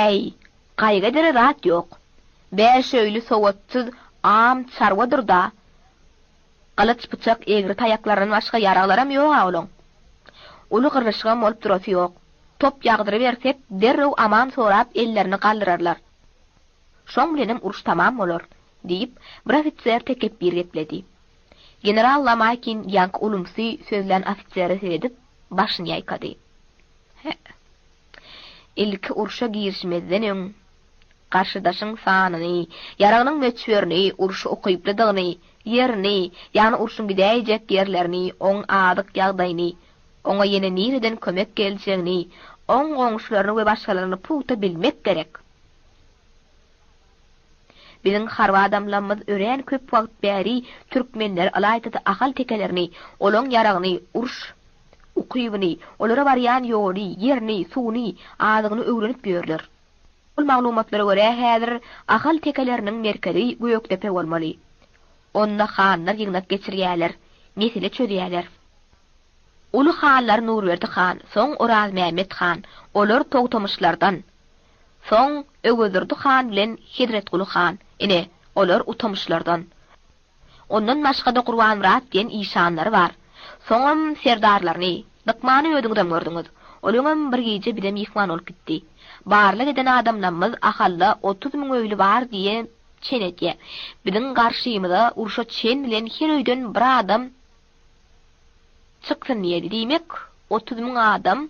Äý, gaýgy edere zat ýok. Bäş öýli sowatsyz am çarwadyr-da. Gylyç-pyçak, egri taýaklardan başga ýaraglaram ýog-a olaň. Uly gyrlyşygam bolup durasy ýok. Top ýagdyrybersek, derrew aman sorap ellerini galdyrarlar. Şoň bilenem uruş tamam bolar, diýip, bir ofiser tekepbir gepledi. General Lomakin ýaňky ulumsy sözlän ofisere seredip, başyny ýaýkady. Hä. Ilki urşa girişmezden öň, garşydaşyň sanyny, ýaragynyň möçberini, urşa ukyplydygyny, ýerini, ýagny urşuň gidäýjek ýerlerini, oň azyk ýagdaýyny, oňa ýene nireden kömek geljegini, oň goňşularyny we başgalaryny pugta bilmek gerek. Biziň harby adamlamyz örän köp wagt bäri türkmenleri, ylaýta-da ahal tekelerini, olaň ýaragyny, uruş ukybyny, olara barýan ýoly, ýerini, suwuny, azygyny öwrenip ýörler. Ol maglumatlara görä häzir Ahal tekeleriniň merkezi Gökdepe bolmaly. Onda hanlar ýygnak geçirýärler, mesele çözýärler. Uly hanlar Nurberdi han, soň Orazmämmet han, olar Togtamyşlardan. Soň Öwezdurdy han bilen Hezretguly han, ine, olar Utamyşlardan. Ondan başga-da Gurbanmyrat diýen işanlary bar. Soňam serdarlaryny, Dykmany özüňizem gördüňiz. Ol öňem bir gije bize myhman bolup gitdi. Barlag eden adamlammyz Ahalda 30 müň öýli bar diýe çen edýä. Biziň garşymyza urşa çen bilen her öýden bir adam çyksyn diýedi. Diýmek, 30 müň adam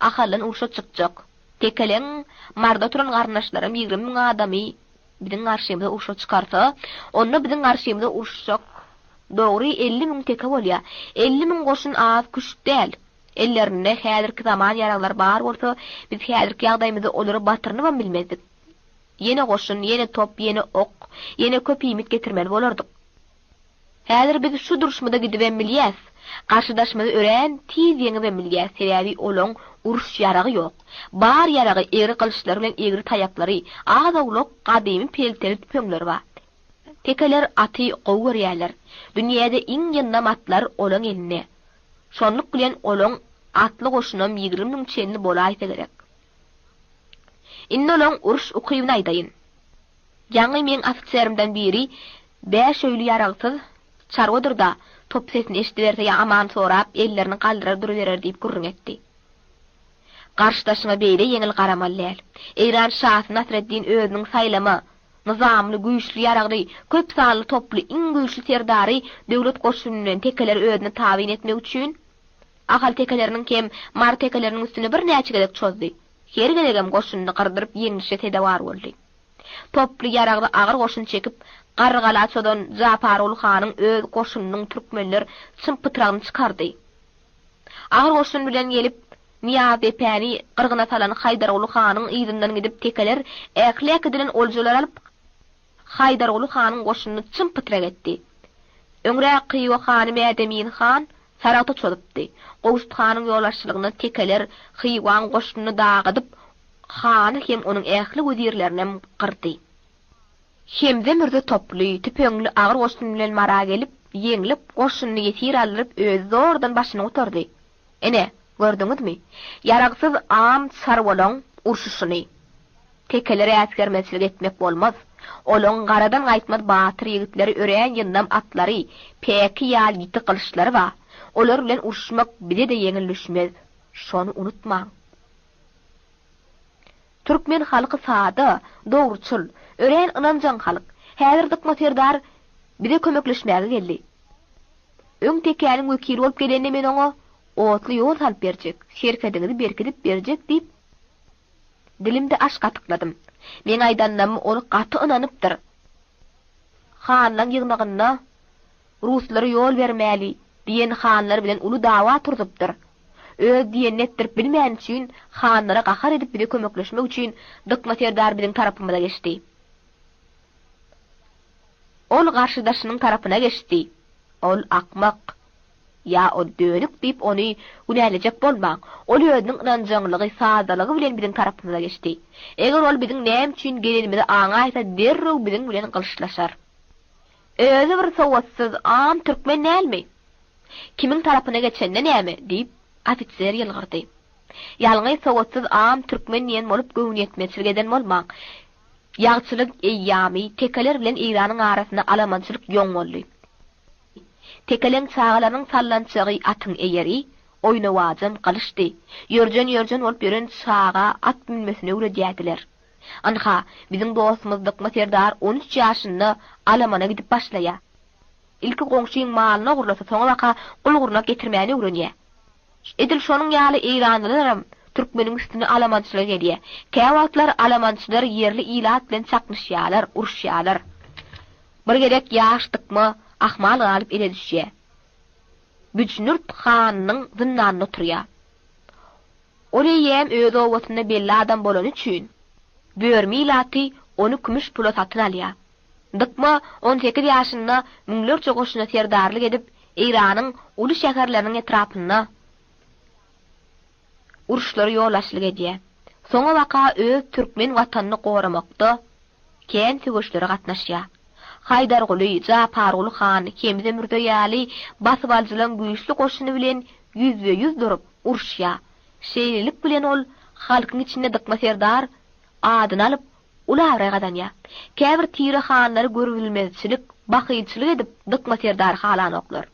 Ahaldan urşa çykjak. Tekeleň Marda oturan garyndaşlaram 20 müň adamy biziň garşymyza urşa çykarsa, onda biziň garşymyza uruşjak dogry 50 müň teke bolýar. 50 müň goşun az-küş däl. Ellerinde häzirki zaman ýaraglary bar bolsa, biz häzirki ýagdaýymyzda olary batyrynybam bilmezdik. Ýene goşun, ýene top, ýene ok, ýene köp iýmit getirmeli bolardyk. Häzir biz şu durşumyza gidibem bilýäs. Garşydaşymyzy örän tiz ýeňibem bilýäs, sebäbi olaň uruş ýaragy ýok. Bar ýaragy egri gylyçlary bilen egri taýaklary, az-owlak gadymy pelteli tüpeňleri bar. Tekeler aty gowy görýärler. Dünýäde iň ýyndam atlar olaň elinde. Şonluk bilen olaň atly goşunam 20 müň çenli bolaýsa gerek. Indi olaň uruş ukybyny aýdaýyn. Ýaňy meň ofiserimden biri bäş öýli ýaragsyz çarwadyr-da, Top sesini eşidiberse ýa aman sorap, ellerini galdyrar duruberer diýip gürrüň etdi. Garşydaşyňa beýle ýeňil garamaly däl. Eýran şasy Nasreddin özüniň saýlama, nyzamly, güýçli ýaragly, köp sanly toply iň güýçli serdary döwlet goşuny bilen tekeleri özüne tabyn etmek üçin Ahal tekeleriniň hem Mary tekeleriniň üstüne birnäçe gezek çozdy. Her gezegem goşunyny gyrdyryp ýeňlişe sezewar boldy. Toply ýaragly agyr goşun çekip, Garrygala çozan Japarguly hanyň öz goşunynyň türkmenler çym-pytragyny çykardy. Agyr goşun bilen gelip, Nyýazdepäni gyrgyna salan Haýdarguly hanyň yzyndan gidip tekeler ähli äkidilen oljalary alyp, Haýdarguly hanyň goşunyny çym-pytrak etdi. Öňräk Hywa hany Mädemin han Saragta çozupdy. Gowşut hanyň ýolbaşçylygynda tekeler Hywaň goşunyny dagadyp, hany hem onuň ähli wezirlerinem gyrdy. Hemze mürze toply, tüpeňli agyr goşun bilen Mara gelip, ýeňlip, goşunyny ýesir aldyryp, özi zordan başyny gutardy. Ine, gördüňizmi, ýaragsyz am çarwalaň urşuşyny. Tekelere äsgermezçilik etmek bolmaz. Olaň garadan gaýtmaz batyr ýigitleri örän ýyndam atlary, päki ýaly ýiti gylyçlary bar. Olar bilen uruşmak bize-de ýeňil düşmez. Şony unutmaň. Türkmen halky sada, dogruçyl, örän ynanjaň halk. Häzir Dykma serdar bize kömekleşmäge geldi. Öň tekäniň wekili bolup gelende men oňa, Otly ýol salyp berjek, serhediňizi berkidip berjek diýip, dilimde aş gatykladym. Meň aýdanlaryma ol gaty ynanypdyr. Hanlaň ýygnagynda Ruslara ýol bermäli diýen hanlar bilen uly dawa turzupdyr. Öz diýenini etdirip bilmäni üçin hanlara gahar edip bize kömekleşmek üçin Dykma serdar biziň tarapymyza geçdi. Ol garşydaşynyň tarapyna geçdi. Ol akmak. Ýa ol dönük diýip ony günälejek bolmaň. Ol özüniň ynanjaňlygy, sadalygy bilen biziň tarapymyza geçdi. Eger ol biziň näme üçin gelenimizi aňaýsa derrew biziň bilen gylyçlaşar. Özi bir sowatsyz, am türkmen dälmi? Kimiň tarapyna geçende näme? diýip, ofiser ýylgyrdy. Ýalňyz sowatsyz am türkmen diýen bolup göwnüýetmezçilik eden bolmaň. Ýagçylyk eýýamy tekeler bilen Eýranyň arasynda alamançylyk ýoň boldy. Tekeleň çagalarynyň sallançagy atyň eýeri, oýnawajam gylyçdy. Ýörjen-ýörjen bolup ýören çaga at münmesini öwredýärdiler. Ynha, biziň dostumyz Dykma serdar on üç ýaşynda alamana gidip başlaýar. Ilki goňşyň malyny ogurlasa, soňabaka gul-gurnak getirmäni öwrenýär. Edil şonuň ýaly eýranlylaram türkmeniň üstüne alamançylyga gelýär. Käwagtlar alamançylar ýerli ilat bilen çaknyşýarlar, uruşýarlar. Bir gezek ýaş Dykma ahmal galyp ele düşýär. Büjnürt hanynyň zyndanynda oturýar. Ol eýýäm öz obasynda belli adam bolany üçin, Börmi ilaty ony kümüş pula satyn alýar. Dykma on sekiz ýaşynda müňlerçe goşuna serdarlyk edip, Eýranyň uly şäherleriniň etrapynda uruşlara ýolbaşçylyk edýär. Soňabaka öz türkmen watanyny goramakda kän söweşlere gatnaşýar. Haýdarguly, Japarguly han, Hemze mürze ýaly basybalyjylaryň güýçli goşuny bilen ýüzbe-ýüz durup, uruşýar. Şeýlelik bilen ol halkyň içinde Dykma serdar adyny alyp, uly abraý gazanýar. Käbir tire hanlary görübilmezçilik, bahylçylyk edip Dykma serdary halanoklar.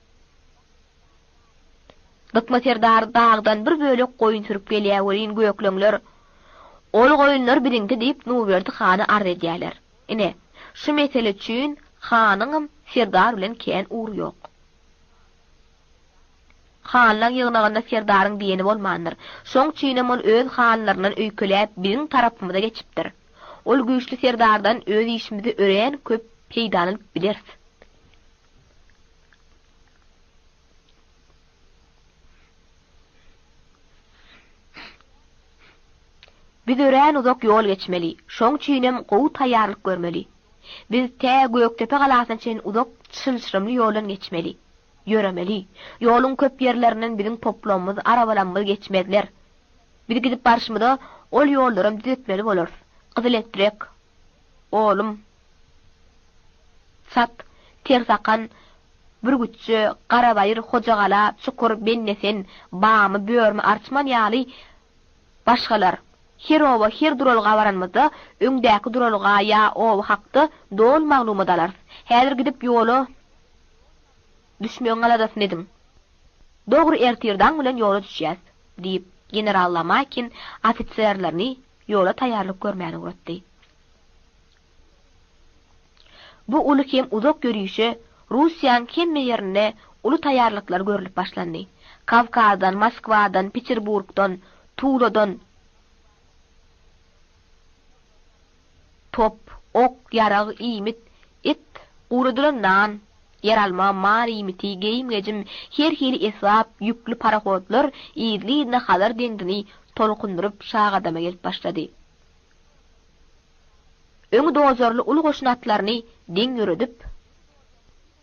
Dykma serdar dagdan bir bölek goýun sürüp gelýär welin gökleňler, Ol goýunlar biziňki diýip Nurberdi hana arz edýärler. Ine, şu mesele üçin hanyňam serdar bilen kän ugry ýok. Hanlaň ýygnagynda serdaryň diýeni bolmandyr. Şoň üçinem ol öz hanlaryndan öýkeläp biziň tarapymyza geçipdir. Ol güýçli serdardan öz işimize örän köp peýdalanyp bileris. Biz örän uzak ýol geçmeli, şoň üçinem gowy taýýarlyk görmeli. Biz tä Gökdepe galasyna çenli uzak çylşyrymly ýoldan geçmeli. Ýöremeli. Ýoluň köp ýerlerinden biziň toplamymyz, arabalamyz geçmezler. Biz gidip barşymyza ol ýollaram düzetmeli bolarys. Gyzyletrek, Olum, Çat, Tersakan, Bürgütçe, Garabaýyr, Hojagala, Çukur, Bennesen, Bamy, Börme, Arçman ýaly başgalar. Her oba, her duralga baranymyzda, öňdäki duralga ýa oba hakda doly maglumat alarys. Häzir gidip ýola. Düşmegiň aladasyny ediň. Dogry ertir daň bilen ýola düşýäs, diýip, general Lomakin ofiserlerini ýola taýýarlyk görmäne ugratdy. Bu uly hem uzak ýörişe Russiýaň hemme ýerinde uly taýýarlyklar görlüp başlandy. Kawkazdan, Moskwadan, Peterburgdan, Tuladan top, ok, ýarag, iýmit, et, guradylan nan, ýeralma, mal iýmiti, geýim-gejim, her hili esbap ýükli parohodlar yzly-yzyna Hazar deňzini tolkundyryp Şagadama gelip başlady. Öňi dozarly uly goşun atlaryny deň ýöredip,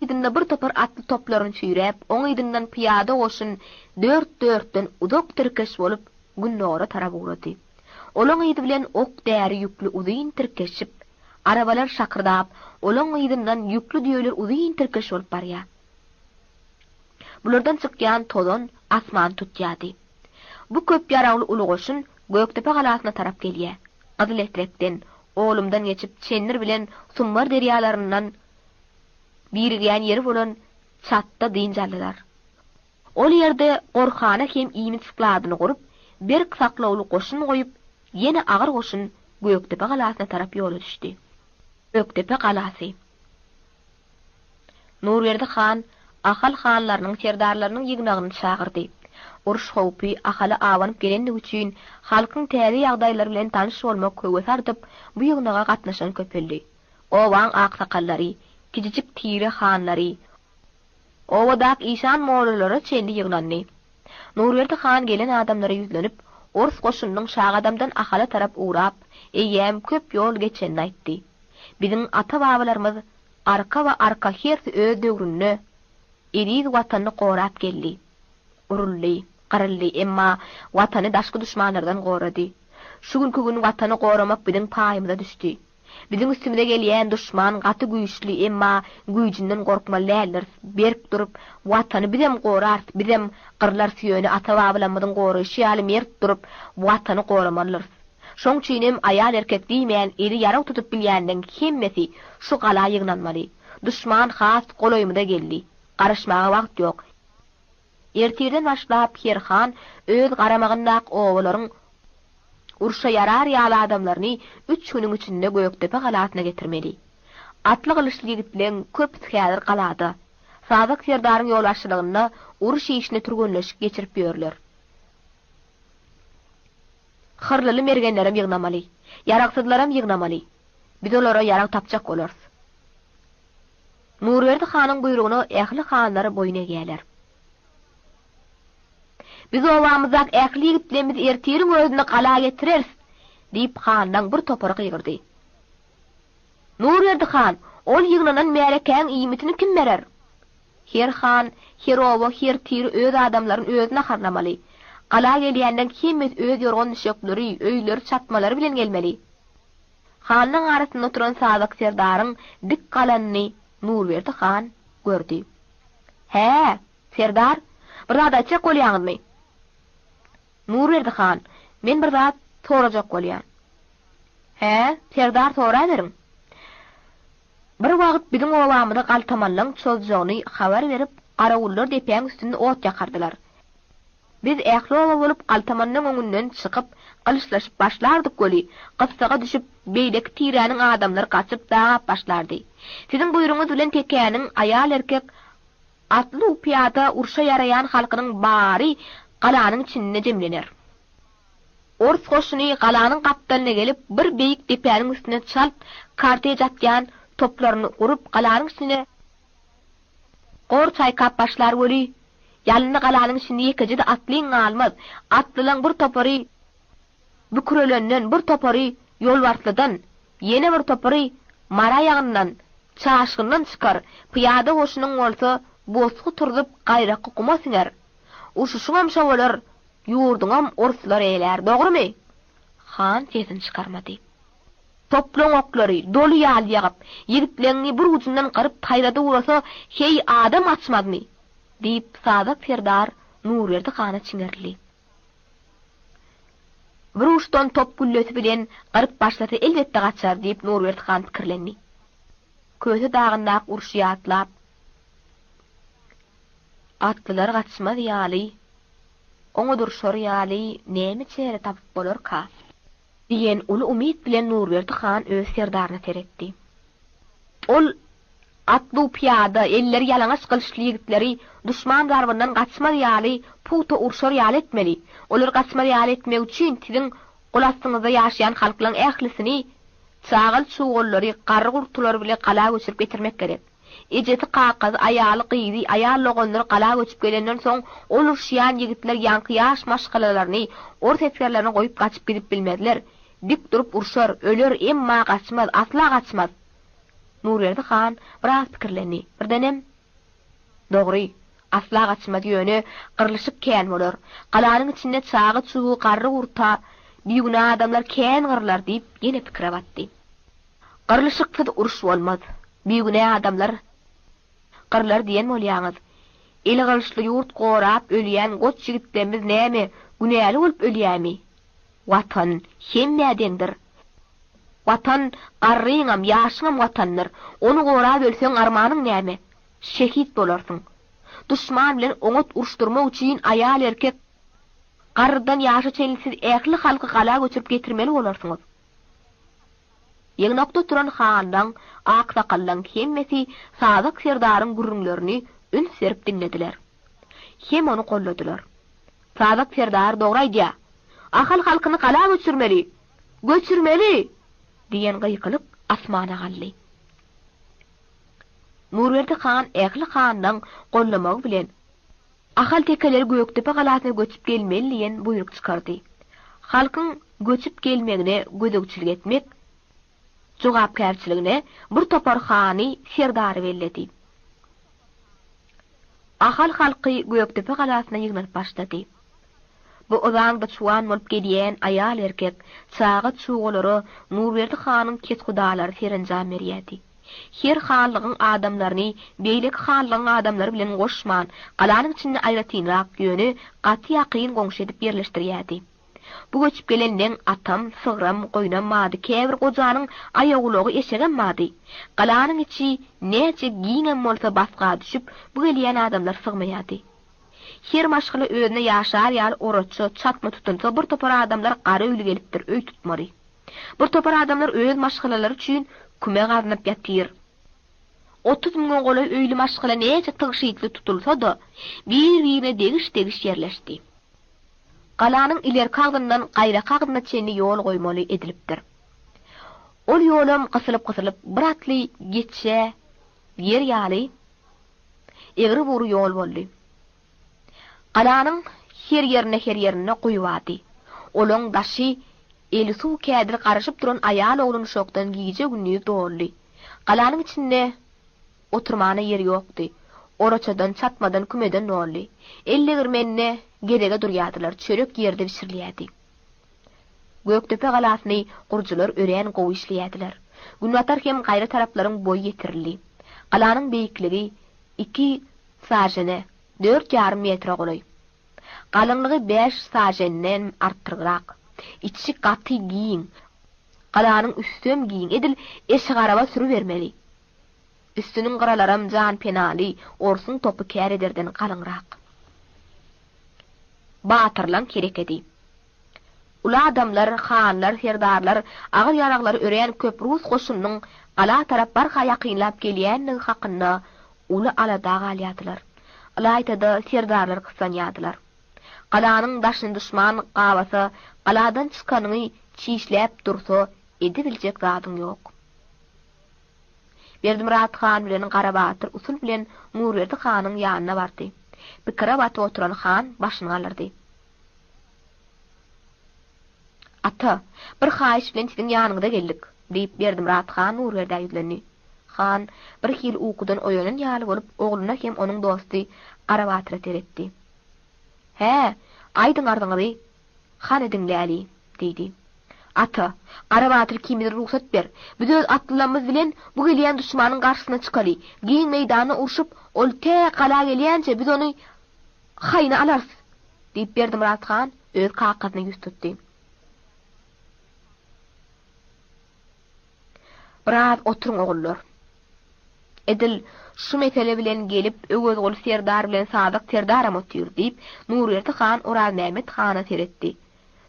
yzynda bir topar atly toplaryny süýräp, oň yzyndan pyýada goşun dört-dörtden uzak tirkeş bolup, gündogara tarap ugrady. Olaň yzy bilen ok-däri ýükli uzyn tirkeşip, arabalar şakyrdap, olaň yzyndan ýükli düýeler uzyn tirkeş bolup barýar. Bulardan çykýan tozan asmany tutýardy. Bu köp ýaragly uly goşun Gökdepe galasyna tarap gelýär. Gyzyletrekden, Olumdan geçip Çendir bilen Sumbar derýalaryndan birigýän ýeri bolan Çatda dynç aldylar. Ol ýerde gorhana hem iýmit skladyny gurup, berk saklawly goşun goýup, ýene agyr goşun Gökdepe galasyna tarap ýola düşdi. Gökdepe galasy. Nurberdi han Ahal hanlarynyň serdarlarynyň ýygnagyny çagyrdy. Uruş howpy Ahala abanyp gelenligi üçin halkyň täze ýagdaýlar bilen tanyş bolmak höwesi artyp, bu ýygnaga gatnaşan köpeldi. Obaň aksakallary, kijijik tire hanlary, obadaky işan-mollalara çenli ýygnandy. Nurberdi han gelen adamlara ýüzlenip, ors goşunynyň Şagadamdan Ahala tarap ugrap, eýýäm köp ýol geçenini aýtdy. Biziň ata-babalarymyz arka-ba-arka hersi öz döwründe eziz Watanyny gorap geldi. Uruldy, gyryldy, emma Watany daşky duşmanlardan gorady. Şu günki gün Watany goramak biziň paýymyza düşdi. Biziň üstümize gelýän duşman gaty güýçli, emma güýjünden gorkmaly däldiris. Berk durup, Watany bizem gorarys, bizem gyrlarys, ýöne ata-babalarymyzyň goraýşy ýaly mert durup, Watany goramalydyrys. Şoň üçinem aýal-erkek diýmän eli ýarag tutup bilýänleň hemmesi şu gala ýygnanmaly. Duşman has golaýymyza geldi. Garaşmaga wagt ýok. Ertirden başlap her han öz garamagyndaky obalaryň urşa ýarar ýaly adamlaryny üç günüň içinde Gökdepe galasyna getirmeli. Atly-gylyçly ýigitleň köpüsi häzir galada. Sazak serdaryň ýolbaşçylygynda uruş işine türgenleşik geçirip ýörler. Hyrlyly mergenlerem ýygnamaly. Ýaragsyzlaram ýygnamaly. Biz olara ýarag tapjak bolarys. Nurberdi hanyň buýrugyna ähli hanlar boýun egýärler. Biz obamyzdaky ähli ýigitlerimizi ertiriň özünde gala getireris! diýip, hanlaň bir topary gygyrdy. Nurberdi han, ol ýygnanan märekäň iýmitini kim berer? Her han, her oba, her tire öz adamlaryny özi naharlamaly. Gala gelýänleň hemmesi öz ýorgan-düşekleri, öýleri, çatmalary bilen gelmeli. Hanlaň arasynda oturan Sazak serdaryň dik galanyny Nurberdi han gördi. Hä, serdar, bir zat aýtjak bolýaňyzmy? Nurberdi han, men bir zat sorajak bolýan. Hä, serdar soraberiň. Bir wagt biziň obamyza galtamanlaň çozjagyny habar berip, garawullar depäň üstünde ot ýakardylar. Biz ähli oba bolup galtamanlaň öňünden çykyp, gylyçlaşyp başlardyk weli, gyssaga düşüp, beýleki tiräniň adamlary gaçyp dagap başlardy. Siziň buýrugyňyz bilen tekäniň aýal-erkek, atly-u-pyýada urşa ýaraýan halkynyň bary galanyň içinde jemlener. Ors goşuny galanyň gapdalyna gelip, bir beýik depäniň üstüne çalt kartej atýan toplaryny gurup, galanyň içinde gor çaýkap başlar weli, ýalynly galanyň içinde ýekeje-de atlyň galmaz. Atlylaň bir topary Bükürelenden, bir topary Ýolbarslydan, ýene bir topary Maraýagyndan, Çaşgyndan çykar, pyýada goşunyň bolsa bosgy turzup gaýraky guma siňer. Urşuşyňam şo bolar, Ýurduňam orslar eýlär, dogrumy? Han sesini çykarmady. Toplaň oklary, doly ýaly ýagyp, ýigitleňňi bir ujundan gyryp taýlada ugrasa, heý, adam gaçmazmy? diýip, Sazak serdar Nurberdi hana çiňerildi. Bir uçdan top güllesi bilen gyryp başlasa elbetde gaçar, diýip, Nurberdi han pikirlendi. Köse dagyndaky urşy ýatlap. Atlylar gaçmaz ýaly, oňa durşar ýaly näme çäre tapyp bolarka? Diýen uly umyt bilen Nurberdi han öz serdaryna seretdi. Ol atlu-pyýada, elleri ýalaňaç gylyçly ýigitleri duşman zarbyndan gaçmaz ýaly pugta urşar ýaly etmeli. Olary gaçmaz ýaly etmek üçin siziň golastyňyzda ýaşaýan halklaň ählisini çagaly-çugallary, garry-gurtulary bile gala göçürip getirmek gerek. Ejesi, kakasy, aýaly, gyzy, aýal doganlary gala göçüp gelenden soň, ol uruşýan ýigitler ýaňky ýaş maşgalalaryny, ors esgerlerini goýup gaçyp gidip bilmezler. Dik durup urşar, öler, emma gaçmaz, asla gaçmaz! Nurberdi han biraz pikirlendi. Birdenem, Dogry, asla gaçmaz, ýöne gyrlyşyk kän bolar. Galanyň içinde çaga-çuga, garry-gurta, bigünä adamlar kän gyrlar diýip, ýene pikire batdy. Gyrlyşyksyz uruş bolmaz. Bigünä adamlar gyrlar diýen bolýaňyz. Eli gylyçly ýurt gorap ölýän goç ýigitlerimiz näme, günäli bolup ölýämi? Watan hemmä deňdir. Watan garryňam, ýaşyňam watandyr. Ony gorap ölseň armanyň näme? Şehit bolarsyň. Duşman bilen oňat uruşdyrmak üçin aýal-erkek, garrydan ýaşa çenli siz ähli halky gala göçürip getirmeli bolarsyňyz. Ýygnakda oturan hanlaň, aksakallaň hemmesi Sazak serdaryň gürrüňlerini üns berip diňlediler. Hem ony golladylar. Sazak serdar dogry aýdýa. Ahal halkyny gala göçürmeli! Göçürmeli! diýen gykylyk asmana galdy. Nurberdi han ähli hanlaň gollamagy bilen Ahal tekeleri Gökdepe galasyna göçüp gelmeli diýen buýruk çykardy. Halkyň göçüp gelmegine gözegçilik etmek jogapkärçiligine bir topar hany, serdary belledi. Ahal halky Gökdepe galasyna ýygnalyp başlady. Bu yzaňda çuwan bolup gelýän aýal-erkek, çaga-çugalara Nurberdi hanyň kethudalary serenjam berýärdi. Her hanlygyň adamlaryny beýleki hanlygyň adamlary bilen goşman, galanyň içinde aýratynrak, ýöne gaty ýakyn goňşy edip ýerleşdirýärdi. Bu göçüp gelenleň atam, sygram, goýnam bardy, käbir gojanyň aýagulagy eşegem bardy. Galanyň içi näçe giňem bolsa basga düşüp, bu gelýän adamlar sygmaýardy. Her maşgala özüne ýaşar ýaly oraça, çatma tutunsa, bir topar adamlar gara öýli gelipdir, öý tutmaly. Bir topar adamlar öz maşgalalary üçin küme gazynyp ýatyr. 30 müňe golaý öýli maşgala näçe tygşytly tutulsa-da, bir-birine degiş-degiş ýerleşdi. Galanyň ilerki agzyndan gaýraky agzyna çenli ýol goýmaly edilipdir. Ol ýolam gysylyp-gysylyp bir atly geçjä ýer ýaly egri-bugry ýol boldy. Galanyň her ýerinde-her ýerinde guýy bardy. Olaň daşy eli suw kädili garyşyp duran aýal-oglan-uşakdan gije-gündiz doldy. Galanyň içinde oturmana ýer ýokdy. Oraçadan, çatmadan, kümeden doldy. El degirmenine gezege durýardylar, çörek ýerde bişirilýärdi. Gökdepe galasyny gurujylar örän gowy işleýärdiler. Günbatar hem gaýra taraplaryň boýy ýetirildi. Galanyň beýikligi iki sažene, dört ýarym metre golaý. Galyňlygy bäş saženden artyrygrak. Içi gaty giň. Galanyň üstem giň, edil eşegaraba sürübermeli. Üstüniň gyralaram janpenaly, orsuň topy kär ederden galyňrak. Batyrlaň herekedi. Uly adamlar, hanlar, serdarlar agyr ýaraglary örän köp rus goşunynyň gala tarap barha ýakynlap gelýändigi hakynda uly alada galýardylar. Ylaýta-da serdarlar gyssanýardylar. Galanyň daşyny duşman gabasa, galadan çykanyňy çişläp dursa edibiljek zadyň ýok. Berdimyrat han bilen Garabatyr usul bilen Nurberdi hanyň ýanyna bardy. Pikire batyp oturan han başyny galdyrdy. Ata, bir haýyş bilen siziň ýanyňyza geldik, diýip, Berdimyrat han Nurberdä ýüzlendi. Han bir hili ukudan oýanan ýaly bolup, ogluna hem onuň dosty Garabatyra seretdi. Hä, aýdyň arzyňyzy, hany diňläli, diýdi. Ata, Garabatyr ikimize rugsat ber. Biz öz atlylarymyz bilen bu gelýän duşmanyň garşysyna çykaly. Giň meýdanda urşup, ol tä gala gelýänçä biz ony haýyna alarys! Diýip, Berdimyrat han öz kakasyna ýüz tutdy. Biraz oturyň, ogullar. Edil şu mesele bilen gelip Öwezguly serdar bilen Sadyk serdaram otyr, diýip, Nurberdi han Orazmämmet hana seretdi.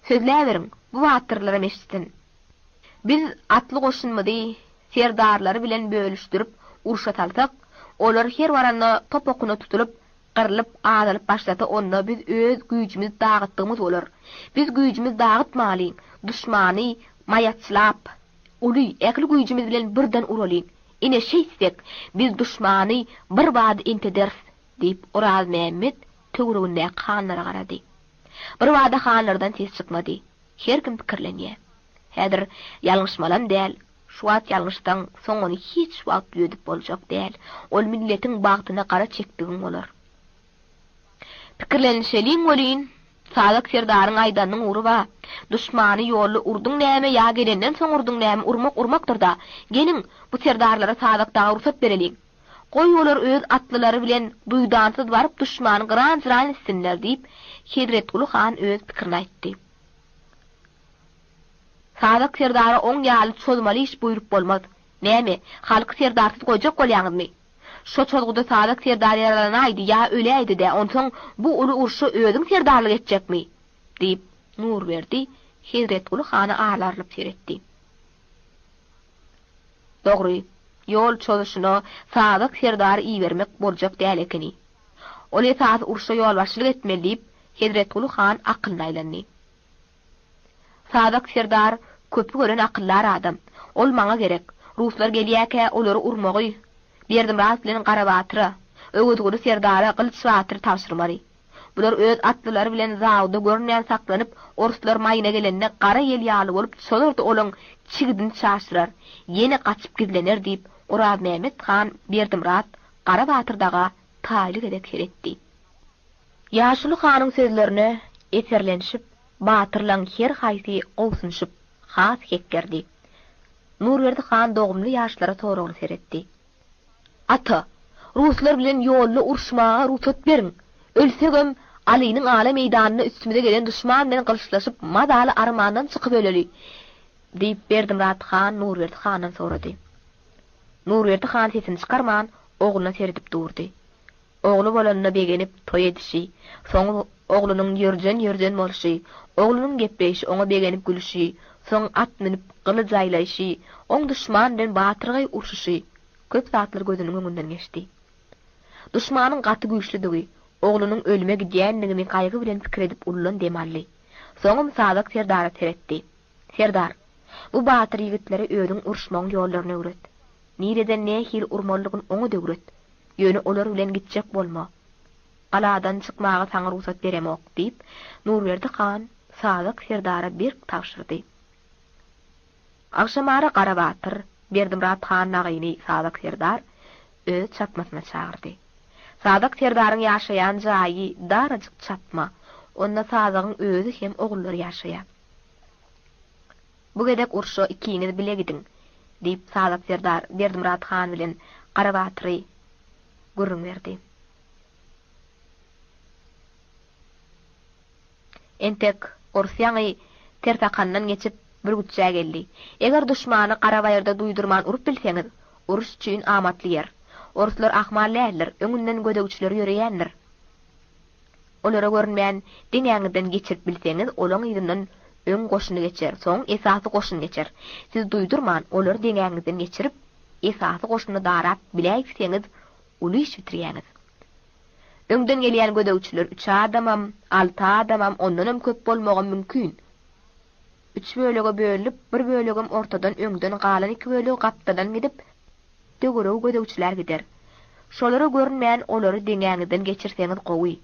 Sözläberiň, bu batyrlaram eşitsin. Biz atly goşunymyzy serdarlary bilen bölüşdirip urşa salsak, olar her baranda top okuna tutulyp, gyrlyp, azalyp başlasa onda biz öz güýjümizi dagytdygymyz bolar. Biz güýjümizi dagytmalyň, duşmany maýaçlap, uly, ähli güýjümiz bilen birden uralyň. Ine şeýtsek, biz duşmany birbada entederis, diýip, Orazmämmet töweregindäki hanlara garady. Birbada hanlardan ses çykmady. Her kim pikirlenýär. Häzir ýalňyşmalam däl. Şu wagt ýalňyşsaň, soň ony hiç wagt düzedip boljak däl. Ol milletiň bagtyna gara çekdigiň bolar. Pikirlenişeliň welin, Sazak serdaryň aýdanynyň ugry bar. Duşmany ýolda urduň näme ýa gelenden soň urduň näme, urmak urmakdyr-da. Geliň, bu serdarlara Sazak daga rugsat bereliň. Goý olar öz atlylary bilen duýdansyz baryp duşmany gyran-jyran etsinler, diýip, Hezretguly han öz pikirini aýtdy. Sazak serdara oň ýaly çozmaly iş buýrup bolmaz. Näme, halky serdarsyz goýjak bolýaňyzmy? Şo çozguda Sazak serdar ýaralanaýdy ýa öläýdi-dä, onsoň bu uly urşa özüň serdarlyk etjekmi? diýip, Nurberdi Hezretguly hana alarylyp seretdi. Dogry, ýol çozuşyna Sazak serdary ibermek boljak däl ekeni. Ol esasy urşa ýolbaşçylyk etmeli diýip, Hezretguly han akylyna aýlandy. Sazak serdar köpi gören akyldar adam. Ol maňa gerek. Ruslar gelýäkä olary urmagy Berdimyrat bilen Garabatyra, Öwezguly serdara Gylyç batyry tabşyrmaly. Bular öz atlylary bilen zawda görünmän saklanyp, orslar maýyna gelende gara ýel ýaly bolup çozar-da olaň çigidini çaşyrar, ýene gaçyp gizlener diýip, Orazmämmet han Berdimyrat Garabatyr daga taýly gezek seretdi. Ýaşuly hanyň sözlerine eserlenişip, batyrlaň her haýsy gowsunyşyp, has hekgerdi. Nurberdi han dogumly ýaşlara soragly seretdi. Ata, ruslar bilen ýolda uruşmaga rugsat beriň! Ölsegem, Alynyň ala meýdanynda üstümize gelen duşman bilen gylyçlaşyp, mazaly armandan çykyp öleli! diýip, Berdimyrat han Nurberdi handan sorady. Nurberdi han sesini çykarman, ogluna seredip durdy. Ogly bolanyna begenip toý edişi, soň oglunyň ýörjen-ýörjen bolşy, oglunyň gepleýşi, oňa begenip gülüşi, soň at münüp gylyç aýlaýşy, oň duşman bilen batyrgaý urşuşy, köp zatlar gözüniň öňünden geçdi. Duşmanyň gaty güýçlüdigi, oglunyň ölüme gidýändigini gaýgy bilen pikir edip uludan dem aldy. Soňam Sazak serdara seretdi. Serdar, bu batyr ýigitlere özüň uruşmagyň ýollaryny öwret. Nireden nähili urmalydygyny oňat öwret. Ýöne olar bilen gitjek bolma. Galadan çykmaga saňa rugsat beremok, diýip, Nurberdi han Sazak serdara berk tabşyrdy. Agşamara Garabatyr, Berdimyrat han dagyny Sazak serdar öz çatmasyna çagyrdy. Sazak serdaryň ýaşaýan jaýy darajyk çatma. Onda Sazagyň özi hem ogullary ýaşaýar. Bu gezek urşa ikiňiz bile gidiň, diýip, Sazak serdar Berdimyrat han bilen Garabatyry gürrüň berdi. Entek orus ýaňy Tersakandan geçip, Bürgütçä geldi. Eger duşmany Garabaýyrda duýdurman urup bilseňiz, uruş üçin amatly ýer. Oruslar ahmal däldir, öňünden gözegçileri ýöreýändir. Olara görünmän deňäňizden geçirip bilseňiz, olaň yzyndan öň goşuny geçer, soň esasy goşun geçer. Siz duýdurman, olary deňäňizden geçirip, esasy goşuny darap biläýseňiz, uly iş bitirýäňiz. Öňden gelýän gözegçiler üç adamam, alty adamam, ondanam köp bolmagam mümkin. Üç bölege bölünip, bir bölegem ortadan öňden, galan iki bölegi gapdaldan gidip, Töweregi gözegçiler gider. Şolara görünmän olary deňäňizden geçirseňiz gowy.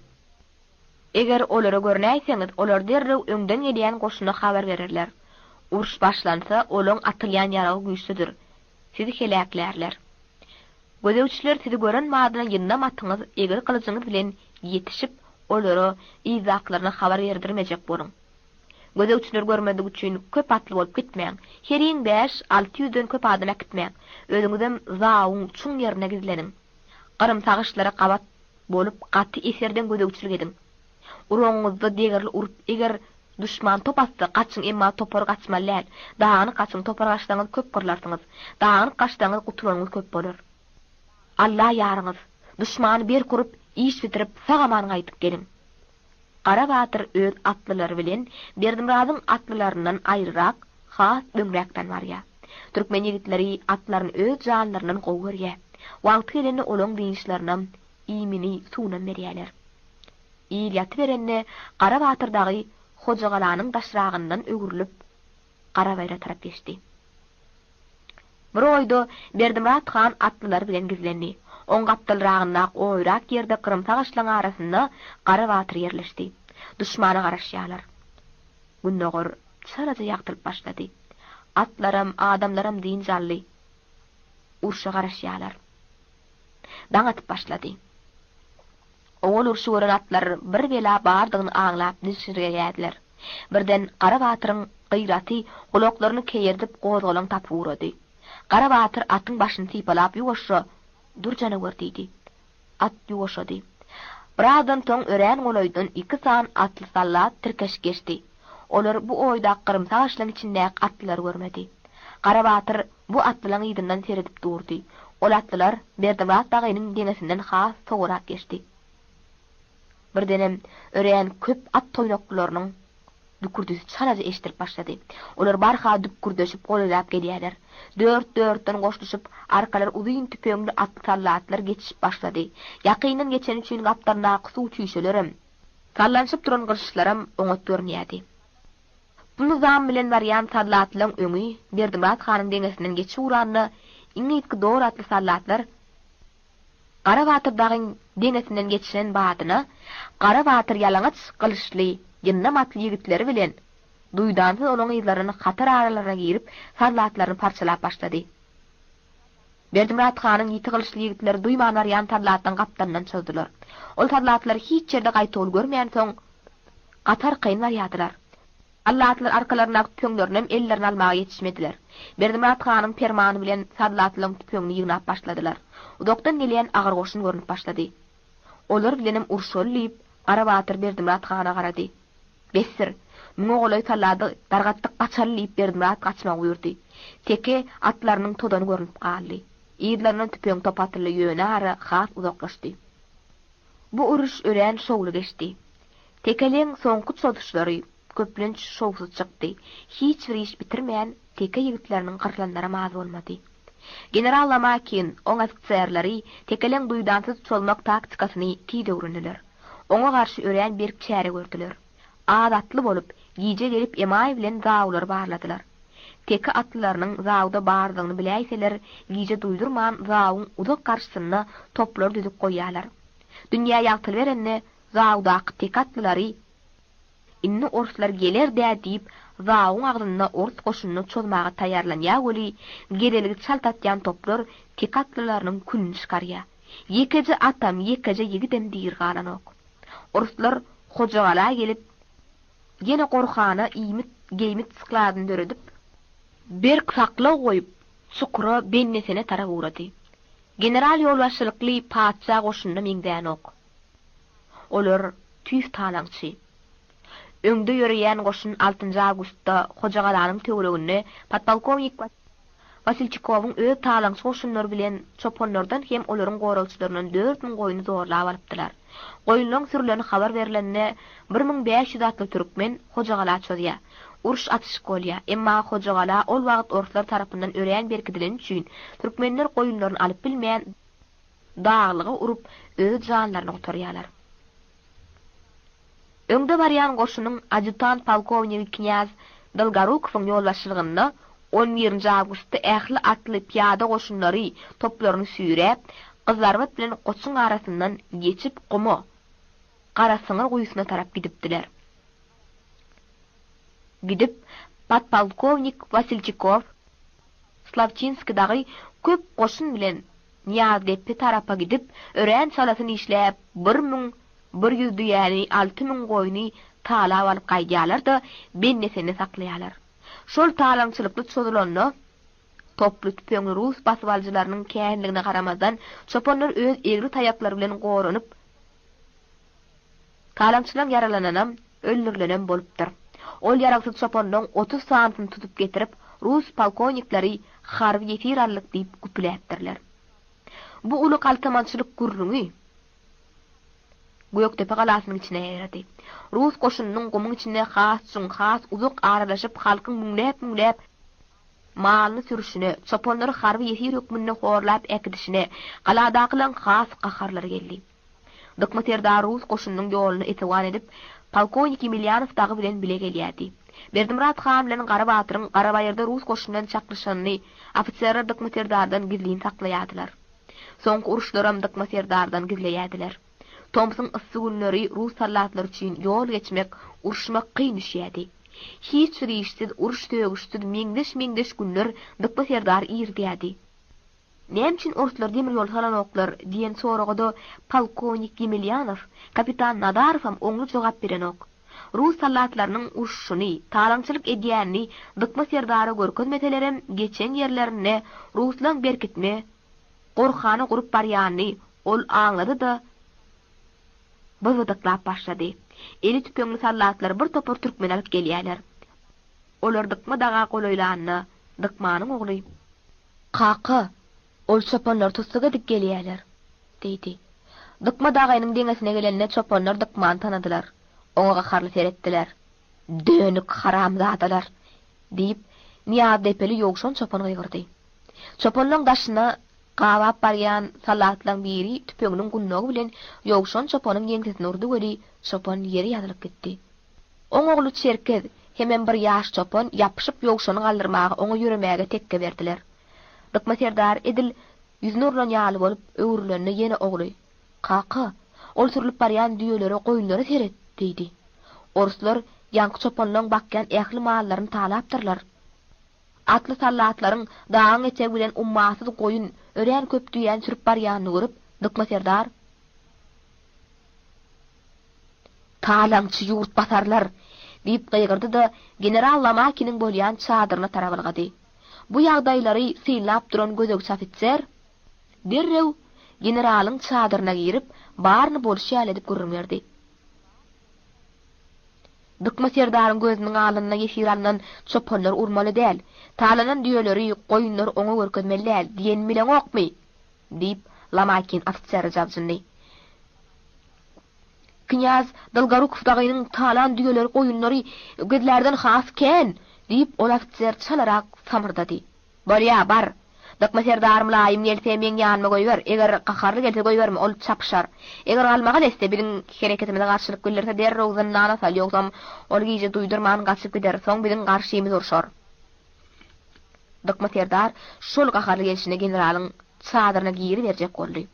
Eger olara görünäýseňiz, olar derrew öňden gelýän goşuna habar bererler. Uruş başlansa, olaň atylýan ýaragy güýçlüdir. Sizi heläklärler. Gözegçiler sizi gören badyna ýyndam atyňyz, egri gylyjyňyz bilen ýetişip, olara yzdakylaryna habar berdirmejek boluň. Gözegçiler görmezlik üçin köp atly bolup gitmäň. Heriň bäş, alty ýüzden köp adam äkitmäň. Özüňizem zawuň çuň ýerine gizleniň. Gyrymsagyçlara gabat bolup gaty eserdeň gözegçilik ediň. Uragyňyzda degerli urup eger duşman top atsa gaçyň emma topar gaçmaly däl. Dagynyk gaçyň topar gaçsaňyz köp gyrlarsyňyz. Dagynyk gaçsaňyz gutulanyňyz köp bolar. Alla ýaryňyz! Duşmany berk urup, iş bitirip, sag-aman gaýdyp geliň! Gara batyr öz atlylary bilen Berdimyradyň atlylaryndan aýryrak, has öňräkden barýar. Türkmen ýigitleri atlaryny öz janlaryndan gowy görýär. Wagty gelende olaň dynçlarynam, iýmini, suwunam berýärler. Il ýatyberende Gara batyr dagy Hojagalanyň daşragyndan öwrülip, Garabaýra tarap geçdi. Bir oýda Berdimyrat han atlylary bilen gizlendi. Oň gapdalragyndaky oýrak ýerde gyrymsy agaçlaryň arasynda Gara batyr ýerleşdi. Duşmana garaşýarlar. Gündogar çalaja ýagtylyp başlady. Atlaram, adamlaram dynç aldy. Urşa garaşýarlar. Daň atyp başlady. Owal urşy gören atlar bir bela bardygyny aňlap diňşirgeýärdiler. Birden Gara batyryň gyraty gulaklaryny keýerdip gozgalaň tapyp ugrady. Gara batyr atyň başyny sypalap ýuwaşja, Dur janawer diýdi. At ýuwaşady. Birazdan soň örän golaýdan iki san atly sallat tirkeşip geçdi. Olar bu oýdaky gyrymsy agaçlaryň içindäki atlylary görmedi. Gara batyr bu atlylaň yzyndan seredip durdy. Ol atlylar Berdimyrat dagynyň deňesinden has sowarak geçdi. Birdenem örän köp at toýnaklylarynyň dükürdisi çalaja eşidilip başlady. Olar barha dükgürdeşip golaýlap gelýärler. Dört-dörtden goşulyşyp, arkalary uzyn tüpeňli atly sallatlar geçişip başlady. Ýakyndan geçeni üçin gapdalyndaky suw çüýşelerem, sallanyşyp duran gyryşlaram oňat görünýärdi. Bu nyzam bilen barýan sallatlaň öňi Berdimyrat hanyň deňesinden geçip ugranda, iň yzky dor atly sallatlar Gara batyr dagyň deňesinden geçişen badyna, Gara batyr ýalaňaç gylyçly, ýyndam atly ýigitleri bilen duýdansyz olaň yzlaryndan hatar aralaryna girip, sallatlaryny parçalap başlady. Berdimyrat hanyň ýiti gylyçly ýigitleri duýman barýan sallatlaň gapdalyndan çozdular. Ol sallatlar hiç ýerde gaýtawul görmänsoň, gaty arkaýyn barýardylar. Sallatlar arkalaryndaky tüpeňlerinem ellerine almaga ýetişmediler. Berdimyrat hanyň permany bilen sallatlaň tüpeňini ýygnap başladylar. Uzakdan gelýän agyr goşun görnüp başlady. Olar bilenem urşaly diýip, Gara batyr Berdimyrat hana garady. Besdir! Müňe golaý sallady dargatdyk gaçaly diýip Berdimyrat gaçmagy buýurdy. Teke atlarynyň tozany görnüp galdy. Yzlaryndan tüpeň top atyldy ýöne ara has uzaklaşdy. Bu uruş örän şowly geçdi. Tekeleň soňky çozuşlary köplenç şowsuz çykdy. Hiç bir iş bitirmän teke ýigitleriniň gyrlanlaram az bolmady. General Lomakin, oň ofiserleri tekeleň duýdansyz çozmak taktikasyny tiz öwrendiler. Oňa garşy örän berk çäre gördüler. Az atly bolup, gije gelip emaý bilen zawlary barladylar. Teke atlylarynyň zawda bardygyny biläýseler, gije duýdurman zawuň uzak garşysynda toplar düzüp goýýarlar. Dünýä ýagtylyberende zawdaky teke atlylary Indi orslar geler-dä diýip, zawuň agzynda ors goşunyna çozmaga taýýarlanýar weli, gelelgi çalt atýan toplar teke atlylarynyň külüni çykarýar. Ýekeje atam, ýekeje ýigidem diri galanok. Orslar Hojagala gelip, ýene gorhana iýmit, geýmit skladyny döredip, berk saklaw goýup, çukura Bennesene tarap ugrady. General ýolbaşçylykly patyşa goşunyna meňzänok. Olar tüýs talaňçy. Öňde ýöreýän goşun altynjy awgustda Hojagalanyň töwereginde podpolkownik Wasilçikowyň öz talaňçy goşunlary bilen çopanlardan hem olaryň goragçylaryndan 4000 goýny zorlap alypdylar. Goýunlaryň sürüleni habar berlende 1500 atly türkmen Hojagala çozýar. Uruş atyşyk bolýar. Emma Hojagala ol wagt orslar tarapyndan örän berkidileni üçin türkmenler goýunlaryny alyp bilmän daglyga urup öz janlaryny gutarýarlar. Öňde barýan goşunyň adýutant polkownigi knýaz Dolgorukowyň ýolbaşçylygynda on birinji awgustda ähli atly pyýada goşunlary toplaryny süýräp, Gyzlarbat bilen Goçuň arasyndan geçip guma, Garasyňyr guýusyna tarap gidipdiler. Gidip, podpolkownik Wasilçikow, Slawçinskiý dagy köp goşun bilen Nyýazdepe tarapa gidip, örän çalasyn işläp, 1100 düýäni, 6000 goýny talap alyp gaýdýarlar-da, Bennesende saklaýarlar. Şol talaňçylykly çozulanda, toply tüpeňli rus basybalyjylarynyň känligine garamazdan, çopanlar öz egri taýaklary bilen goranyp, Talaňçylaň ýaralananam, öldürilenem bolupdyr. Ol ýaragsyz çopanlaň 30 sanysyny tutup getirip, rus polkownikleri harby ýesir aldyk diýip güpüläpdirler. Bu uly galtamançylyk gürrüňi Gökdepe galasynyň içine ýaýrady. Rus goşunynyň gumuň içinde has çuň, has uzak aralaşyp, halkyň müňläp-müňläp malyny sürüşine, çopanlary harby ýesir hökmünde horlap äkidişine galadakylaň has gaharlary geldi. Dykma serdar rus goşunynyň ýoluna esewan edip, polkownik Ýemelýanow dagy bilen bile gelýärdi. Berdimyrat han bilen Gara batyryň Garabaýyrda rus goşuny bilen çaknyşanyny ofiserler Dykma serdardan gizlin saklaýardylar. Soňky uruşlaram Dykma serdardan gizleýärdiler. Tomsuň yssy günleri rus sallatlary üçin ýol geçmek, uruşmak kyn düşýärdi. Hiç bir işsiz, uruş-sögüşsiz meňzeş-meňzeş günler Dykma serdary irizýärdi. Näme üçin orslar demir ýol salanoklar diýen soraga-da polkownik Ýemelýanow, kapitan Nazarowam oňly jogap berenok. Rus soldatlarynyň urşuşyny, talaňçylyk edýänini Dykma serdara görkezmeselerem geçen ýerlerinde ruslaň berkitme, gorhana gurup barýanyny ol aňlady-da, byzydyklap başlady. Eli tüpeňli soldatlar bir topar türkmeni alyp gelýärler. Olar Dykma daga golaýlanda, Dykmanyň ogly. Kaka, ol çopanlary tussag edip gelýäler, diýdi. Dykma dagynyň deňesine gelende çopanlar Dykmany tanadylar. Oňa gaharly seretdiler. Dönük haramzadalar! diýip, Nyýazdepeli Ýowşan çopan gygyrdy. Çopanlaň daşyna gabap barýan sallatlaň biri tüpeňiniň gundagy bilen Ýowşan çopanyň ýeňsesine urdy weli, çopan ýere ýazylyp gitdi. Oň ogly Çerkez hemem bir ýaş çopan ýapyşyp Ýowşany galdyrmaga, oňa ýöremäge tekge berdiler. Dykma serdar edil ýüzüne urlan ýaly bolup, öwrülende ýene ogly, Kaka, ol sürlüp barýan düýelere, goýunlara seret! diýdi. Oruslar ýaňky çopanlaň bakýan ähli mallaryny talapdyrlar. Atly sallatlaryň dagyň etegi bilen ummasyz goýun, örän köp düýäni sürüp barýanyny görüp, Dykma serdar, Talaňçy ýurtbasarlar! diýip gygyrdy-da, general Lomakiniň bolýan çadyryna tarap ylgady. Bu ýagdaýlary synlap duran gözegçi ofiser derrew generalyň çadyryna girip, baryny bolşy ýaly edip gürrüň berdi. Dykma serdaryň gözüniň alnynda ýesir alnan çopanlary urmaly däl, talanan düýeleri, goýunlary oňa görkezmeli däl diýenimi bileňokmy? diýip, Lomakin ofisere jabjyndy. Knýaz Dolgorukow dagynyň talan düýeleri, goýunlary gizlärden has kän! diýip, ol ofiser çalarak samyrdady. Bolýa, bar. Dykma serdar mylaýym gelse, meň ýanyma goýber, eger gaharly gelse goýberme, ol çapyşar. Eger galmagal etse, biziň hereketimize garşylyk bildirse, derrew zyndana sal, ýogsam ol gije duýdurman gaçyp gider, soň biziň garşymyz urşar. Dykma serdar şol gaharly gelşine generalyň çadyryna giriberjek boldy.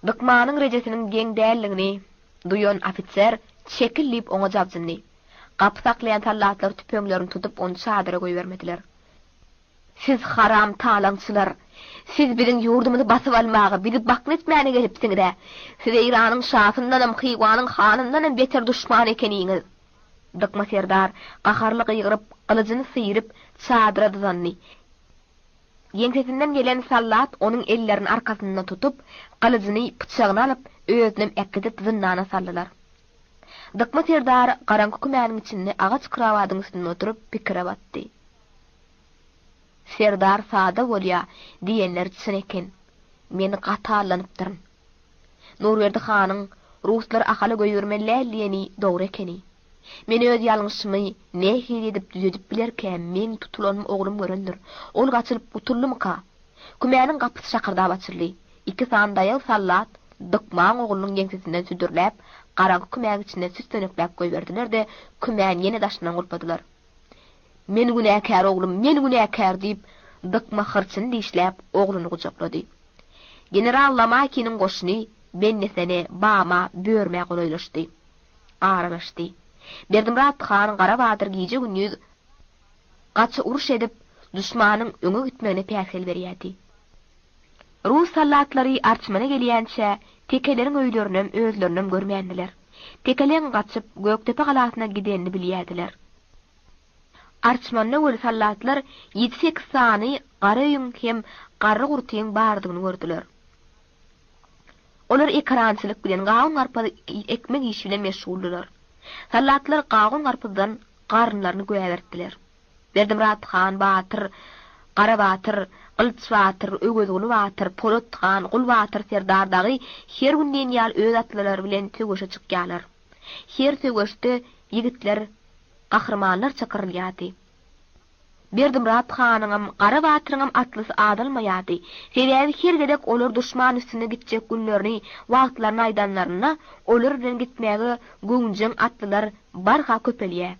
Dykmanyň rejesiniň geň däldigini duýan ofiser Çekil diýip oňa jabjyndy. Gapy saklaýan sallatlar tüpeňlerini tutup ony çadyra goýbermediler. Siz haram talaňçylar! Siz biziň ýurdumyzy basyp almaga, bizi bakna etmäne gelipsiňiz-ä! Siz Eýranyň şasyndanam, Hywanyň hanyndanam beter duşman ekeniňiz! Dykma serdar gaharly gygyryp, gylyjyny syryp, çadyra dyzandy. Ýeňsesinden gelen sallat onuň ellerini arkasyndan tutup, gylyjyny, pyçagyny alyp, özünem äkidip zyndana saldylar. Dykma serdar garaňky kümäniň içinde agaç krowadyň üstünde oturyp, pikire batdy. Serdar sada bolýa diýenleri çyn eken. Men gaty allanypdyryn. Nurberdi hanyň ruslary Ahala goýbermeli däl diýeni dogry ekeni. Men öz ýalňyşymy nähili edip düzedip bilerkäm, meň tutulanymy oglum görendir. Ol gaçylyp gutuldymyka? Kümäniň gapysy şakyrdap açyldy. Iki sany daýaw sallat Dykmaň oglunyň ýeňsesinden südürläp, garaňky kümäň içinde süssenekläp goýberdiler-de, kümäni ýene daşyndan gulpladylar. Men günäkär, oglum, men günäkär! diýip, Dykma hyrçyny dişläp, ogluny gujaklady. General Lomakiniň goşuny Bennesene, Bama, Börmä golaýlaşdy. Aralaşdy. Berdimyrat han Garabatyr gije-gündiz gaça uruş edip, duşmanyň öňe gitmegine päsgel berýärdi. Rus sallatlary Arçmana gelýänçä, tekeleriň öýlerinem, özlerinem görmändiler. Tekeleň gaçyp, Gökdepe galasyna gidenini bilýärdiler. Arçmanda weli sallatlar ýedi-sekiz sany gara öýüň hem garry gurtyň bardygyny gördüler. Olar ekerançylyk bilen, gawun-garpyz ekmek işi bilen meşguldylar. Sallatlar gawun-garpyzdan garynlaryny göäbertdiler. Berdimyrat han batyr, Gara batyr, Gylyç batyr, Öwezguly batyr, Polat han, Gul batyr serdar dagy her gün diýen ýaly öz atlylary bilen söweşe çykýarlar. Her söweşde ýigitler gahrymanlarça gyrylýardy. Berdimyrat hanyňam, Gara batyryňam atlysy azalmaýardy. Sebäbi her gezek olar duşman üstüne gitjek günlerini, wagtlaryny aýdanlarynda, olar bilen gitmäge göwünjeň atlylar barha köpelýär.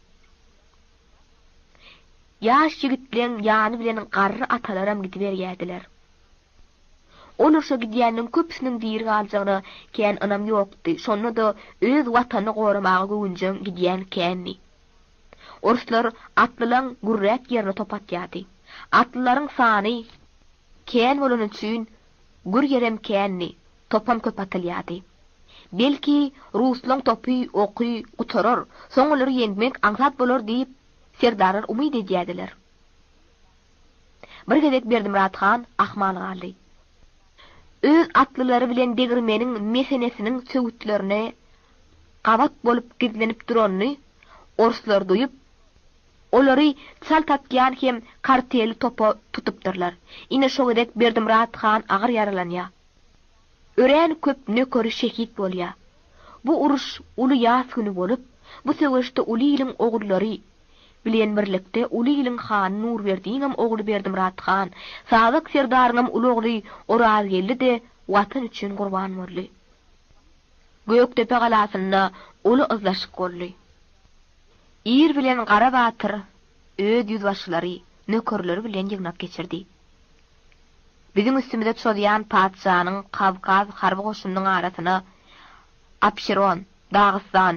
Ýaş ýigitleň ýany bilen garry atalaram gidiberýärdiler. Ol urşa gidýänleň köpüsiniň diri galjagyna kän ynam ýokdy, şonda-da öz watanyny goramaga göwünjeň gidýän kändi. Orslar atlylaň gürräk ýerine top atýardy. Atlylaryň sany kän bolany üçin gür ýerem kändi, topam köp atylýardy. Belki, ruslaň topy, oky gutarar, soň olary ýeňmek aňsat bolar diýip, serdarlar umyt edýärdiler. Bir gezek Berdimyrat han ahmal galdy. Öz atlylary bilen degirmeniň mesenesiniň söwütlerine gabat bolup gizlenip duranyny orslar duýup, olary çalt atýan hem karteli topa tutupdyrlar. Ine şo gezek Berdimyrat han agyr ýaralanýar. Örän köp nökeri şehit bolýar. Bu uruş uly ýas güni bolup, bu söweşde uly iliň ogullary bilen birlikde uly iliň hany Nurberdiňem ogly Berdimyrat han, Sazak serdaryňam uly ogly Orazgeldi-de Watan üçin gurban boldy. Gökdepe galasynda uly yzlaşyk boldy. Ir bilen Gara batyr öz ýüzbaşylary, nökerleri bilen ýygnak geçirdi. Biziň üstümize çozýan patyşanyň Kawkaz harby goşunynyň arasyna Apşeron, Dagystan,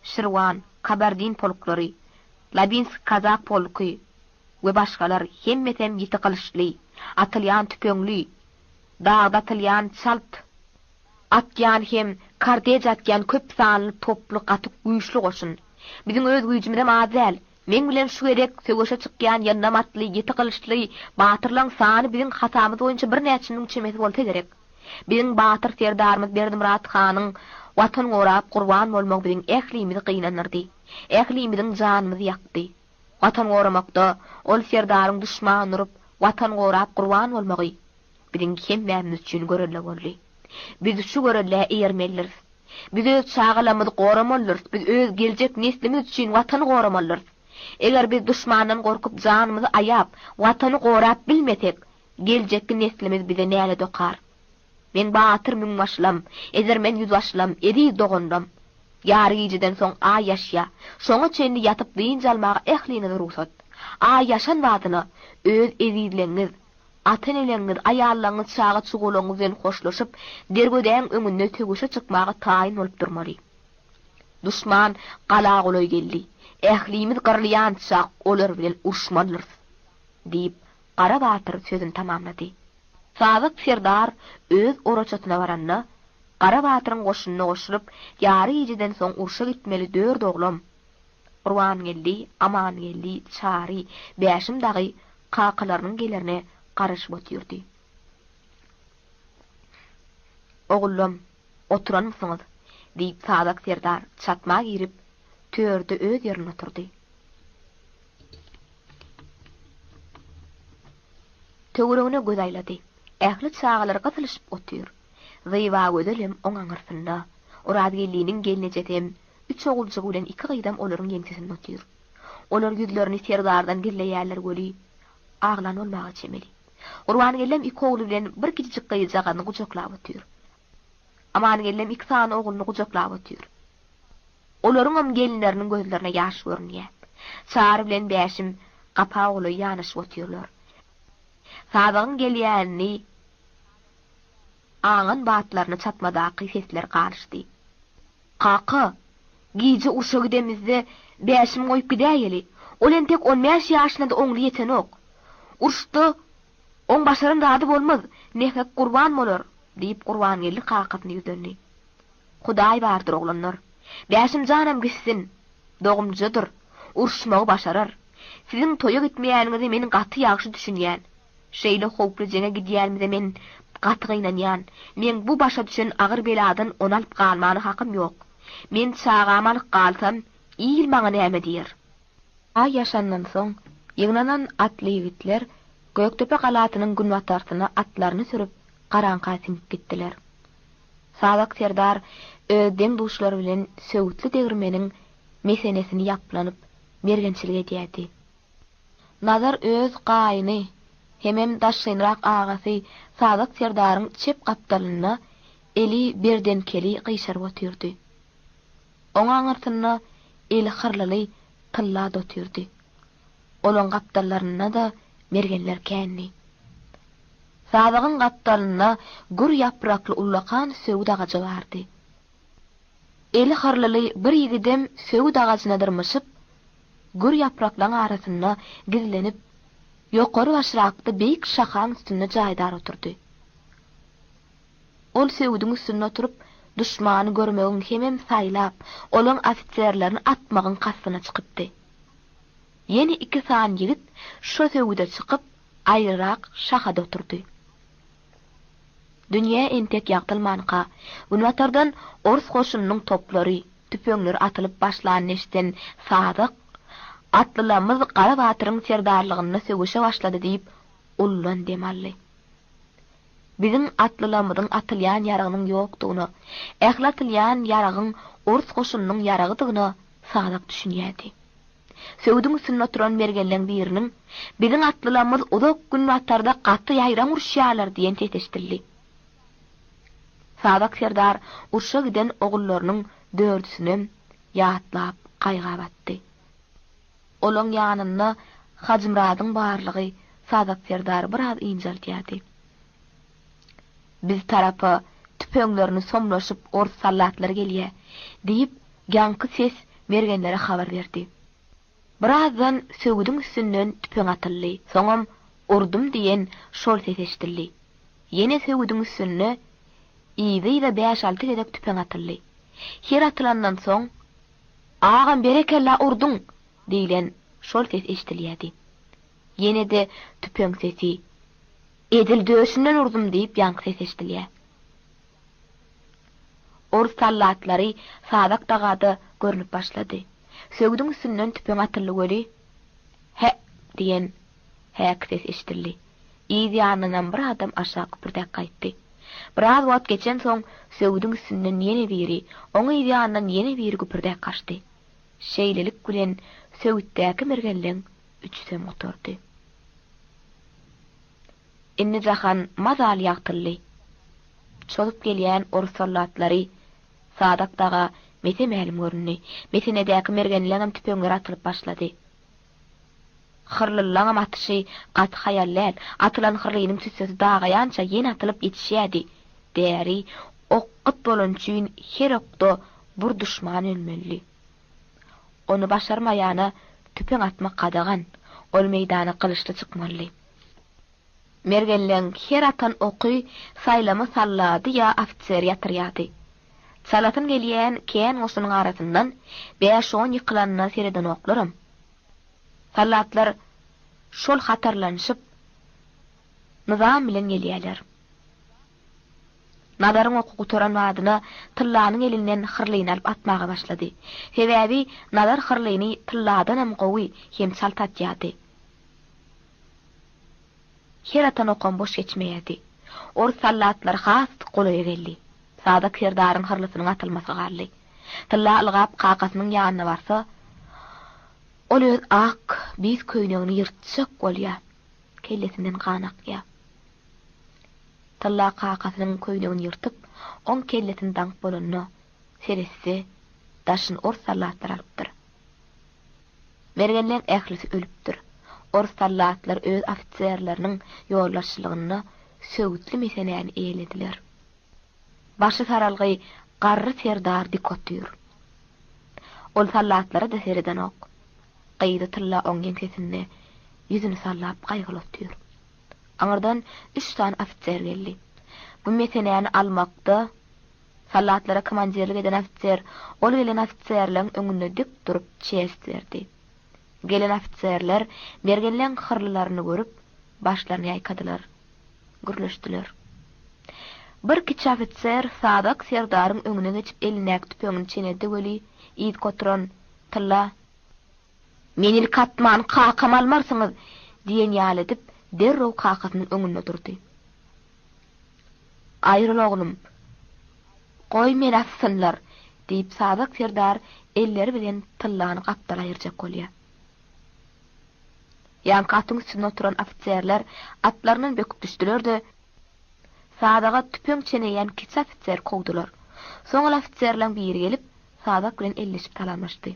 Şirwan, Kabardin polklary, Labinsk kazak polky we başgalar hemmesem ýiti gylyçly, atylýan tüpeňli, dagda atylýan çalt atýan hem kardej atýan köp sanly toply gaty güýçli goşun. Biziň öz güýjümizem az däl. Meň bilen şu gezek söweşe çykýan ýyndam atly, ýiti gylyçly batyrlaň sany biziň hasamyz boýunça birnäçe müň çemesi bolsa gerek. Biziň batyr serdarymyz Berdimyrat hanyň Watan gorap gurban bolmagy biziň ählimizi gynandyrdy. Ählimiziň janymyzy ýakdy. Watan goramakda ol serdaryň duşman urup, Watan gorap gurban bolmagy biziň hemmämiz üçin görelde boldy. Biz şu göreldä eýermelidiris. Biz öz çagalarymyzy goramalydyrys, biz öz geljek neslimiz üçin Watany goramalydyrys. Eger biz duşmandan gorkup janymyzy aýap, Watany gorap bilmesek, geljekki neslimiz bize nälet okar. Meň batyr müňbaşylam, edermen ýüzbaşylam, eziz doganlam! Ýary gijeden soň Aý ýaşýa. Şoňa çenli ýatyp dynç almaga ähliňize rugsat. Aý ýaşan badyna öz ezizleňňiz, Ata-eneleriňiz, aýallaryňyz, çaga-çugalaryňyz bilen hoşlaşyp, derwezäň öňünde söweşe çykmaga taýyn bolup durmaly. Duşman gala golaý geldi. Ählimiz gyrylýançak olar bilen uruşmalydyrys! diýip, Gara batyr sözüni tamamlady. Sazak serdar öz oraçasyna baranda, Gara batyryň goşunyna goşulyp, ýary gijeden soň urşa gitmeli dört oglam, Gurbangeldi, Amangeldi, Çary, Bäşim dagy kakalarynyň gelerine garaşyp otyrdy. Ogullam, oturanmysyňyz? diýip, Sazak serdar çatma girip, törde öz ýerinde oturdy. Töweregine göz aýlady. Ähli çagalar gysylyşyp otyr. Zybagözelem oň aňyrsynda. Orazgeldiniň gelnejesem Üç oguljygy bilen iki gyzam olaryň ýeňsesinde otyr. Olar ýüzlerini serdardan gizleýärler weli, aglan bolmaga çemeli. Gurbangellem iki ogly bilen bir kiçijik gyzjagazyny gujaklap otyr. Amangellem iki sany ogluny gujaklap otyr. Olaryňam gelinleriniň gözlerine ýaş görünýär. Çary bilen Bäşim gapa golaý ýanaşyp otyrlar. Sazagyň gelýänini aňan batlaryna çatmadaky sesler galyşdy. Kaka, gije urşa gidemizde Bäşimi goýup gidäýeli. Ol entek on bäş ýaşyna-da oňly ýetenok. Uruşda oň başaran zady bolmaz, nähak gurban bolar, diýip, Gurbangeldi kakasyna ýüzlendi. Hudaý bardyr, oglanlar. Bäşim janam gitsin. Dogumlyjadyr. Uruşmagy başarar. Siziň toýa gitmeýäniňize men gaty ýagşy düşünýän. Şeýle howply jeňe gidýänimize men gaty gynanýan. Meň bu başa düşen agyr beladan ony alyp galmana hakym ýok. Men çagamy alyp galsam, il maňa näme diýer? Aý ýaşandan soň, ýygnanan atly ýigitler. Gökdepe galasynyň günbatarsyna atlaryny sürüp, garaňka siňip gitdiler. Sazak serdar öz deň-duşlary bilen söwütli degirmeniň mesenesini ýaplanyp, mergençilik edýärdi. Nazar öz gaýyny hemem daşgynrak agasy Sazak serdaryň çep gapdalynda eli berdenkeli gyşaryp otyrdy. Oň aňyrsynda eli hyrlyly Tylla-da otyrdy. Olaň gapdallarynda-da mergenler kändi. Sazagyň gapdalynda gür ýaprakly ullakan söwüt agajy bardy. Eli hyrlyly bir ýigidem söwüt agajyna dyrmyşyp, gür ýapraklaň arasynda gizlenip, ýokary başrakda beýik şahaň üstünde jaýdar oturdy. Ol söwüdiň üstünde oturyp, duşmany görmegiň hemem saýlap, olaň ofiserlerini atmagyň kastyna çykypdy. Ýene iki sany ýigit şo söwüde çykyp, aýryrak şahada oturdy. Dünýä entek ýagtylmanka, günbatardan ors goşunynyň toplary, tüpeňleri atylyp başlanyny eşiden Sadyk, Atlylarymyz Gara batyryň serdarlygynda söweşe başlady diýip, uludan dem aldy. Biziň atlylarymyzyň atylýan ýaragynyň ýokdugyna, ähli atylýan ýaragyň ors goşunynyň ýaragydygyna Sazak düşünýärdi. Söwüdiň üstünde oturan mergenleň biriniň, Biziň atlylarymyz uzak günbatarda gaty ýaýraň uruşýarlar diýen sesi eşidildi. Sazak serdar urşa giden ogullarynyň dördüsinem ýatlap gaýga batdy. Olaň ýanynda Hajymyradyň barlygy Sazak serdary biraz ynjaldýardy. Biz tarapa tüpeňlerini somlaşyp ors sallatlary gelýä, diýip, ýaňky ses mergenlere habar berdi. Birazdan söwüdiň üstünden tüpeň atyldy, soňam Urdum diýen şol ses eşidildi. Ýene söwüdiň üstünde yzy-yza bäş-alty gezek tüpeň atyldy. Her atylandan soň, Agam berekella urduň! diýlen şol ses eşidilýärdi. Ýene-de tüpeň sesi, Edil döşünden urdum diýip ýaňky ses eşidilýär. Orus sallatlary Sazak daga-da görnüp başlady. Söwüdiň üstünden tüpeň atyldy weli, Hä! diýen häki ses eşidildi. Yz ýanyndanam bir adam aşak güpürdäp gaýtdy. Biraz wagt geçensoň, söwüdiň üstünden ýene biri, oň yz ýanyndan ýene biri güpürdäp gaçdy. Şeýlelik bilen, söwütdäki mergenleň üçüsem gutardy. Indi jahan mazaly ýagtyldy. Çozup gelýän orus soldatlary Sadak daga mese-mälim göründi. Mesenedäki mergenleňem tüpeňleri atylyp başlady. Hyrlylaňam atyşy gaty haýal däl, atylan hyrlynyň tüssesi dagaýança ýene atylyp ýetişýärdi. Däri ok gyt bolany üçin her okda bur duşman ölmelidi. Ony başarmaýana tüpeň atmak gadagan, ol meýdana gylyçly çykmalydy. Mergenleň her atan oky saýlama sallady ýa ofiseri ýatyrýardy. Çalasyn gelýän kän goşunyň arasyndan bäş-on ýykylanyna seredenoklaram. Sallatlar şol hatarlanyşyp, nyzam bilen gelýärler. Nazaryň oky gutaran badyna Tyllanyň elinden hyrlyny alyp atmaga başlady. Sebäbi Nazar hyrlyny Tylladanam gowy hem çalt atýardy. Her atan okam boş geçmeýärdi. Orus sallatlary has golaýa geldi. Sadak serdaryň hyrlysynyň atylmasy galdy. Tylla ylgap kakasynyň ýanyna barsa, ol öz ak biýz köýnegini ýyrtjak bolýar. Kellesinden gan akýar. Tylla kakasynyň köýnegini ýyrtyp, oň kellesini daňyp bolanda, seretse, daşyny ors sallatlary alypdyr. Mergenleň ählisi ölüpdir. Ors sallatlary öz ofiserleriniň ýolbaşçylygynda söwütli meseläni eýelediler. Başy saralgy garry serdar dik otyr. Ol sallatlara-da seredenok. Gyzy Tylla oň ýeňsesinde ýüzüni sallap gaýgyly otyr. Aňyrdan üç sany ofiser geldi. Bu meseläni almakda Soldatlara komandirlik eden ofiser ol gelen ofiserleň öňünde dik durup çest berdi. Gelen ofiserler mergenleň hyrlylaryny görüp, başlaryny ýaýkadylar. Gürleşdiler. Bir kiçi ofiser Sazak serdaryň öňüne geçip elindäki tüpeňini çenedi weli, yzky oturan Tylla, Meni ilki atman kakam almarsyňyz! diýen ýaly edip, derrew kakasynyň öňünde durdy. Aýryl oglum! Goý meni atsynlar! diýip Sazak serdar elleri bilen Tyllany gapdala aýyrjak bolýar. Ýaňky atyň üstünde oturan ofiserler atlaryndan böküp düşdüler-de, Sazaga tüpeň çeneýän kiçi ofiseri kowdular. Soň ol ofiserleň biri gelip, Sazak bilen elleşip salamlaşdy.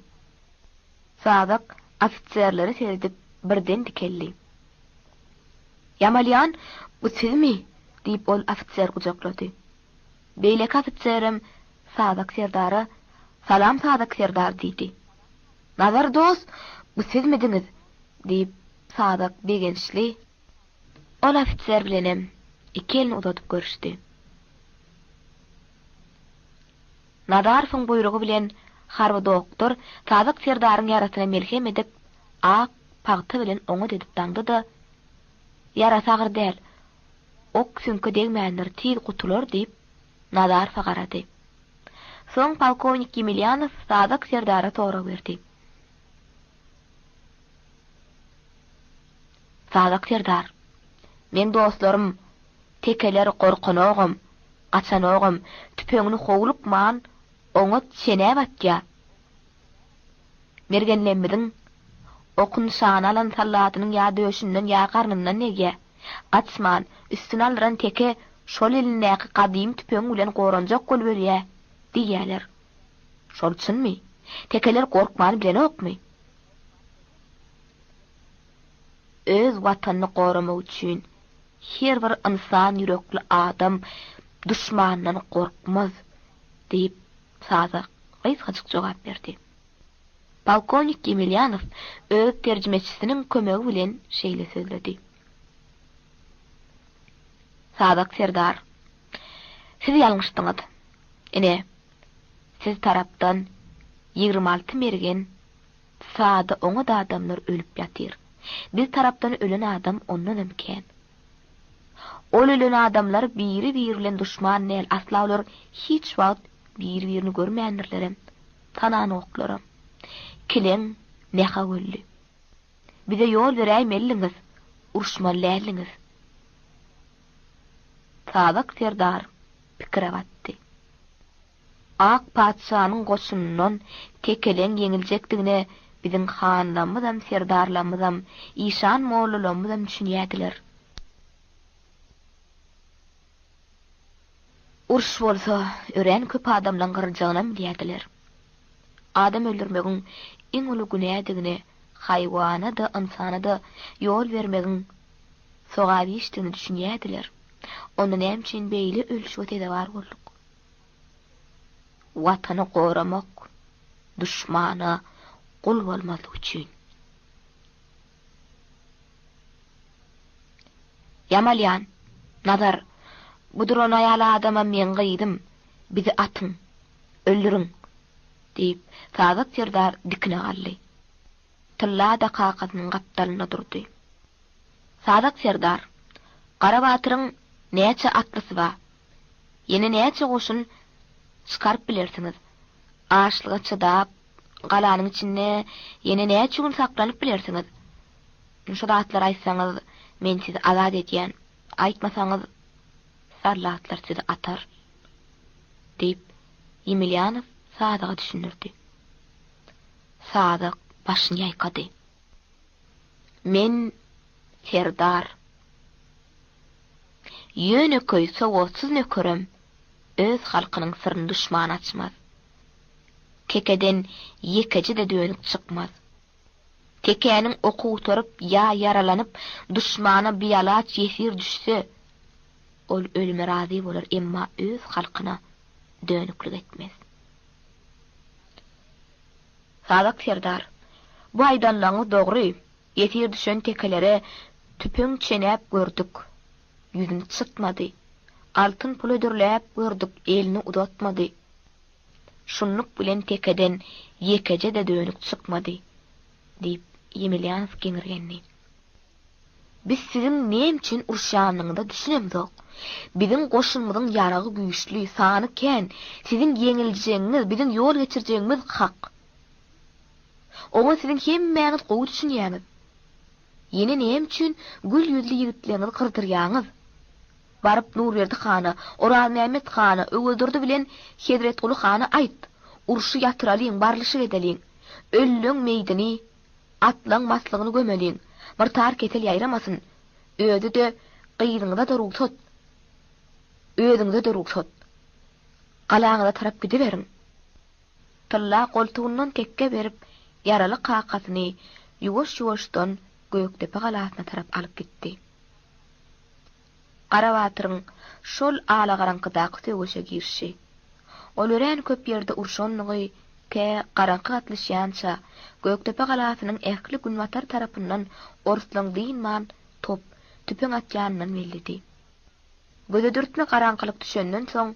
Sazak ofiserlere seredip birden dikeldi. Ýamalýan, bu sizmi? diýip ol ofiseri gujaklady. Beýleki ofiserem Sazak serdara, Salam Sazak serdar diýdi. Nazar dost, bu sizmidiňiz? diýip, Sazak begençli ol ofiser bilenem iki elini uzadyp görüşdi. Nazarowyň buýrugy bilen harby doktor Sadyk serdaryň ýarasyna melhem edip, ak pagta bilen oňat edip daňdy-da, Ýarasy agyr däl, ok süňke degmändir, tiz gutular diýip, Nazarowa garady. Soň polkownik Ýemelýanow Sadyk serdara sorag berdi. Sadyk serdar, meň dostlarym tekeler gorkanogam, gaçanogam, tüpeňini howlukman oňat çenäp atýa. Mergenlemmiziň oky nyşana alan salladynyň ýa döşünden, ýa garnyndan degýä. Gaçman, üstüne aldyran teke şol elindäki gadymy tüpeňi bilen goranjak bolup ölýä diýýäler. Şol çynmy? Tekeler gorkmany bilenokmy? Öz Watanyny goramak üçin her bir ynsan ýürekli adam duşmandan gorkmaz, diýip, Sazak gysgajyk jogap berdi. Polkownik Ýemelýanow öz terjimeçisiniň kömegi bilen şeýle sözledi. Sazak serdar, siz ýalňyşdyňyz. Ine, siz tarapdan 26 mergen Sada oňat adamlar ölüp ýatyr. Biz tarapdan ölen adam ondanam kän. Ol ölen adamlar biri-biri bilen duşman däl, asla olar hiç wagt biri-birini görmändirlerem, tananoklaram. Kileň nähak öldi. Bize ýol beräýmelidiňiz, uruşmaly däldiňiz. Sazak serdar pikire batdy. Ak patyşanyň goşunyndan tekeleň ýeňiljekdigine biziň hanlamyzam, serdarlamyzam, işan-mollalamyzam düşünýärdiler. Uruş bolsa, örän köp adamlaň gyryljagynam bilýärdiler. Adam öldürmegiň iň uly günädigine, haýwana-da, ynsana-da ýol bermegiň sogap işdigine düşünýärdiler. Onda näme üçin beýle ölçüge sezewar bolduk? Watany goramak, duşmana gul bolmazlyk üçin. Ýamalýan, Nazar, bu duran aýal adamam meň gyzym, bizi atyň, öldüriň! diýip, Sazak serdar dikine galdy. Tylla-da kakasynyň gapdalynda durdy. Sazak serdar, Gara batyryň näçe atlysy bar? Ýene näçe goşun çykaryp bilersiňiz? Açlyga çydap, galanyň içinde ýene näçe gün saklanyp bilersiňiz? Şu zatlary aýtsaňyz, men sizi azat edýän, aýtmasaňyz, sallatlar sizi atar, diýip, Ýemelýanow Sazaga düşündirdi. Sazak başyny ýaýkady. Men serdar. Ýönekeý sowatsyz nökerem öz halkynyň syryny duşmana açmaz. Tekeden ýekeje-de dönük çykmaz. Tekäniň oky gutaryp ýa ýaralanyp duşmana bialaç ýesir düşse, ol ölüme razy bolar, emma öz halkyna dönüklik etmez. Sazak serdar, bu aýdanlaňyz dogry, ýesir düşen tekelere tüpeň çenäp gördük, ýüzüni çytmady, altyn pul hödürläp gördük, elini uzatmady. Şunluk bilen tekeden ýekeje-de dönük çykmady, diýip, Ýemelýanow geňirgendi. Biz siziň näme üçin uruşýanyňyza düşünemzok. Biziň goşunymyzyň ýaragy güýçli, sany kän. Siziň ýeňiljegiňiz, biziň ýol geçirjegimiz hak. Oňa siziň hemmäňiz gowy düşünýäňiz. Ýene näme üçin gül ýüzli ýigitleňizi gyrdyrýaňyz? Baryp Nurberdi hana, Orazmämmet hana, Öwezdurdy bilen Hezretguly hana aýt, urşy ýatyralyň, barlyşyk edeliň. Ölüleň meýdini, atlaň maslygyny gömeliň. Bir tar kesel ýaýramasyn. Özi-de gyzyňyza-da rugsat. Özüňize-de rugsat. Galaňyza tarap gidiberiň. Tylla goltugyndan tekge berip, ýaraly kakasyny ýuwaş-ýuwaşdan Gökdepe galasyna tarap alyp gitdi. Garabatyryň şol alagaraňkydaky söweşe girişi. Ol örän köp ýerde urşanlygy tä garaňky gatlyşýança Gökdepe galasynyň ähli günbatar tarapyndan orslaň dynman top, tüpeň atýanyndan bellidi. Gözedürtme garaňkylyk düşenden soň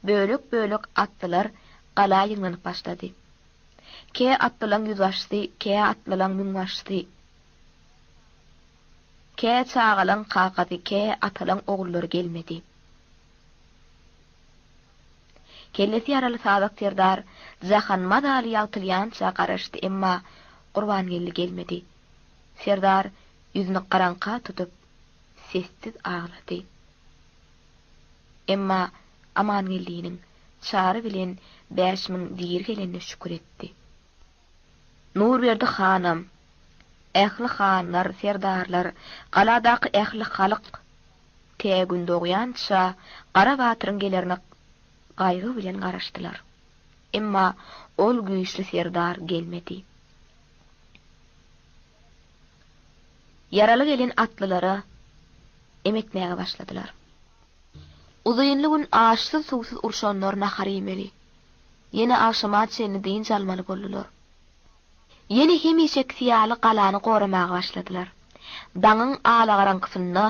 bölek-bölek atlylar gala ýygnanyp başlady. Kä atlylaň ýüzbaşysy, kä atlylaň müňbaşysy, kä çagalaň kakasy, kä atalaň ogullary gelmedi. Kellesi ýaraly Sazak serdar jahan mazaly ýagtylýança garaşdy, emma Gurbangeldi gelmedi. Serdar ýüzüni garaňka tutup, sessiz aglady. Emma Amangeldiniň Çary bilen Bäşimiň diri gelenine şükür etdi. Nurberdi hanam, ähli hanlar, serdarlar, galadaky ähli halk tä Gün dogýança Gara batyryň gelerine gaýgy bilen garaşdylar. Emma ol güýçli serdar gelmedi. Ýaraly gelen atlylara em etmäge başladylar. Uzynly gün aşsyz-suwsuz urşanlar nahar iýmeli, ýene agşama çenli dynç almaly boldular. Ýene hemişekisi ýaly galany goramaga başladylar. Daňyň alagaraňkysynda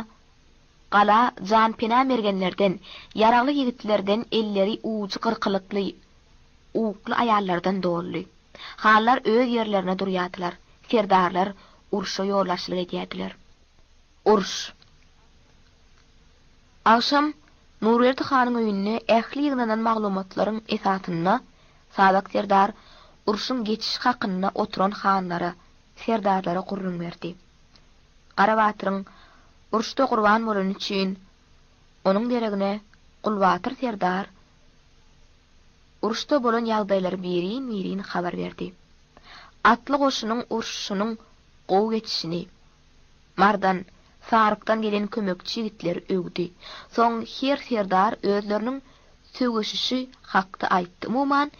gala janpena mergenlerden, ýaragly ýigitlerden elleri ujy gyrkylykly, ukly aýallardan doldy. Hanlar öz ýerlerinde durýardylar, serdarlar urşa ýolbaşçylyk edýärdiler. Uruş. Agşam Nurberdi hanyň öýünde ähli ýygnanan maglumatlaryň esasynda Sazak serdar urşuň geçişi hakynda oturan hanlara, serdarlara gürrüň berdi. Garabatyryň uruşda gurban bolany üçin onuň deregine Gulbatyr serdar uruşda bolan ýagdaýlary birin-birin habar berdi. Atly goşunyň urşunyň gowy geçişini, Mardan, Sarykdan gelen kömekçi ýigitleri öwdi. Soň her serdar özleriniň söweşişi hakda aýtdy. Umuman,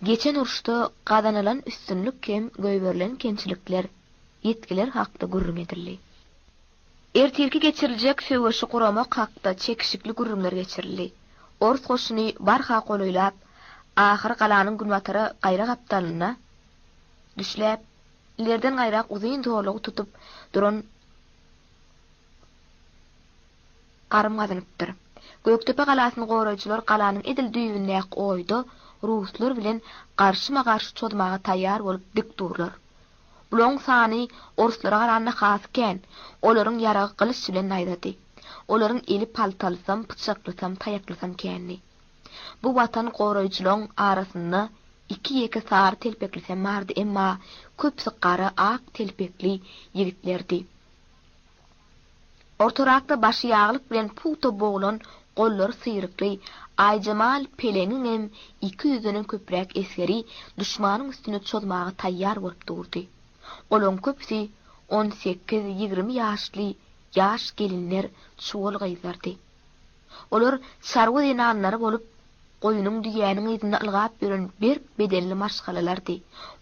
geçen uruşda gazanylan üstünlik hem goýberilen kemçilikler, ýitgiler hakda gürrüň edildi. Ertirki geçiriljek söweşi guramak hakda çekişikli gürrüňler geçirildi. Ors goşuny barha golaýlap, ahyry galanyň günbatara gaýra gapdalynda düşläp, ilerden gaýrak uzyn zolagy tutup duran garym gazynypdyr. Gökdepe galasyny goraýjylar galanyň edil düýbündäki oýda ruslar bilen garşyma-garşy çozmaga taýýar bolup dik durlar. Bulaň sany orslara garanda has kän, olaryň ýaragy gylyç bilen naýzady. Olaryň eli paltalysam, pyçaklysam, taýaklysam kändi. Bu watan goraýjylaň arasynda iki-ýeke sary telpeklisem bardy, emma köpüsi gara, ak telpekli ýigitlerdi. Ortarakda başy ýaglyk bilen pugta boglan, gollary syrykly Aýjemal Peleňiňem iki ýüzdenem köpräk esgeri duşmanyň üstüne çozmaga taýýar bolup durdy. Olaň köpüsi on sekiz, 20 ýaşly ýaş gelinler, çuwal gyzlardy. Olar çarwa zenanlary bolup, goýnuň, düýäniň yzynda ylgap ýören berk bedenli maşgalalardy.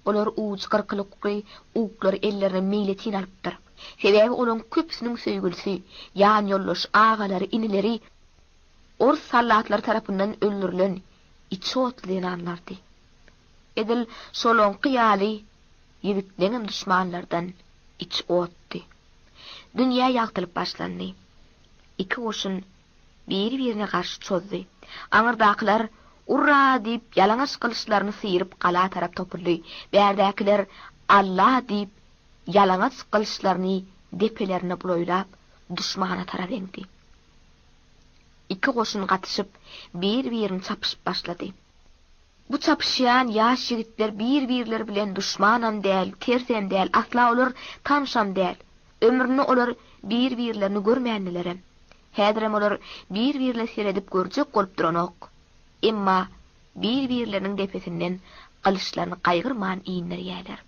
Olar ujy gyrkylykly uklary ellerine meýletin alypdyr. Sebäbi olaryň köpüsiniň söýgülisi, ýanýoldaşy, agalary, inileri ors sallatlary tarapyndan öldürilen içi otly zenanlardy. Edil şolaňky ýaly ýigitleňem duşmanlardan içi otdy. Dünýä ýagtylyp başlandy. Iki goşun biri-birine garşy çozdy. Aňyrdakylar Urra! diýip, ýalaňaç gylyçlaryny syryp gala tarap topuldy. Bärdäkiler Alla! diýip, ýalaňaç gylyçlaryny depelerine bulaýlap, duşmana tarap eňdi. Iki goşun gatyşyp, bir-birini çapyşyp başlady. Bu çapyşýan ýaş ýigitler bir-birleri bilen duşmanam däl, tersem däl, asla olar tanşam däl. Ömründe olar bir-birlerini görmändilerem. Häzirem olar bir-birine seredip görjek bolup duranok. Emma bir-birleriniň depesinden gylyçlaryny gaýgyrman indirýärler.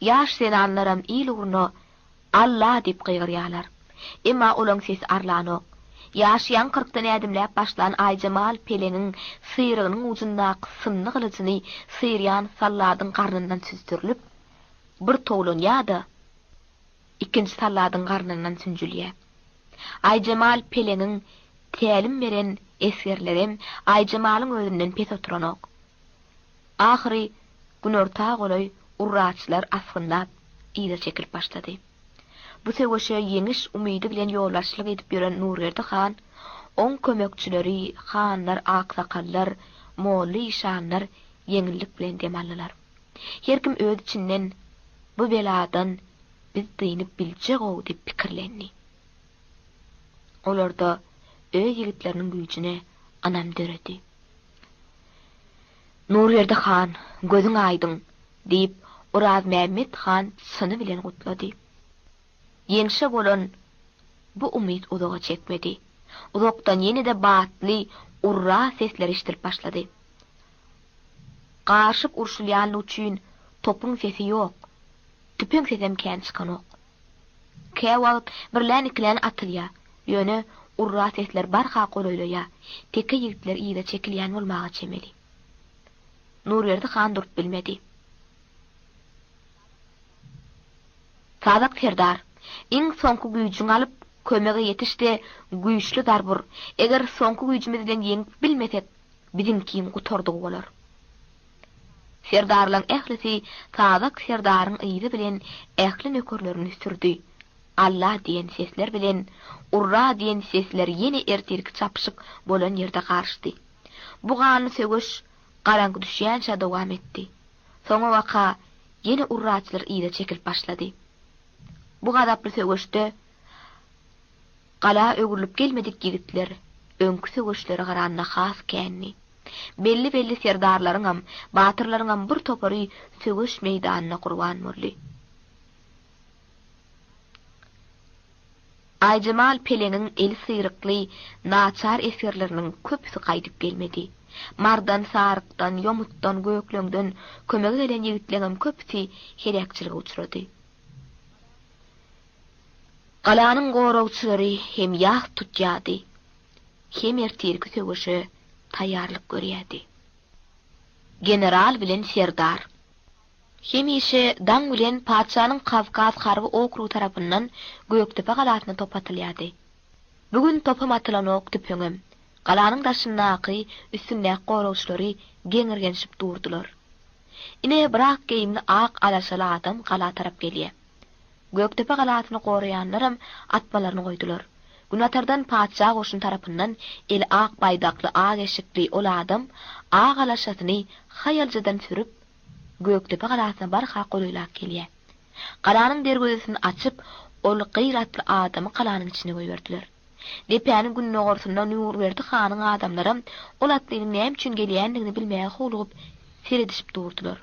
Ýaş zenanlaram il ugruna Alla diýip gygyrýarlar. Emma olaň sesi arlanok. Ýaşy ýaňy kyrkdan ädimläp başlan Aýjemal peleňiň syrygynyň ujundaky synny gylyjyny syrýan salladyň garnyndan süsdürilip, bir towlanýar-da, ikinji salladyň garnyndan sünjülýär. Aýjemal peleňiň tälim beren esgerlerem Aýjemalyň özünden pes oturanok. Ahyry günorta golaý urraçylar asgynlap yza çekilip başlady. Bu söweşe ýeňiş umydy bilen ýolbaşçylyk edip ýören Nurberdi han, oň kömekçileri, hanlar, aksakallar, molla-işanlar ýeňillik bilen dem aldylar. Her kim öz içinden Bu beladan biz dynyp biljeg-ow diýip pikirlendi. Olarda öz ýigitleriniň güýjüne ynam döredi. Nurberdi han, gözüň aýdyň! diýip, Orazmämmet han çyny bilen gutlady. Ýeňşe bolan bu umyt uzaga çekmedi. Uzakdan ýene-de batly Urra sesleri eşidilip başlady. Garyşyp urşulýanlygy üçin topuň sesi ýok, tüpeň sesem kän çykanok. Käwagt birlän-ikilän atylýar, ýöne urra sesler barha golaýlaýar, teke ýigitler yza çekilýän bolmaga çemeli. Nurberdi han durup bilmedi. Sazak serdar, iň soňky güýjüňi alyp, kömege ýetiş-de, güýçli zarb ur. Eger soňky güýjümiz bilen ýeňip bilmesek, biziňkiň gutardygy bolar. Serdarlaň ählisi Sazak serdaryň yzy bilen ähli nökerlerini sürdi. Alla diýen sesler bilen Urra diýen sesler ýene ertirki çapyşyk bolan ýerde garyşdy. Bu ganly söweş garaňky düşýänçä dowam etdi. Soňabaka ýene urraçylar yza çekilip başlady. Bu gazaply söweşde Gala öwrülip gelmedik ýigitler öňki söweşlere garanda has kändi. Belli-belli serdarlaryňam, batyrlaryňam bir topary söweş meýdanynda gurban boldy. Aýjemal peleňiň eli syrykly naçar esgerleriniň köpüsi gaýdyp gelmedi. Mardan, Sarykdan, Ýomutdan, Gökleňden kömege gelen ýigitleňem köpüsi heläkçilige uçrady. Galanyň goragçylary hem ýas tutýardy, hem ertirki söweşe taýýarlyk görýärdi. General bilen serdar. Hemişe daň bilen patyşanyň Kawkaz harby okrugy tarapyndan Gökdepe galasyna top atylýardy. Bu gün topam atylanok, tüpeňem. Galanyň daşyndaky, üstündäki goragçylary geňirgenişip durdular. Ine, bir ak geýimli ak alaşaly adam gala tarap gelýär. Gökdepe galasyny goraýanlaram atmalaryny goýdular. Günbatardan patyşa goşuny tarapyndan eli ak baýdakly, ak eşikli ol adam ak alaşasyny haýaljadan sürüp, Gökdepe galasyna barha golaýlap gelýär. Galanyň derwezesini açyp, ol gyr atly adamy galanyň içine goýberdiler. Depäniň gündogarsynda Nurberdi hanyň adamlaram ol atlynyň näme üçin gelýändigini bilmäge howlugyp seredişip durdular.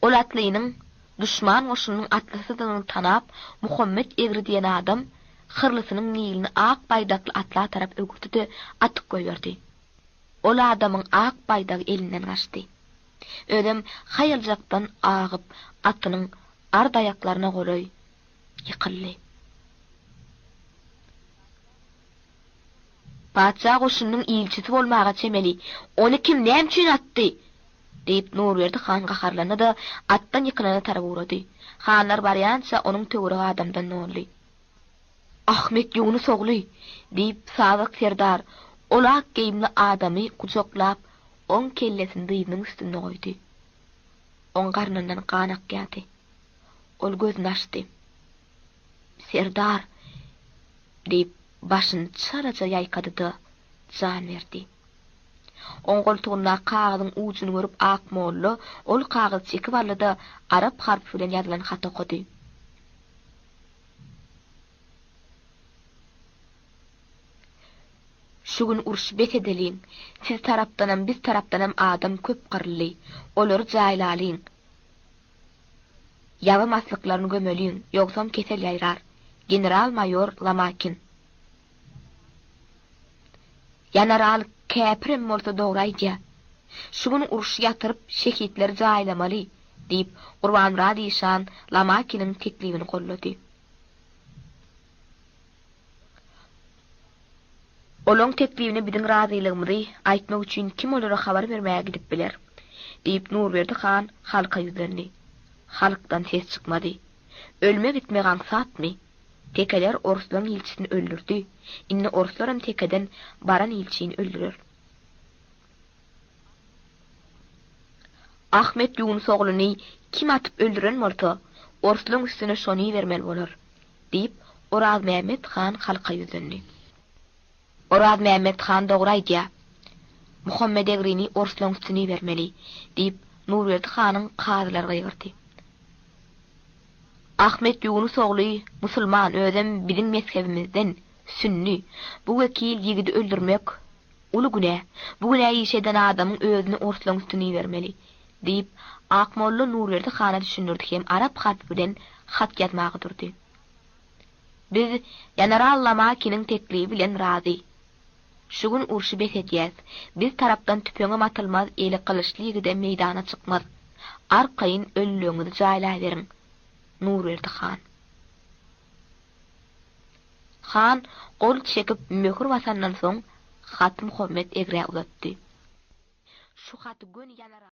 Ol atlynyň duşman goşunynyň atlysydygyny tanap, Muhammet egri diýen adam hyrlysynyň nilini ak baýdakly atla tarap öwürdi-de, atyp goýberdi. Ol adamyň ak baýdagy elinden gaçdy. Özem haýaljakdan agyp, atynyň ard aýaklaryna golaý ýykyldy. Patyşa goşunynyň ilçisi bolmaga çemeli. Ony kim, näme üçin atdy? diýip, Nurberdi han gaharlandy-da, atdan ýykylana tarap ugrady. Hanlar barýança, onuň töweregi adamdan doldy. Ahmet Ýunus ogly! diýip, Sazak serdar ol ak geýimli adamy gujaklap, oň kellesini dyzynyň üstünde goýdy. Oň garnyndan gan akýardy. Ol gözüni açdy. Serdar! Diýip, başyny çalaja ýaýkady-da, jan berdi. Oň goltugyndaky kagyzyň ujuny görüp Akmolla ol kagyzy çekip aldy-da, arap harpy bilen ýazylan haty okady. Şu. Şu gün urşy bes edeliň. Siz tarapdanam, biz tarapdanam adam köp gyryldy. Olary jaýlalyň. Ýaba maslyklaryny gömeliň, ýogsam kesel ýaýrar. General-maýor Lomakin. Ýanaral käpirem bolsa dogry aýdýa. Şu gün urşy ýatyryp, şehitleri jaýlamaly, diýip, Gurbanmyrat işan Lomakiniň teklibini goldady. Olaň teklibine biziň razylygymyzy aýtmak üçin kim olara habar bermäge gidip biler? diýip, Nurberdi han halka ýüzlendi. Halkdan ses çykmady. Ölme gitmek aňsatmy? Tekeler orslaň ilçisini öldürdi. Indi orslaram tekeden baran ilçini öldürer. Ahmet Ýunus ogluny kim atyp öldüren bolsa, orslaň üstüne şony ibermeli bolar, diýip, Orazmämmet han halka ýüzlendi. Orazmämmet han dogry aýdýar. Muhammet egrini orslaň üstüne ibermeli, diýip, Nurberdi hanyň kazylary gygyrdy. Ahmet Ýunus ogly musulman, özem biziň mezhebimizden, sünni. Bu wekil ýigidi öldürmek uly günä. Bu günä iş eden adamyň özüni orslaň üstüne ibermeli, diýip, Akmolla Nurberdi hana düşündirdi hem arap harpy bilen hat ýazmaga durdy. Biz ýeneral Lomakiniň teklibi bilen razy. Şu gün urşy bes edýäs. Biz tarapdan tüpeňem atylmaz, eli gylyçly ýigidem meýdana çykmaz. Arkaýyn ölüleňizi jaýlaberiň. Nurberdi han. Han gol çekip möhür basandan soň haty Muhammet egrä uzatdy. Şu haty göni ýanara.